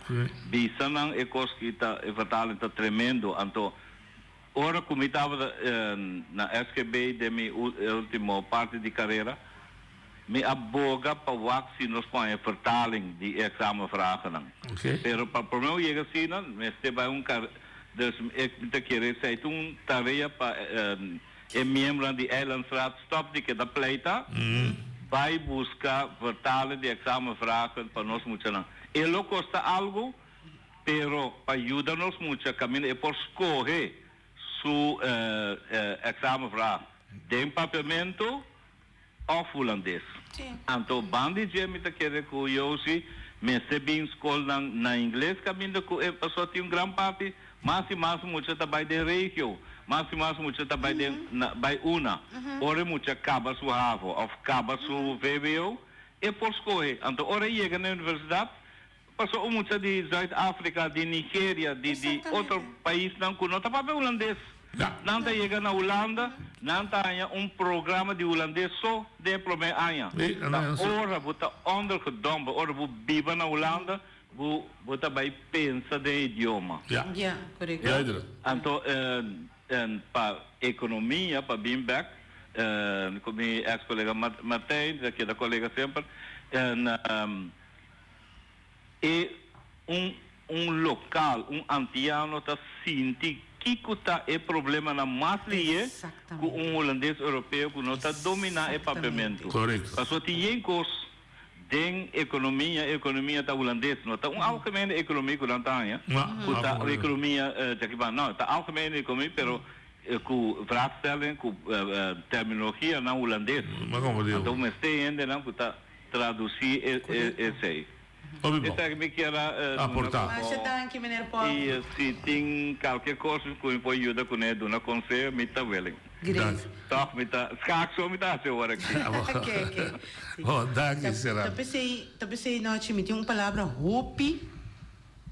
Speaker 16: bisa nan e kos ki ta e vertaling ta tremendo. Anto Ora ku mi tabata na SGB den mi ultimo parti di karera, mi a boga pa wak si nos por haña vertaling di e examenvragennan. Pero pa promé bo yega asina, mester bai un kar, dus mi ta kere esei ta un tarea pa e miembronan di Eilandsraad stòp di keda pleita, bai buska vertaling di examenvragen pa nos muchanan. E lo kosta algu, Pero pa yuda nos mucha caminda e por scoge su examenvraag den Papiamento of Hulandes. Anto bandi dje mi ta kere cu Josie mester bin scolnan na Ingles caminda cu e pasobra tin un gran parti mas y mas mucha ta bay den regio, mas y mas mucha ta bay den bay una. Ora e mucha caba su havo of caba su vwo e por scoge. Anto ora e yega na universidad Paso un mucha di Zuid Afrika, di Nigeria, di di otro paisnan ku no ta papia hulandes. Nan ta yega na Hulanda, nan ta haña un programa di hulandes so den e promé aña. Ta ora bo ta ondergedompeld, ora bo biba na Hulanda, bo bo ta bai pensa den e idioma.
Speaker 15: Ja, korekto.
Speaker 16: Anto pa ekonomia, pa bin bèk, ku mi eks kolega Martijn, ta keda kolega semper, E un un lokal, un antiano ta sinti kiko ta e problemanan mas lihe ku un hulandes europeo ku no ta dominá e papiamentu. Pasobra tin yen kos den ekonomia, e ekonomia ta hulandes, no ta un algemene ekonomia ku nan ta haña, ku ta ekonomia djakiban, no, ta algemene ekonomia pero ku vraagstelling, ku terminologianan hulandes. Anto mester hendenan ku ta Traduci esey. Esaki mi kier a duna como.
Speaker 15: Masha danki meneer Paul.
Speaker 16: Y si tin calke cos cu mi por yuda cune duna conseho mi ta willing.
Speaker 15: Great.
Speaker 16: Toch mi ta schaak so mi ta haci awor aki.
Speaker 15: Oke oke.
Speaker 14: Bon danki sera.
Speaker 15: Ta pesey ta pesey nochi mi tin un palabra hopi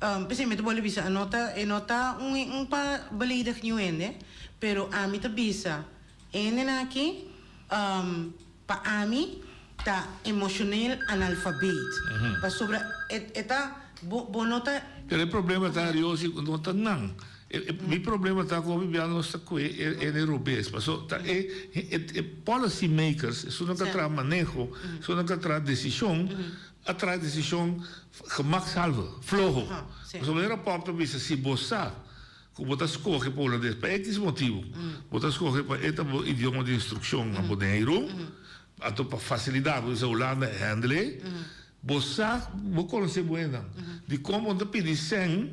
Speaker 15: pesey mi ta bolbe bisa e no ta e no ta un un pa beledig niun hende pero ami ta bisa hendenan aki Pa ami ta emotioneel analfabeet. Pasobra e e ta bo bo no ta.
Speaker 14: Pero e problema ta Riosi cu no ta nan. E mi problema ta cu hopi bia nos ta cue e e robes. Paso ta e e policy makers, esunnan ta traha maneho, esunnan ta traha decision, a traha decision gemakshalve, floho. Pasobra manera Pop ta bisa si bo sa Ku bo ta skohe pa hulandes pa ekis motibu. Bo ta skohe pa e ta bo idioma di instrukshon na Boneiru, anto pa fasilidat bo bisa Hulanda e handle. Bo sa, bo konosé bo hendenan. Dikon bo no ta pidi sèn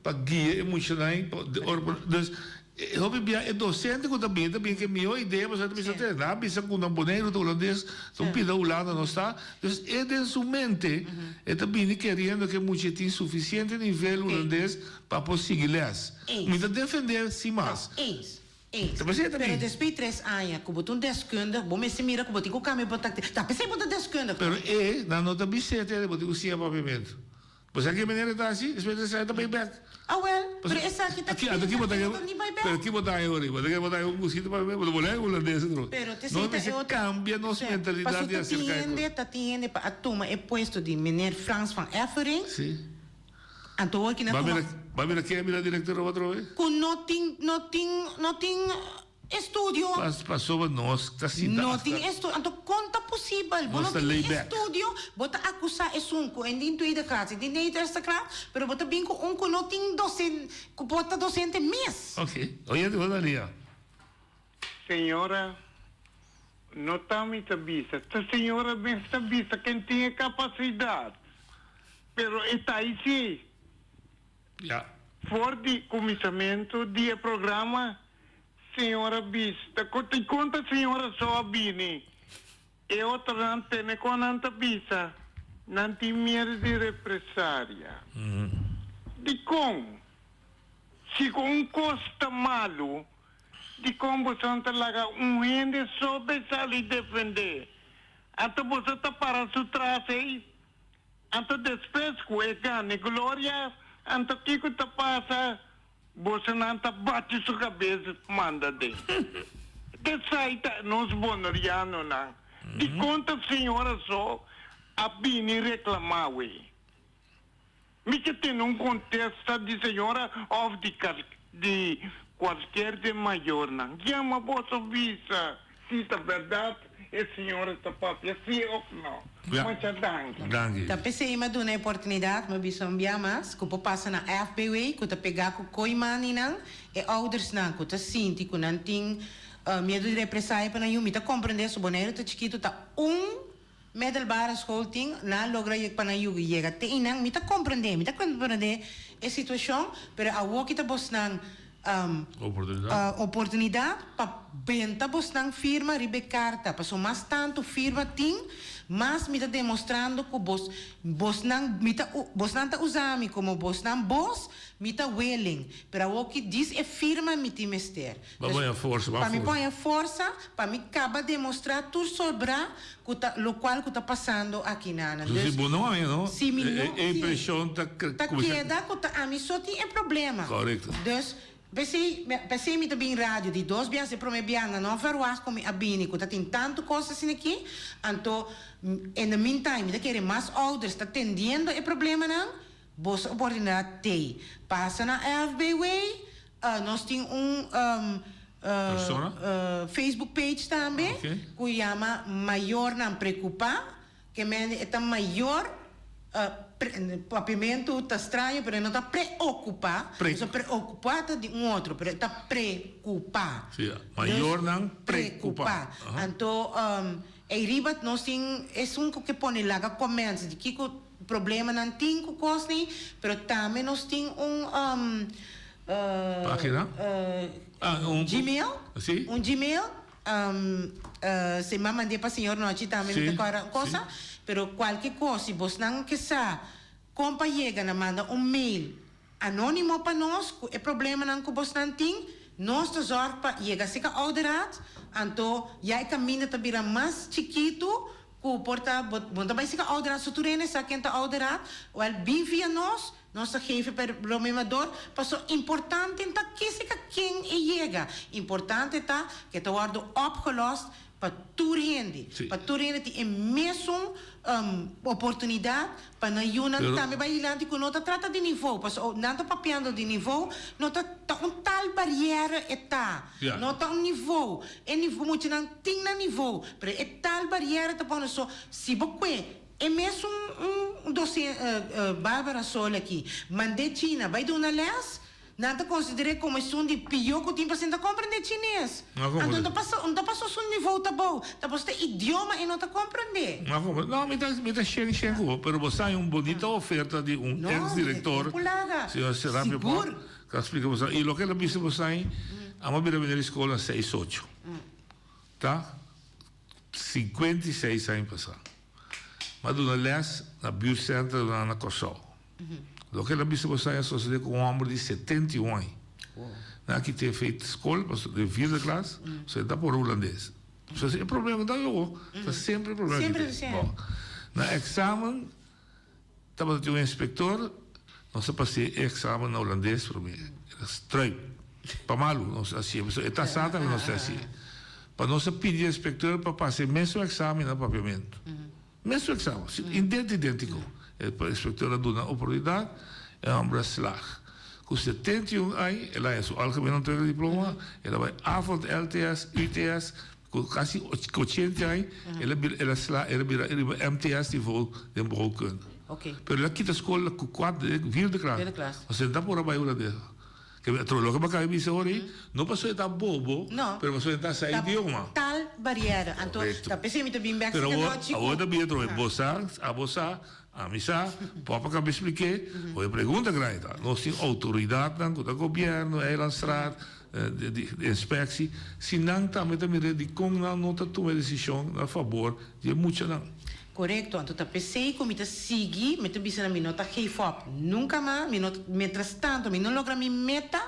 Speaker 14: pa guia e muchanan pa ora bo, dus. Hopi bia e docente cu ta bini ta bini cu e miho idea pasobra ta bisa te nan a bisa cu na Boneiru ta Hulandes ta un pida Hulanda no sa dus e den su mente e ta bini keriendo cu e mucha tin suficiente nivel Hulandes pa por sigui les. Mi ta defende sin mas.
Speaker 15: Eens, eens.
Speaker 14: Ta pesey ta
Speaker 15: Pero
Speaker 14: bini.
Speaker 15: despues di tres aña cu bo ta un deskundig bo mester mira cu bo tin cu cambia bo tactica. Ta pesey bo ta deskundig.
Speaker 14: Pero e nan no ta bis'e te bo tin cu siña papiamento. Bo sa ke manera ta hasi? Despues di esaki ta bai bek.
Speaker 15: Awel, pero esaki ta
Speaker 14: Aki, anto ki bo ta
Speaker 15: kende ta ni bai bek.
Speaker 14: Pero ki bo ta haña ora? Bo ta kere bo ta haña un gusito pa bebe? Bo ta bolbe haña hulandes otro.
Speaker 15: Pero te
Speaker 14: Nos
Speaker 15: esei ta e
Speaker 14: mester
Speaker 15: otro.
Speaker 14: kambia nos
Speaker 15: Sí.
Speaker 14: mentalidat
Speaker 15: Paso
Speaker 14: di
Speaker 15: ta
Speaker 14: aserka
Speaker 15: tin
Speaker 14: e
Speaker 15: hende,
Speaker 14: kos.
Speaker 15: ta tin hende pa a tuma e puesto di meneer Frans van Effering.
Speaker 14: Sí.
Speaker 15: Anto awor ki nan
Speaker 14: Ba
Speaker 15: tuma.
Speaker 14: mira, ba mira ken a bira direktor otro be?
Speaker 15: Ku no tin, no tin, no tin Estudio.
Speaker 14: Pas pasobra nos ta sinta
Speaker 15: No
Speaker 14: after.
Speaker 15: tin estudio. Anto kon ta posibel? Bo
Speaker 14: Nos
Speaker 15: no
Speaker 14: ta
Speaker 15: tin
Speaker 14: lay back.
Speaker 15: estudio, bo ta akusá esun ku en tin tweede graad, en tin eerste graad, pero bo ta bin ku un ku no tin docen, ku por ta docente mes.
Speaker 14: Ok. Oyente, bo ta lia.
Speaker 2: Señora, no ta mi ta bisa, ta señora mes ta bisa ken tin e capacidad. Pero e ta ahí si.
Speaker 14: Ya.
Speaker 2: For di cuminsamentu di e programa, Señora bisa, cu tin conta señora so a bini? E otronan tene con nan ta bisa, nan tin miedo di represaria. Dicon? Si cu un cos ta malu, dicon boso ta laga un hende so bay sali defende? Anto boso ta para su tras ey? Anto despues cu e gana e gloria, anto kico ta pasa? Bosonan ta bati su cabes manda den. Esai ta nos bonerianonan. Dicon ta señora so a bini reclama we? Mi ke tene un contesta di señora of di di cualkier di e mayornan. Yama boso bisa si ta berdad e señora ta papia si of no. Mucha danki.
Speaker 15: Ta p'esei mi a duna e oportunidat, mi a bisa un bia mas, ku por pasa na FBW ku ta pegá ku koimaninan, e oudersnan ku ta sinti ku nan tin miedu di represaia pa nan yu. Mi ta komprendé su Boneiru ta chikitu, ta un middelbare school tin, nan a logra pa nan yu yega te einan. Mi ta komprendé, mi ta komprendé e situashon, pero awoki ta bosnan Oportunidat pa benta bosnan firma riba e karta, pasobra mas tantu firma tin, mas mi ta demostrando ku bos bosnan mi ta bosnan ta usa mi komo bosnan bos, mi ta willing. Pero awor ki dis e firma mi tin mester.
Speaker 14: Pa pone forsa,
Speaker 15: Pa mi pone forsa, pa mi kaba demostrá tur sobrá ku ta lokual ku ta pasando aki nan.
Speaker 14: Dus si bo no haña no,
Speaker 15: Si mi no,
Speaker 14: e
Speaker 15: si.
Speaker 14: impreshon ta
Speaker 15: Ta
Speaker 14: kuminsá.
Speaker 15: keda ku ta ami so tin e problema.
Speaker 14: Korekto.
Speaker 15: Dus, p'esei, p'esei mi ta bin radio di dos biaha, e promé biaha nan no verwagt ku mi a bini ku ta tin tantu kos asina aki, anto in the meantime mi ta kere mas ouders ta tendiendo e problemanan, boso oportunidat t'ei. Pasa na FBW, Nos tin un Facebook page tambe ku yama Mayornan Preokupá. Ke mende e ta mayor, papiamentu ta straño pero e no ta preokupá. Pasobra preokupá ta di un otro, pero e ta prekupá.
Speaker 14: Sí, mayornan prekupá.
Speaker 15: Anto ei riba nos tin esun ku ke pone laga comments di kiko problemanan tin ku kosnan, pero tambe nos tin un
Speaker 14: Pagina? Ah, un
Speaker 15: Gmail?
Speaker 14: Si.
Speaker 15: Un Gmail. Si mi a mand'é pa señor Nochi tambe mi ta kòrda un kosa. Pero kualke kos, si bosnan ke sa kon pa yega na manda un mail anónimo pa nos ku e problemanan ku bosnan tin, nos ta zòrg pa yega serka ouderraad, anto ya e kaminda ta bira mas chikitu ku por ta bo bo ta bai serka ouderraad, so tur hende sa ken ta ouderraad, wèl bin via nos. Nos ta gefe pa e bromemador, paso importante ta kese ka ken e yega. Importante ta ke ta wordo opgelost pa tur hende. Pa tur hende tin e mesun oportunidad pa nan yunan tambe bai dilanti ku no ta trata di nivo. Paso nan ta papiando di nivo, no ta ta un tal bariere e ta. No ta un nivo. E nivo muchanan tin nan nivo, pero e tal bariere ta pone so si bo kue E mesun un docen Barbara Sol aki, mand'é China bai duna les, nan ta consider'é como esun di pió cu tin pasobra e no ta comprendé chines. Anto no ta pasa, no ta pasobra su nivo ta bou, ta pasobra ta idioma e no ta comprendé.
Speaker 14: No comprendé. No, mi ta, mi ta shen shen cu bo, pero bo sa hay un bonita oferta di un
Speaker 15: No,
Speaker 14: ex
Speaker 15: mi
Speaker 14: director,
Speaker 15: ta pulaga.
Speaker 14: señor Serapio Pop,
Speaker 15: Sigur.
Speaker 14: cu a splica bo sa, y loke el a bisa bo sa hay. Amo bira meneer di skol na seis ocho. Ta 56 aña pasá. Mi a duna lès na buurtcentrum na Kòrsou. Loke el a bisa bo sa a sosodé ku un hòmber di 71 aña. Nan a kit'é fei skol pasobra den vierde klas, pasobra e ta por hulandes. So e problema ta awo, ta semper e problema aki. Bon, na èksamen tabata tin un inspektor, nos a pas'é e èksamen na hulandes promé. El a struip. Pa malu nos a hasié, pasobra e ta sa tambe nos ta hasié. Pa nos a pidi e inspektor pa pasa e mesun èksamen na papiamentu. Mesun examen, ident identico. E inspector a duna oportunidad, e homber a slaag. Cu 71 aña, el a haya su algemeen ontwikkeling diploma, el a bay avond LTS, UTS, cu casi 80 aña, el a bira, el a slaag, el a bira riba MTS niveau den bouwkunde. Pero el a kita school cu cuatro, vierde klas. Osea, no ta por a bay Hulandes. Loke bo acaba di bisa ora ei, no pasobra e ta bobo, pero pasobra e ta sa idioma.
Speaker 15: Tal bariera. Anto, ta p'esei mi ta bin bek
Speaker 14: Pero awor, awor ta bin atrobe. Bo sa, abo sa, ami sa, papa acaba di explik'é. Awor e pregunta grandi ta, nos tin autoridadnan cu ta gobierno, eilandstraat, di inspectie, si nan tambe ta mira dicon nan no ta tuma e decision na fabor di e muchanan.
Speaker 15: Korekto, anto ta p'esei ku mi ta sigui, mi ta bisa nan mi no ta geef op nunka mas, mi no ta, mientras tanto mi no logra mi meta,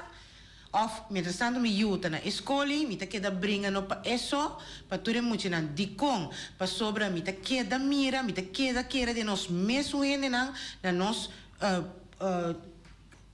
Speaker 15: òf mientras tanto mi yu ta na e skol ei, mi ta keda bringa no pa e so, pa tur e muchanan. Dikon? Pasobra mi ta keda mira, mi ta keda kere den nos mesun hendenan, na nos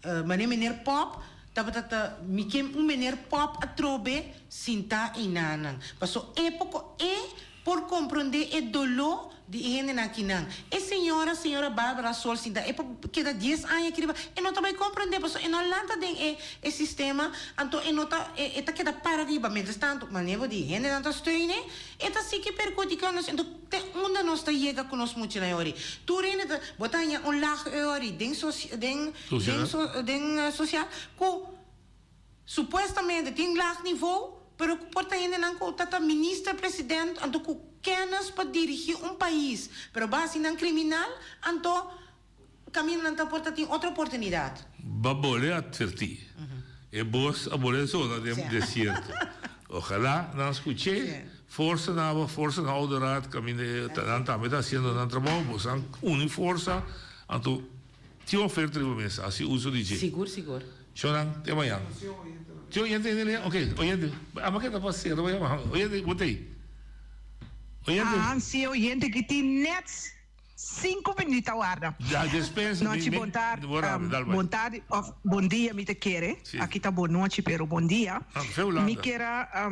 Speaker 15: manera meneer Pop tabata ta, mi ke un meneer Pop atrobe sintá einanan. Paso e poko e Por komprondé e doló di e hendenan akinan. E señora, señora Barbara Sol sinta, e por keda dies aña aki riba, e no ta bai komprondé pasobra e no a lanta den e e sistema, anto e no ta, e e ta keda para riba. Mientras tanto, manera bo di hendenan ta steun'e, e ta sigui perhudiká nos. Anto te unda nos ta yega ku nos muchanan e ora? Tur hende ta, bo ta haña un lag e ora den socia, den, den so, den sosial ku Supuestamente tin laag niveau, pero cu por ta hendenan cu ta ta minister president anto cu kennis pa dirigi un pais, pero basi nan criminal, anto caminda nan ta por ta tin otro oportunidad.
Speaker 14: Ba bole adverti. E bos a bole zona den desierto. Ojalá nan scuché. Forsa na aba, forsa na oude raad caminda e nan tambe ta haciendo nan trabao. Bosan uni forsa anto Tin oferta riba mesa, hasi uso di dje.
Speaker 15: Sigur, sigur.
Speaker 14: Shownan, te mañan. Tin oyente den línea? Ok, oyente. Ama ke ta pa sera, bo yama. Oyente, bo ta ei? Oyente.
Speaker 17: Ah, si, oyente ki tin net sinku minuut a warda.
Speaker 14: Ja, despensa.
Speaker 17: Nochi bon tardi, bon tardi of bon dia mi ta kere. Aki ta bon nochi, pero bon dia. Mi kier a.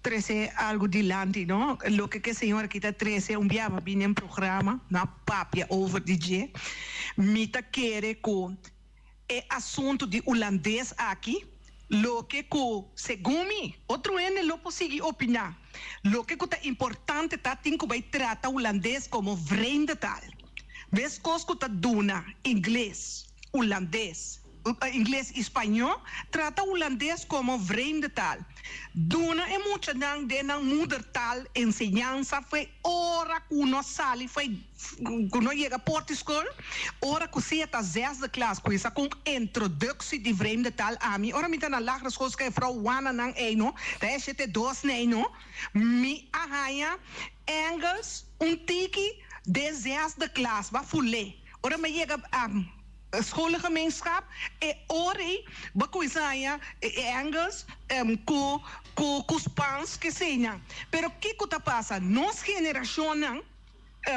Speaker 17: Trece algo dilanti no, loke ke señor aki ta trece un bia pa bini den programa no a papia over di dje. Mi ta kere ku e asunto di hulandes aki loke ku segun mi otro hende lo por sigui opina loke ku ta importante ta tin ku bai trata hulandes komo vreemde taal meskos ku ta duna ingles, hulandes. Ingles i spañó, trata hulandes komo vreemde taal. Duna e muchanan den nan moedertaal enseñansa fo'i ora ku no sali fo'i ku no yega porta skol, ora ku sea ta zesde klas kuinsa ku un introduksie di vreemde taal. Ami ora mi ta na lagere skol ska e frou Juana nan ei no ta e shete dos nei no mi a haña Engels un tiki den zesde klas ba ful'é ora mi a yega Scholengemeenschap, e ora ei bo a cuminsa haña e Engels cu cu cu Spans ke seña. Pero kico ta pasa? Nos generacionnan,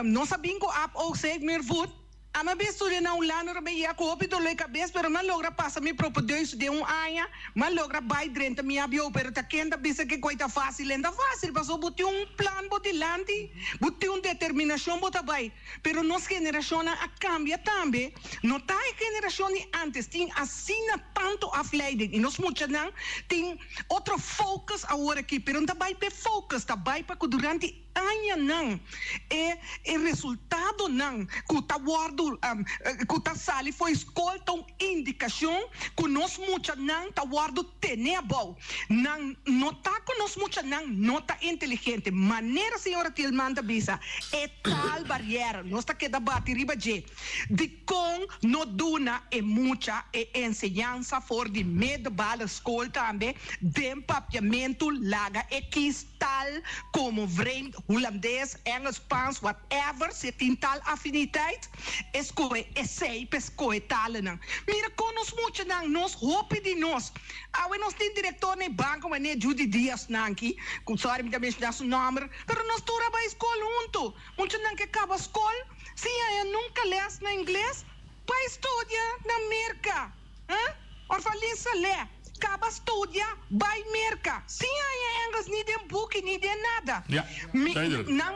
Speaker 17: nos a bin cu ap oog zeik meer voet. Ami a bin studia na Hulanda ora mi yega cu hopi dolor di cabes pero mi a logra pasa mi propedeuse den un aña, mi a logra bay drenta mi hbo pero ta ken ta bisa ke coy ta facil? E no ta facil pasobra bo tin un plan bo dilanti, bo tin un determinacion bo ta bay. Pero nos generacionnan a cambia tambe, no ta e generacion di antes tin asina tanto afleiding y nos muchanan tin otro focus awor aki, pero no ta bay p'e focus, ta bay pa cu durante añanan e e resultadonan cu ta wordo. wòrdu ku ta sali for skol ta un indikashon ku nos muchanan ta wòrdu tene abou. Nan no ta ku nos muchanan no ta inteligente. Manera señora Thielman ta bisa, e taal barrière nos ta keda bati riba dje. Dikon no duna e mucha e enseñansa for di middelbare school tambe den papiamentu laga e kies taal komo vreemd, Hulandes, Engels, Spans, whatever, si e tin taal afiniteit, e skohe esei pa e skohe talenan. Mira kon nos muchanan, nos hopi di nos, awe nos tin direktor na e banko manera Judy Diaz nanki, ku sorry mi ta menshoná su nòmber, pero nos tur a bai skol huntu. Muchanan ke kaba skol, sin haña nunka lès na ingles, bai studia na Merka. Huh? Orvalin Saleh, kaba studia, bai Merka, sin haña Engels ni den buki ni den nada.
Speaker 14: Ja,
Speaker 17: Mi,
Speaker 14: duidelijk.
Speaker 17: nan,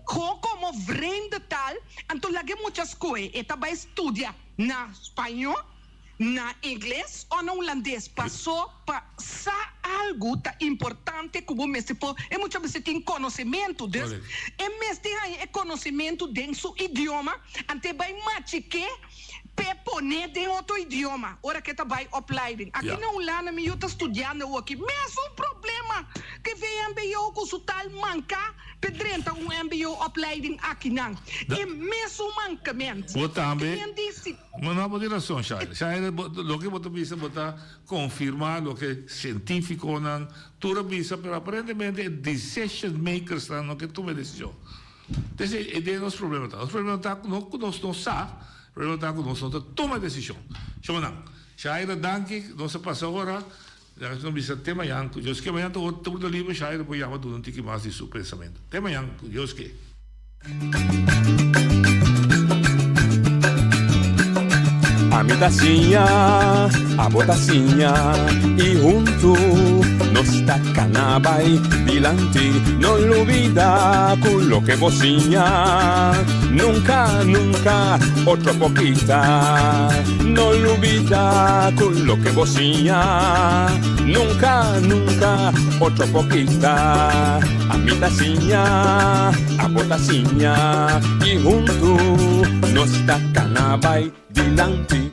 Speaker 17: gewoon komo vreemde taal, anto laga e mucha skohe, e ta bai studia na spañó, na ingles o na hulandes, paso pa sa algu ta importante ku bo mester por, e mucha mester tin konosementu, dus e mester haña e konosementu den su idioma, anto e bai machiké p'e pone den otro idioma ora ku e ta bai opleiding. Aki na Hulanda mi yu ta studiando awoki, mesun problema ku e VMBO ku su tal manka p'e drenta un mbo opleiding akinan, e mesun mankament.
Speaker 14: Bo tambe. No, no, bo tin rason, Shaira. Shaira, bo, loke bo ta bisa, bo ta konfirmá loke sientífikonan tur a bisa, pero aparentemente e decision makersnan no ke tuma e desishon. Entonces, e den nos problema ta. Nos problema ta ku no ku nos no sa, problema ta ku nos no ta tuma e desishon. Shownan, Shaira, danki, nos a pasa ora, nos a bisa te mañan, ku Dios ke. Mañan ta otro liber, Shaira por yama duna un tiki mas di su pensamentu. Te mañan, ku Dios ke.
Speaker 13: Ami ta siña, abo ta siña y huntu nos ta cana bay dilanti. No lubida cu loke bo siña nunca, nunca otro por kita. No lubida cu loke bo siña nunca, nunca otro por kita. Ami ta siña, abo ta siña y huntu nos ta cana bay dilanti.